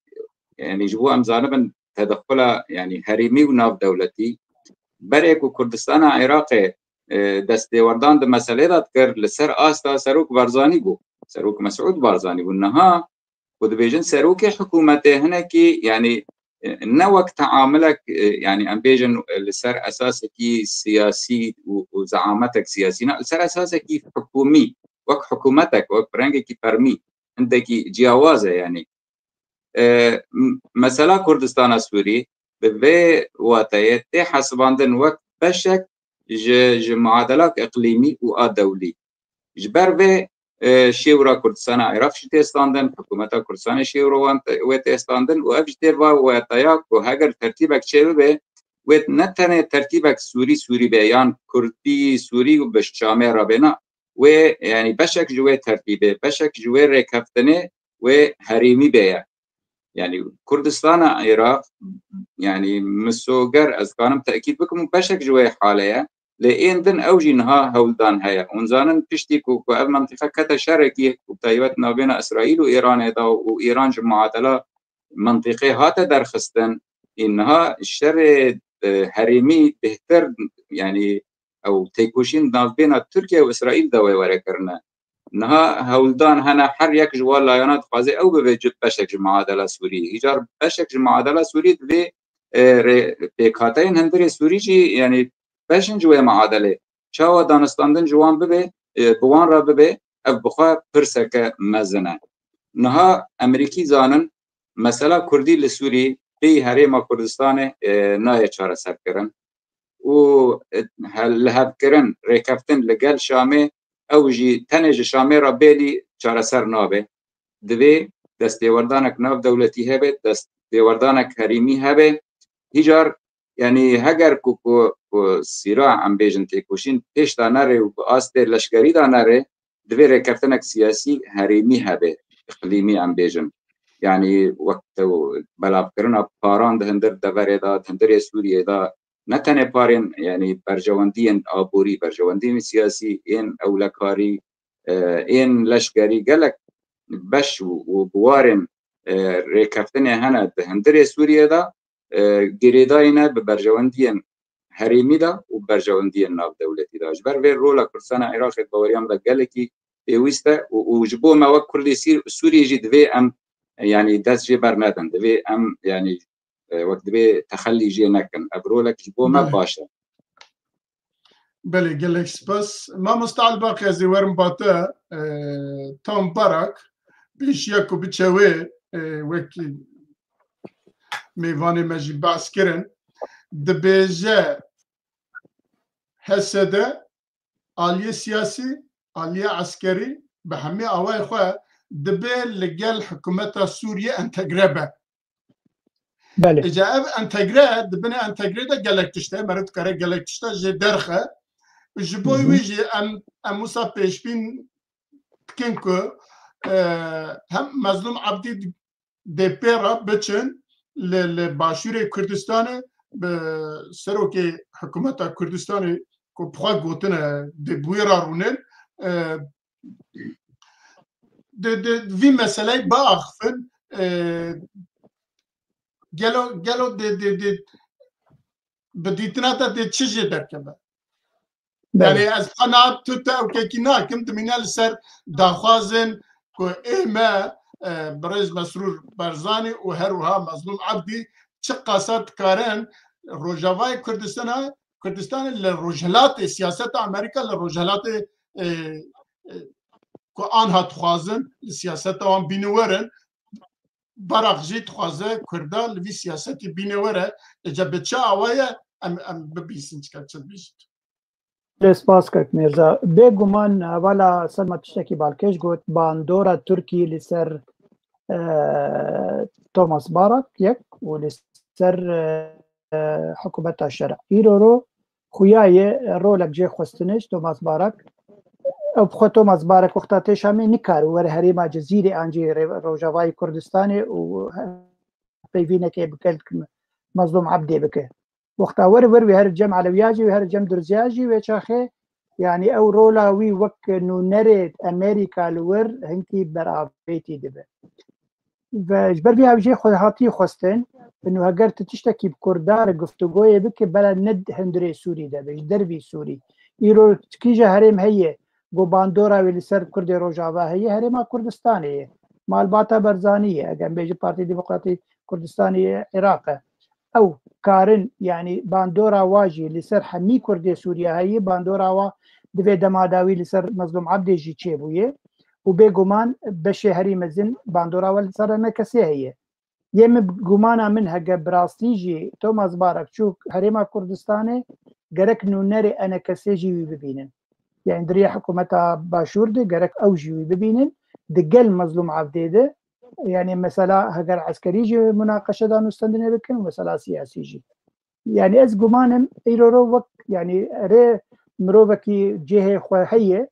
yanî ji bo em zanibin tedexula, yanî herêmî û navdewletî, berê ku Kurdistana Iraqê, e, destêwerdan di meselê de dikir, li ser asta Serok Barzanî bû. Serok Mesûd Barzanî bû. Niha ku dibêjin serokê hikûmetê hinekî, yanî e, ne wek teamilek, e, yanî em bêjin, e, li ser esasekî siyasî û, û zeametek siyasî, ne, li ser esasekî hikûmî, wek hikûmetek, wek rengekî fermî, hindekî ciyawaz e, yanî. E, m-, mesela Kurdistana Sûrî bi vê wateyê tê hesibandin wek beşek ji, ji muadelak iqlîmî û a dewlî. Ji ber vê, e, şêwra Kurdistana Iraq jî tê standin, hikûmeta Kurdistanê şêwra wan te-, wê tê standin û ev jî tê va weteya ku heger tertîbek çêbibe, wê ne tenê tertîbek Sûrî Sûrî be yan Kurdî Sûrî û bi Şamê re bê, na, wê, yanî beşek ji wê tertîbê, beşek ji wê rêkeftinê wê herêmî be ye. Yanî Kurdistana Iraq, yanî misoger ez kanim tekîd bikim û beşek ji wê hale ye. Lê ên din ew jî niha hewldan heye. Hûn zanin piştî ku, ku ev mentiqe kete şerekî û taybet navbêna Îsraîl û Îranê de û Îran ji muadela mentiqê hate derxistin, ê niha şerê, e, herêmî bêhtir, yanî ew têkoşîn navbêna Tirkiye û Îsraîl de wê were kirine. Niha hewldan hene her yek ji wan layana dixwaze ew bibe ci-, beşek ji muadela Sûrî. Îcar beşek ji muadela Sûrî divê, e, rê-, pêkhateyên hundirê Sûrî jî, yanî beş in ji wê muadelê. Çawa danistandin ji wan bibe, e, bi wan re bibe, ev bi xwe pirseke mezin e. Niha Emerîkî zanin, mesela Kurdî li Sûrî pêyî Herêma Kurdistanê, e, nayê çareserkirin. Û, e, he-, lihevkirin, rêkeftin li gel Şamê, ew jî tenê ji Şamê re bêlî çareser nabe. Divê destêwerdanek navdewletî hebe, destêwerdanek herêmî hebe. Hîcar, yanî heger ku, ku, ku sîra, em bêjin, têkoşîn pêş de nere û bi astê leşkerî de nere, divê rêkeftinek siyasî herêmî hebe, iqlîmî em bêjin. Yanî wek te belavkirina paran di hundir deverê de, di hundirê Sûriyê de, ne tenê parên, yanî berjewendiyên aborî, berjewendiyên siyasî, ên ewlekarî, e, ên leşkerî gelek beş û, û biwarên, e, rêkeftinê hene di hundirê Sûriyê de, e, girêdayî ne bi berjewendiyên herêmî de û berjewendiyên navdewletî de. Ji ber vê rola Kurdistana Iraqê baweriya min de gelekî pêwîst e û, û ji bo me wek Kurdê Sîr-, Sûriyê jî divê em, yanî dest jê bernedin. Divê em, yanî, e, wek divê texelî jê nekin. Ev rolek ji bo me Belê. baş e. Belê, gelek spas. Mamoste Elbaq, ez ê werim ba te, e, Tom Barak, pêşiya ku biçe wê, e, wekî mêvanê me jî behs kirin, dibêje H S D aliyê siyasî, aliyê eskerî, bi hemî awayê xwe dibe li gel hikûmeta Sûriyê entegre be. Belê. Îca ev entegre, di binê entegrê de gelek tişt e, meriv dikare gelek tişta jê derxe. Ji bo Hı hı. wî jî em, em wisa pêşbîn dikin ku, e, hem Mezlûm Ebdî dê pê re biçin li, li başûrê Kurdistanê bi serokê hikûmeta Kurdistanê ku bi xwe gotine dê bi wî re rûnin, e, di, di vî meseleyê biaxifin, e, gelo, gelo di, di, di, bi dîtina te dê çi jê derkeve? Belê. Yanî ez xwe niha tu te ewkekî nakim, dimîne li ser daxwazên ku ê me, e, birêz Mesrûr Barzanî û her wiha Mezlûm Ebdî çi qasa dikarin Rojavayê Kurdistana, Kurdistanê li rojhilatê, siyaseta Amerîka li rojhilatê, e, e, ku anha dixwazin li siyaseta wan bîne werin, Barak jî dixwaze Kurda li vî siyasetê bîne were, êca bi çi awaye em, em bibîsin çika çi dibêjit. Lê spas kek Mirza. Bêguman hevala Selma tiştekî balkêş got, bandora Tirkî li ser, e, Thomas Barak yek û li ser, e, e, hikûmeta şer. Îro ro xuya ye rolek jê xwestine ji Thomas Barak. Ew bi xwe Thomas Barak wexta tê Şamê nikare were herêma Cizîrê an jî rê-, Rojavayê Kurdistanê û peyvînekê bi kelk Mezlûm Ebdê bike. Wexta were wer wê her cem Elewiya jî, wê her cem Durziya jî wê çaxê, yanî ew rola wî wek nûnerê Amerîka li wir hinkî beravêtî dibe. Ve ji ber vê ew jê xwe hatî xwestin, û heger tu tiştekî bi Kurda re guftûgoyê bike, bela ne hundirê Sûrî de be, ji dervî Sûrî. Îro kîja herêm heye, ku bandora wê li ser Kurdê Rojava heye, herêma Kurdistanê ye. Malbata Barzanî ye, eger em bêjin Partî Demokratî Kurdistanê yê Iraq e. Ew karin, yanî bandora wa jî li ser hemî Kurdê Sûriye heye, bandora wa di vê dema dawî li ser Mezlûm Ebdê jî çêbûye û bêguman beşê herî mezin bandora we li ser E N K S'ê heye. Yê min, gumana min, hege bi rastî jî Thomas Barak çû herêma Kurdistanê, gerek nûnerê E N K S'ê jî wî bibînin. Yani di riya hikûmeta Başûr de gerek ew jî wî bibînin. Di gel Mezlûm Evdê de, yani mesela heger eskerî jî munaqeşe da nûstendinê bikin, mesela siyasî jî. Yani ez gumanim îro ro wek, yani erê mirovekî cihê xwe heye,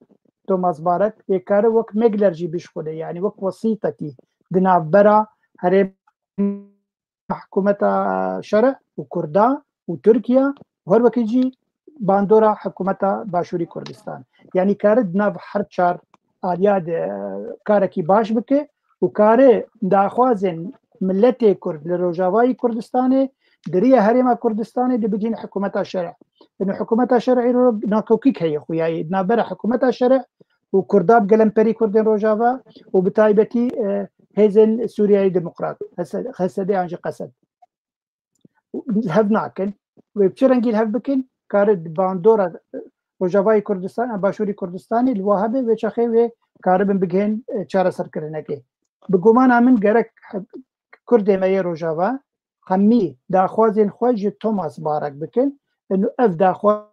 Thomas Barak, ê kare wek megler jî bişxule, yani wek wesîtekî di navbera herê hikûmeta şerê û Kurda û Tirkiye û her wekî jî bandora hikûmeta Başûrî Kurdistan. Yani kare di nav her çar aliya de karekî baş bike û kare daxwazên miletê Kurd li Rojavayî Kurdistanê di riya herêma Kurdistanê de bigihîne hikûmeta şerê. Ino hikûmeta şerê îro nakokîk heye xuyayê di navbera hikûmeta şerê û Kurda bi gelemperî Kurdên Rojava û bi taybetî, e, hêzên Sûriyeyê Demokrat, H S D, H S D an jî Qesed. Hev nakin. Wê bi çi rengî li hev bikin? Kare di bandora, e, Rojavayê Kurdistan, e, Başûrî Kurdistanê li wa hebe, wê çaxê wê karibin bigihên, e, çareserkirinekê. Bi gumana min gerek he-, Kurdê me yê Rojava hemî daxwazên xwe ji Thomas Barak bikin. Ino ev daxwazên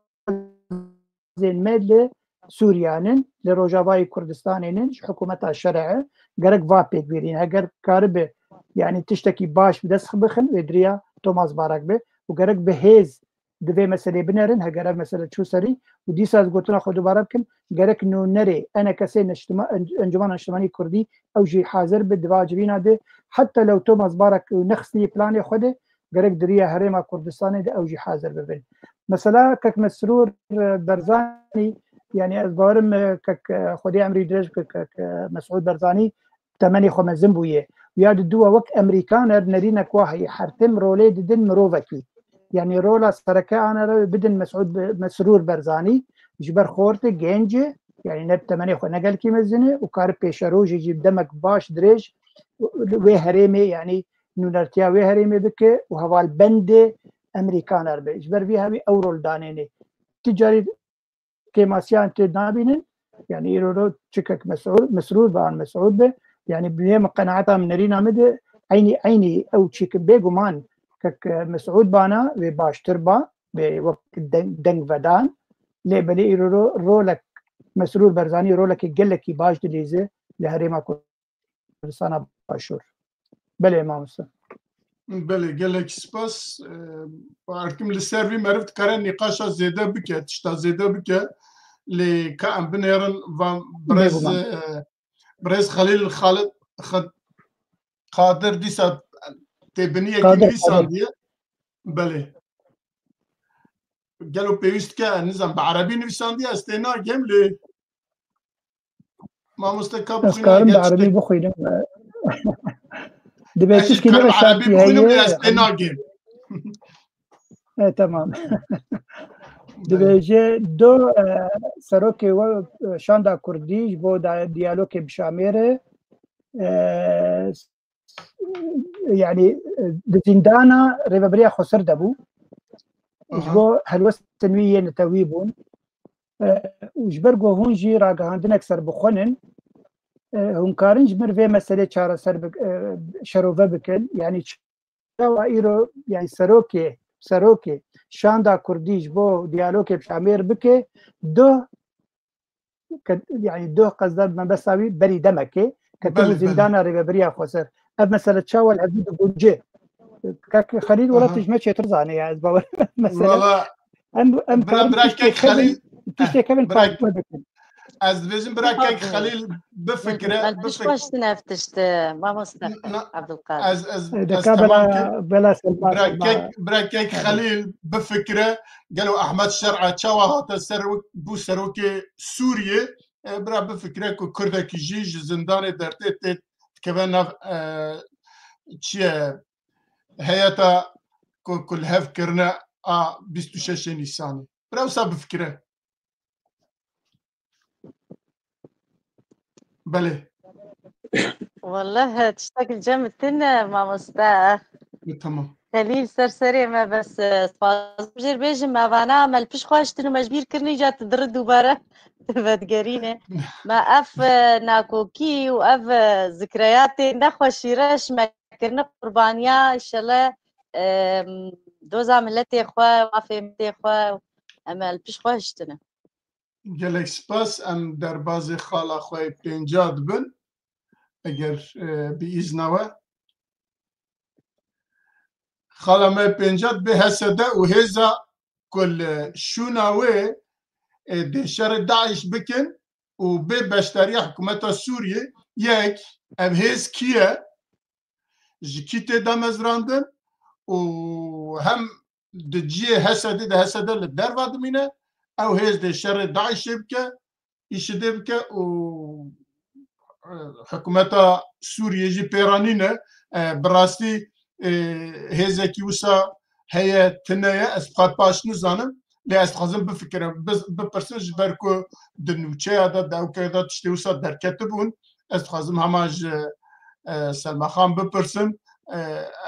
me li Sûriyanin, li Rojavayê Kurdistanênin, ji hikûmeta şerê gerek va pêk bîrîn. Heger karibe, yani tiştekî baş bi dest bixin, wê diriya Thomas Barak be û gerek bi hêz di vê meselê binerin, heger ev mesele çû serî û dîsa ez gotina xwe dubare bikim, gerek nûnerê E N K S'ê Neştima-, Enc-, Encûmena Niştimanî Kurdî ew jî hazir be di va civîna de, heta lew Thomas Barak nexistî planê xwe de, gerek di riya herêma Kurdistanê de ew jî hazir bibin. Mesela kek Mesrûr, e, Berzanî, yani ez bawerim, e, kek, e, Xwedê emrî dirêj bike, kek, e, Mesûd Berzanî temenê xwe mezin bûye. Ya di dû wek Emerîkaner nerînek wa heye, her tim rolê didin mirovekî. Yani rola sereke anere bidin Mesûd Be-, Mesrûr Berzanî, ji ber xortê genc e, yani ne bi temenê xwe ne gelkî mezin e û kare pêşerojê jî demek baş dirêj wê herêmê, yani nûnertiya wê herêmê bike û hevalbendê Emerîkaner be. Ji ber vî hevî ew rol danêne. Ti carî kêmasiyan tê nabînin. Yani îro ro çikek Mesûd, Mesrûr be an Mesûd be. Yani bi vê min qenaeta min nerîna min de eynî, eynî ew çîk bêguman kek Mesûd bana wê baştir ba, wê wek deng, deng vedan. Lê belê îro ro rolek Mesrûr Berzanî rolekê gelekî baş dilîze li herêma Kurdistana Başûr. Belê mamoste. Belê, gelek spas. Ee, bawer dikim li ser vî meriv dikare nîqaşa zêde bike, tişta zêde bike. Lê ka em binêrin van birêz, Bêguman. e, birêz Xelîl Xalid Xed-, Qadir dîsa tê biniyekî Qadir, nivîsandiye. Belê. Gelo pêwîst dike, nizam bi erebî nivîsandiye, ez tê nagêm lê Mamoste ka Ez bixwîne, karim bi eger erebî tiştek bixwînim. Dibê ez jî tişkî dikarim nebe erebî şartî bixwînim, heye. Ez pê nagêm. E, tamam. Belê. Dibêje do, e, serokê we, e, şanda kurdî ji bo da-, diyalogê bi Şamêre, e, yani, e, di zîndana Rêveberiya Xweser de bû. Ji Aha. bo helwestên wî yê netewî bûn. E, û ji ber ku hûn jî ragihandinek serbixwe nin, e, hûn karin ji mir vê meselê çareser bik-, e, şerove bikin. Yani çawa îro, yani serokê, serokê şanda kurdî ji bo diyalogê bi Şamêr bike, doh ke, yani doh qezda mebesta wî berî demekê ketibû Belê, belê. zîndana Rêveberiya Xweser. Ev mesele çawa li hevdû digunce? Kek Xelîl wela Aha. tu ji me çêtir zanî ya, ez bawer mesele. Wela, em, em bira, karin bira tiştê kek kevin, Xelîl, tiştê kevin bira, partme bikin. Ez dibêjim bira kek Xelîl bifikire, Em bifik-, piştine ev tişt, mamoste N-, na, Abdulkadir. ez, ez, E, ez deka temam bela, kir. bela Selma, Bira Selma. kek, bira kek Xelîl bifikire, gelo Ahmet Şer'a çawa hate ser wek-, bû serokê Sûriyê? E, bira bifikire ku Kurdekî jî ji zindanê dertê tê dikeve nav, e, çi ye, heyeta ku, ku li hev kirine a bîst û şeşê Nîsanê. Bira wisa bifikire. Belê. Wallah, tiştek li cem min tune, mamoste. E, tamam. Xelîl ser serê me, bes, e, dixwazim jê bêjim, me vana me li pişt xwe hiştin û me ji bîr kirin, îca tu diri dubare vedigerîne. Me ev, e, nakokî û ev, e, zikreya tê nexweşî reş me kirine qurbaniya, înşellah, e, doza miletê xwe, mafê miletê xwe, em li pişt xwe hiştine. Gelek spas, em derbazê xala xwe yê pênca dibin, eger, e, bi îzna we. Xala me pênca dibê H S D û hêza ku li şûna wê, e, dê şerê DAIŞ bikin û bê beşdariya hikûmeta Sûriyê, yek, ev hêz kî ye? Ji kî tê damezrandin û hem di cihê H S D de, H S D li derva dimîne, ew hêz dê şerê DAIŞê bike, îşidê bike û, e, hikûmeta Sûriyê jî pêranîne. E, bi rastî, e, hêzekî wisa heye, tune ye, ez xwe paş nizanim. Lê ez dixwazim bifikirim, biz-, bipirsin, ji ber ku di nûçeya de, di ewkê de tiştê wisa derketibûn. Ez dixwazim hema ji, e, Selma Xan bipirsim, e,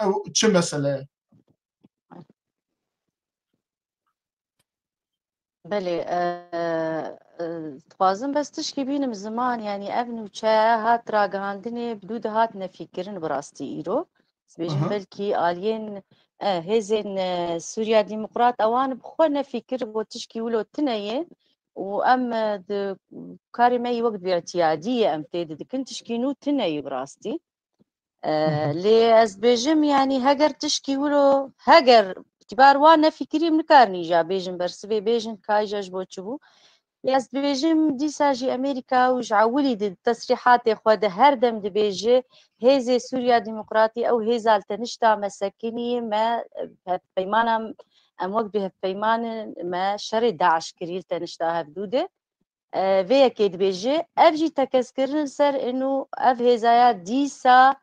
ew çi mesele ye? Belê, e, e, dixwazim bes tişkî bînim ziman, yanî ev nûçe hat ragihandinê bi dû dihat nefîkirin bi rastî îro. Dibêjim Aha. belkî aliyên, e, hêzên, e, Sûriya Demokrat ewan bi xwe nefî kiribû tişkî wilo tune ye û em, e, di karê me yî wek bi îtiyadî ye em tê didikin tişkî nû tune ye bi rastî. E, Hı hı. lê ez dibêjim, yanî heger tişkî wilo, heger îtîbar wan nefîkirî em nikarin îja bêjin bersivê bêjin ka îja ji bo çi bû. Lê ez dibêjim dîsa jî Amerîka û ji ewilî di tesrîhatê xwe de her dem dibêje, hêzê Sûriya Demokratî ew hêza li tenişta me sekinî, me hevpeymana, em wek bi hevpeymanin me şerê DAIŞ kirî li tenişta hevdû de. E, vê yekê dibêje, ev jî tekez kirin li ser inu ev hêzaya dîsa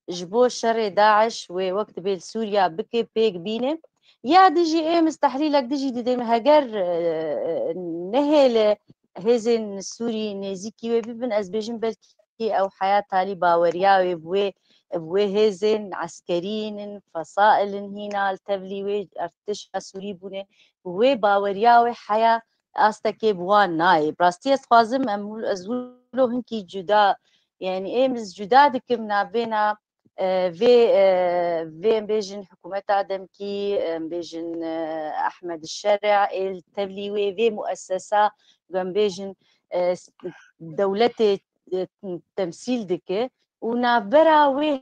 ji bo şerê DAIŞ wê wek dibê li Sûriya bike pêk bîne. Ya dijî êmiz tehlîlek dijî didê min heger, e, nehêle hêzên Sûrî nêzîkî wê bibin, ez bêjim belkî ew heya talî baweriya wê bi wê, bi wê hêzên eskerî in, fesail in hîna li tevlî wê, ertişa Sûrî bûne, bi wê baweriya wê heya astekê bi wan nayê. Bi rastî ez dixwazim em, ez wilo hinkî cuda, yanî êm ez cuda dikim navbêna, e, vê, e, vê em bêjin hikûmeta demkî, em bêjin, e, Ehmed Şerê ê li tevlî wê, vê muessesa, em bêjin, e, s-, dewletê, e, temsîl dike û navbera wê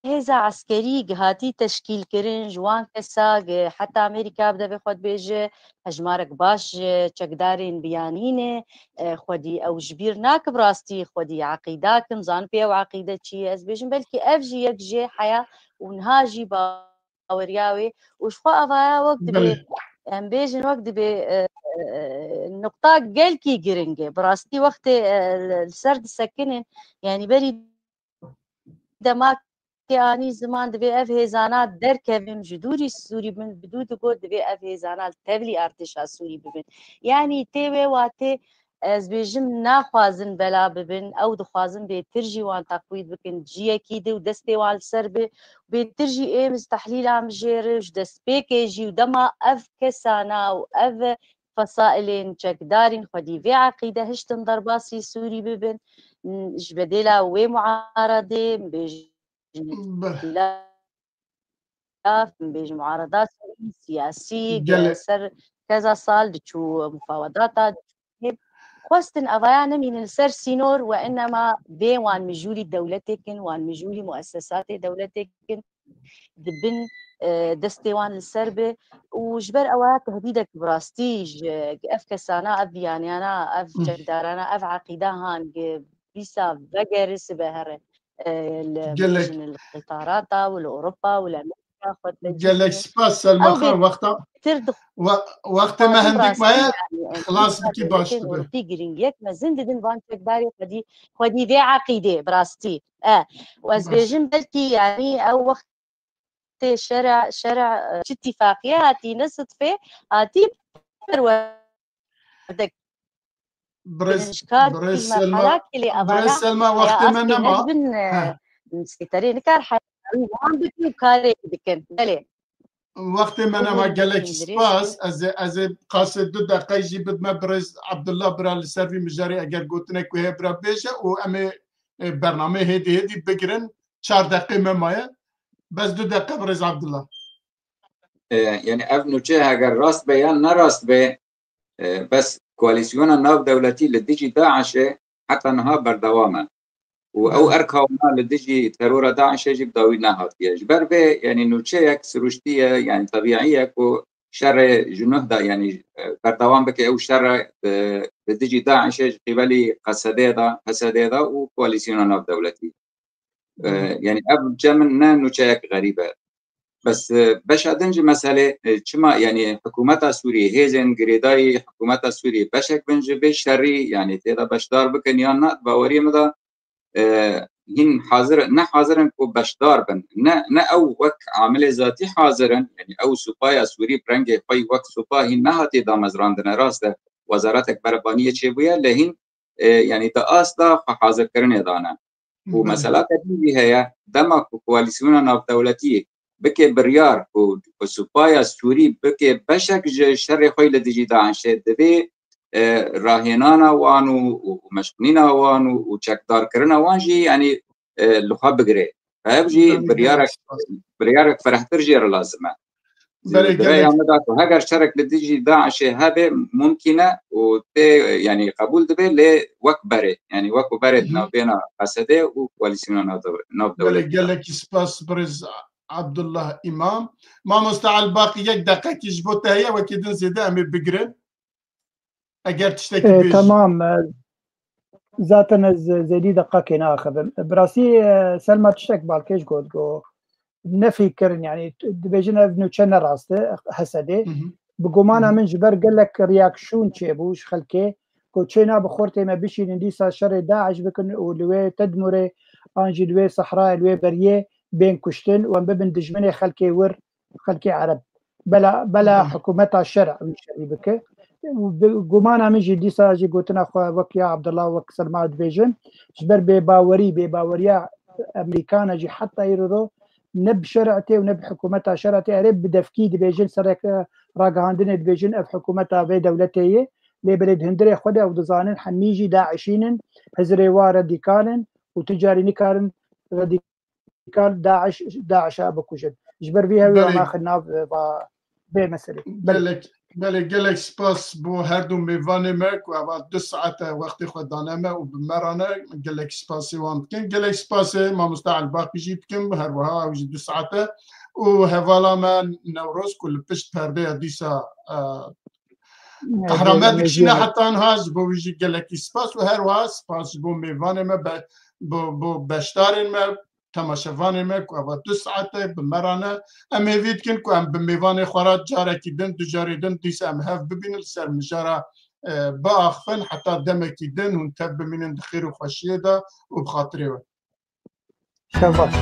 hêza eskerî gi hatî teşkîlkirin ji wan kesa gi heta Amerîka bi devê xwe dibêje hejmarek baş ji çekdarên biyanî ne, e, xwedî ew ji bîr nake bi rastî xwedî eqîda kim, zan pê ew eqîde çi ye. Ez bêjim belkî ev jî yek jê heya û niha jî baweriya wê û ji xwe avaya wek dibê, Belê. em bêjin wek dibê, e, e, nuqta gelkî giring e. Bi rastî wextê, e, li ser disekinin, yanî berî demakê anî ziman divê ev hêzana derkevin, ji dûrî Sûrî bin, bi dû digot divê ev hêzana li tevlî artêşa Sûrî bibin. Yanî tê wê watê ez bêjim naxwazin bela bibin, ew dixwazin bêtir jî wan teqwît bikin, ciyekî di û destê wan li ser bi, bêtir jî êm ez tehlîla mijêr, ji destpêkê jî û dema ev kesana û ev fesailên çekdarîn xwedî vê eqîde hiştin derbasî Sûrî bibin, ji bedêla wê muaredê, em bêjin Be- îhtilaf, em bêjin muareda siyasî, Gelek- ser keza sal diçû mufawedata, xwestin evaya nemînin li ser sînor we, innema bê wan mijûlî dewletêk in, wan mijûlî muessesatê dewletêk in, di bin, e, destê wan li ser be û ji ber ewa tehdîdek bi rastî ji ev kesana, ev biyaniyana, ev Hı. çekdarana, ev eqîda han gi dîsa vegere sibe here, e, li Gelek- bêjin li qitarata û li Ewropa û li Amerîka xwe Gelek tecrîbin. spas Selma Ew Xan, bê- wexta tir dix- we-, wextê me xwazim hendik rastî maye, yani, e, xilas bikî baş dikên dibe. Ewropî giringiyek mezin didin van çekdarê xwedî, xwedî vê eqîdê bi rastî. E, û ez Baş. bêjim belkî yani ew wext tê şer'a, şer'a, e, çi tîfaqiye hatî, ne sidfê, hatî perwerdek. Birêz, birêz Selma, birêz Selma, wextê me nema. He. Sekreterê nikar heyawî wan bikin û karê dikin. Belê. Wextê me nema, gelek spas. Ez ê, ez ê qasê du deqe jî bidme birêz Abdullah bira li ser vî mijarê, eger gotinek wê heye bira bêje û em ê, e, bernameyê hêdî hêdî bigirin. Çar deqê me maye. Bes du deqe birêz Abdullah. E, yani ev nûçe eger rast be yan ne rast be, e, bes koalîsyona navdewletî li dijî DAIŞ'ê heta niha berdewam e. Û ew erka wana li dijî terora DAIŞ'ê jî bi dawî nehatiye. Ji ber vê, yani nûçeyek sirûştî ye, yani tebîî ye ku şerê ji nuh de, yani, e, berdewam bike ew şerê, e, li dijî DAIŞ'ê ji qîbelî Qesedê de, H S D'ê de û koalîsyona navdewletî. E, yani ev cem ne nûçeyek xerîb e. Bes, e, beşa din ji meselê, e, çima, yani hikûmeta Sûriyê, hêzên girêdayî hikûmeta Sûriyê beşek bin ji vê şerî, yani tê de beşdar bikin yan na, di baweriyê min de, e, hîn hazir, ne hazir in ku beşdar bin. Ne, ne ew wek amilê zatî hazir in, yani ew supaya Sûrî bi rengê xwe yî wek supa hîn nehatiye damezrandine. Rast e, wezaretek berevaniyê çêbûye, lê hîn, e, yani di asta xwe hazirkirinê de ne. Û mesela te din jî heye, dema ku koalîsyona navdewletî bike biryar ku, ku supaya Sûrî bike beşek ji şerê xwe li dijî DAIŞ'ê, divê, e, rahênana wan û, û, û meşqnîna wan û, û çekdarkirina wan jî, yanî, e, li xwe bigire. Ev jî biryarek, biryarek ferehtir jê re lazim e. Belê, bi rêya me de ku heger şerek li dijî DAIŞ'ê hebe, mumkîn e û tê, yanî qebûl dibe, lê wek berê, yanî wek berê di navbêna H S D'ê û koalîsyona navdew-, navdewletî de. Belê, gelekî spas birêz Abdullah Îmam. Mamoste Elbaqî, yek deqekî ji bo te heye, wekî din zêde em ê bigirin. Eger tiştekî bêjî. Tamam. E, zaten ez zêdî deqakê naxivim. Bi rastî, e, Selma tiştek balkêş got, got, nefî kirin, yani, dibêjin ev nûçe ne rast e, H S D'ê. Bi gumana min ji ber gelek reaksiyon çêbû ji xelkê, ku çênabe xortê me bişînin dîsa şerê DAIŞ bikin û li wê Tedmurê an jî li wê sehrayê, li wê beriyê bên kuştin û em bibin dijminê xelkê wir, xelkê Ereb. Bela, bela hikûmeta şer wî şerî bike. Û bi gumana min jî dîsa jî gotina xwe wek ya Abdullah, wek Selma dibêjin, ji ber bêbawerî, bêbaweriya Amerîkana jî heta îro ne bi şer'etê û ne bi hikûmeta şer'etê, erê bi devkî dibêjin, sereke ragihandinê dibêjin, ev hikûmeta vê dewletê ye. Lê belê di hundirê xwe de ew dizanin hemî jî DAIŞîn in, hizrê wa radîkal in û tu carî nikarin radîkal DAIŞ, DAIŞ'a bikujin. Ji ber vî hewî wan naxin nav, e, va vê meselê. Belê. Gelek, belê, gelek spas bo her du mêvanê me ku eva du saete wextê xwe dane me û bi me re ne. Gelek spasê wan dikin. Gelek spasê mamoste Elbaqî jî dikim. Her wiha ew jî du saete. Û hevala me Newroz ku li pişt perdeya dîsa, e, qehramet dikişîne heta niha, ji bo wî jî gelekî spas û her wiha spas ji bo mêvanê me, be-, bo, bo beşdarên me, temaşevanê me ku eva du saete bi me re ne. Em hêvî dikin ku em bi mêvanê xwe re carekî din, du carê din dîsa em hev bibînin, li ser mijara, e, biaxifin. Heta demekî din hûn tev bimînin di xêr û xweşiyê de û bi xatirê we. Şev baş.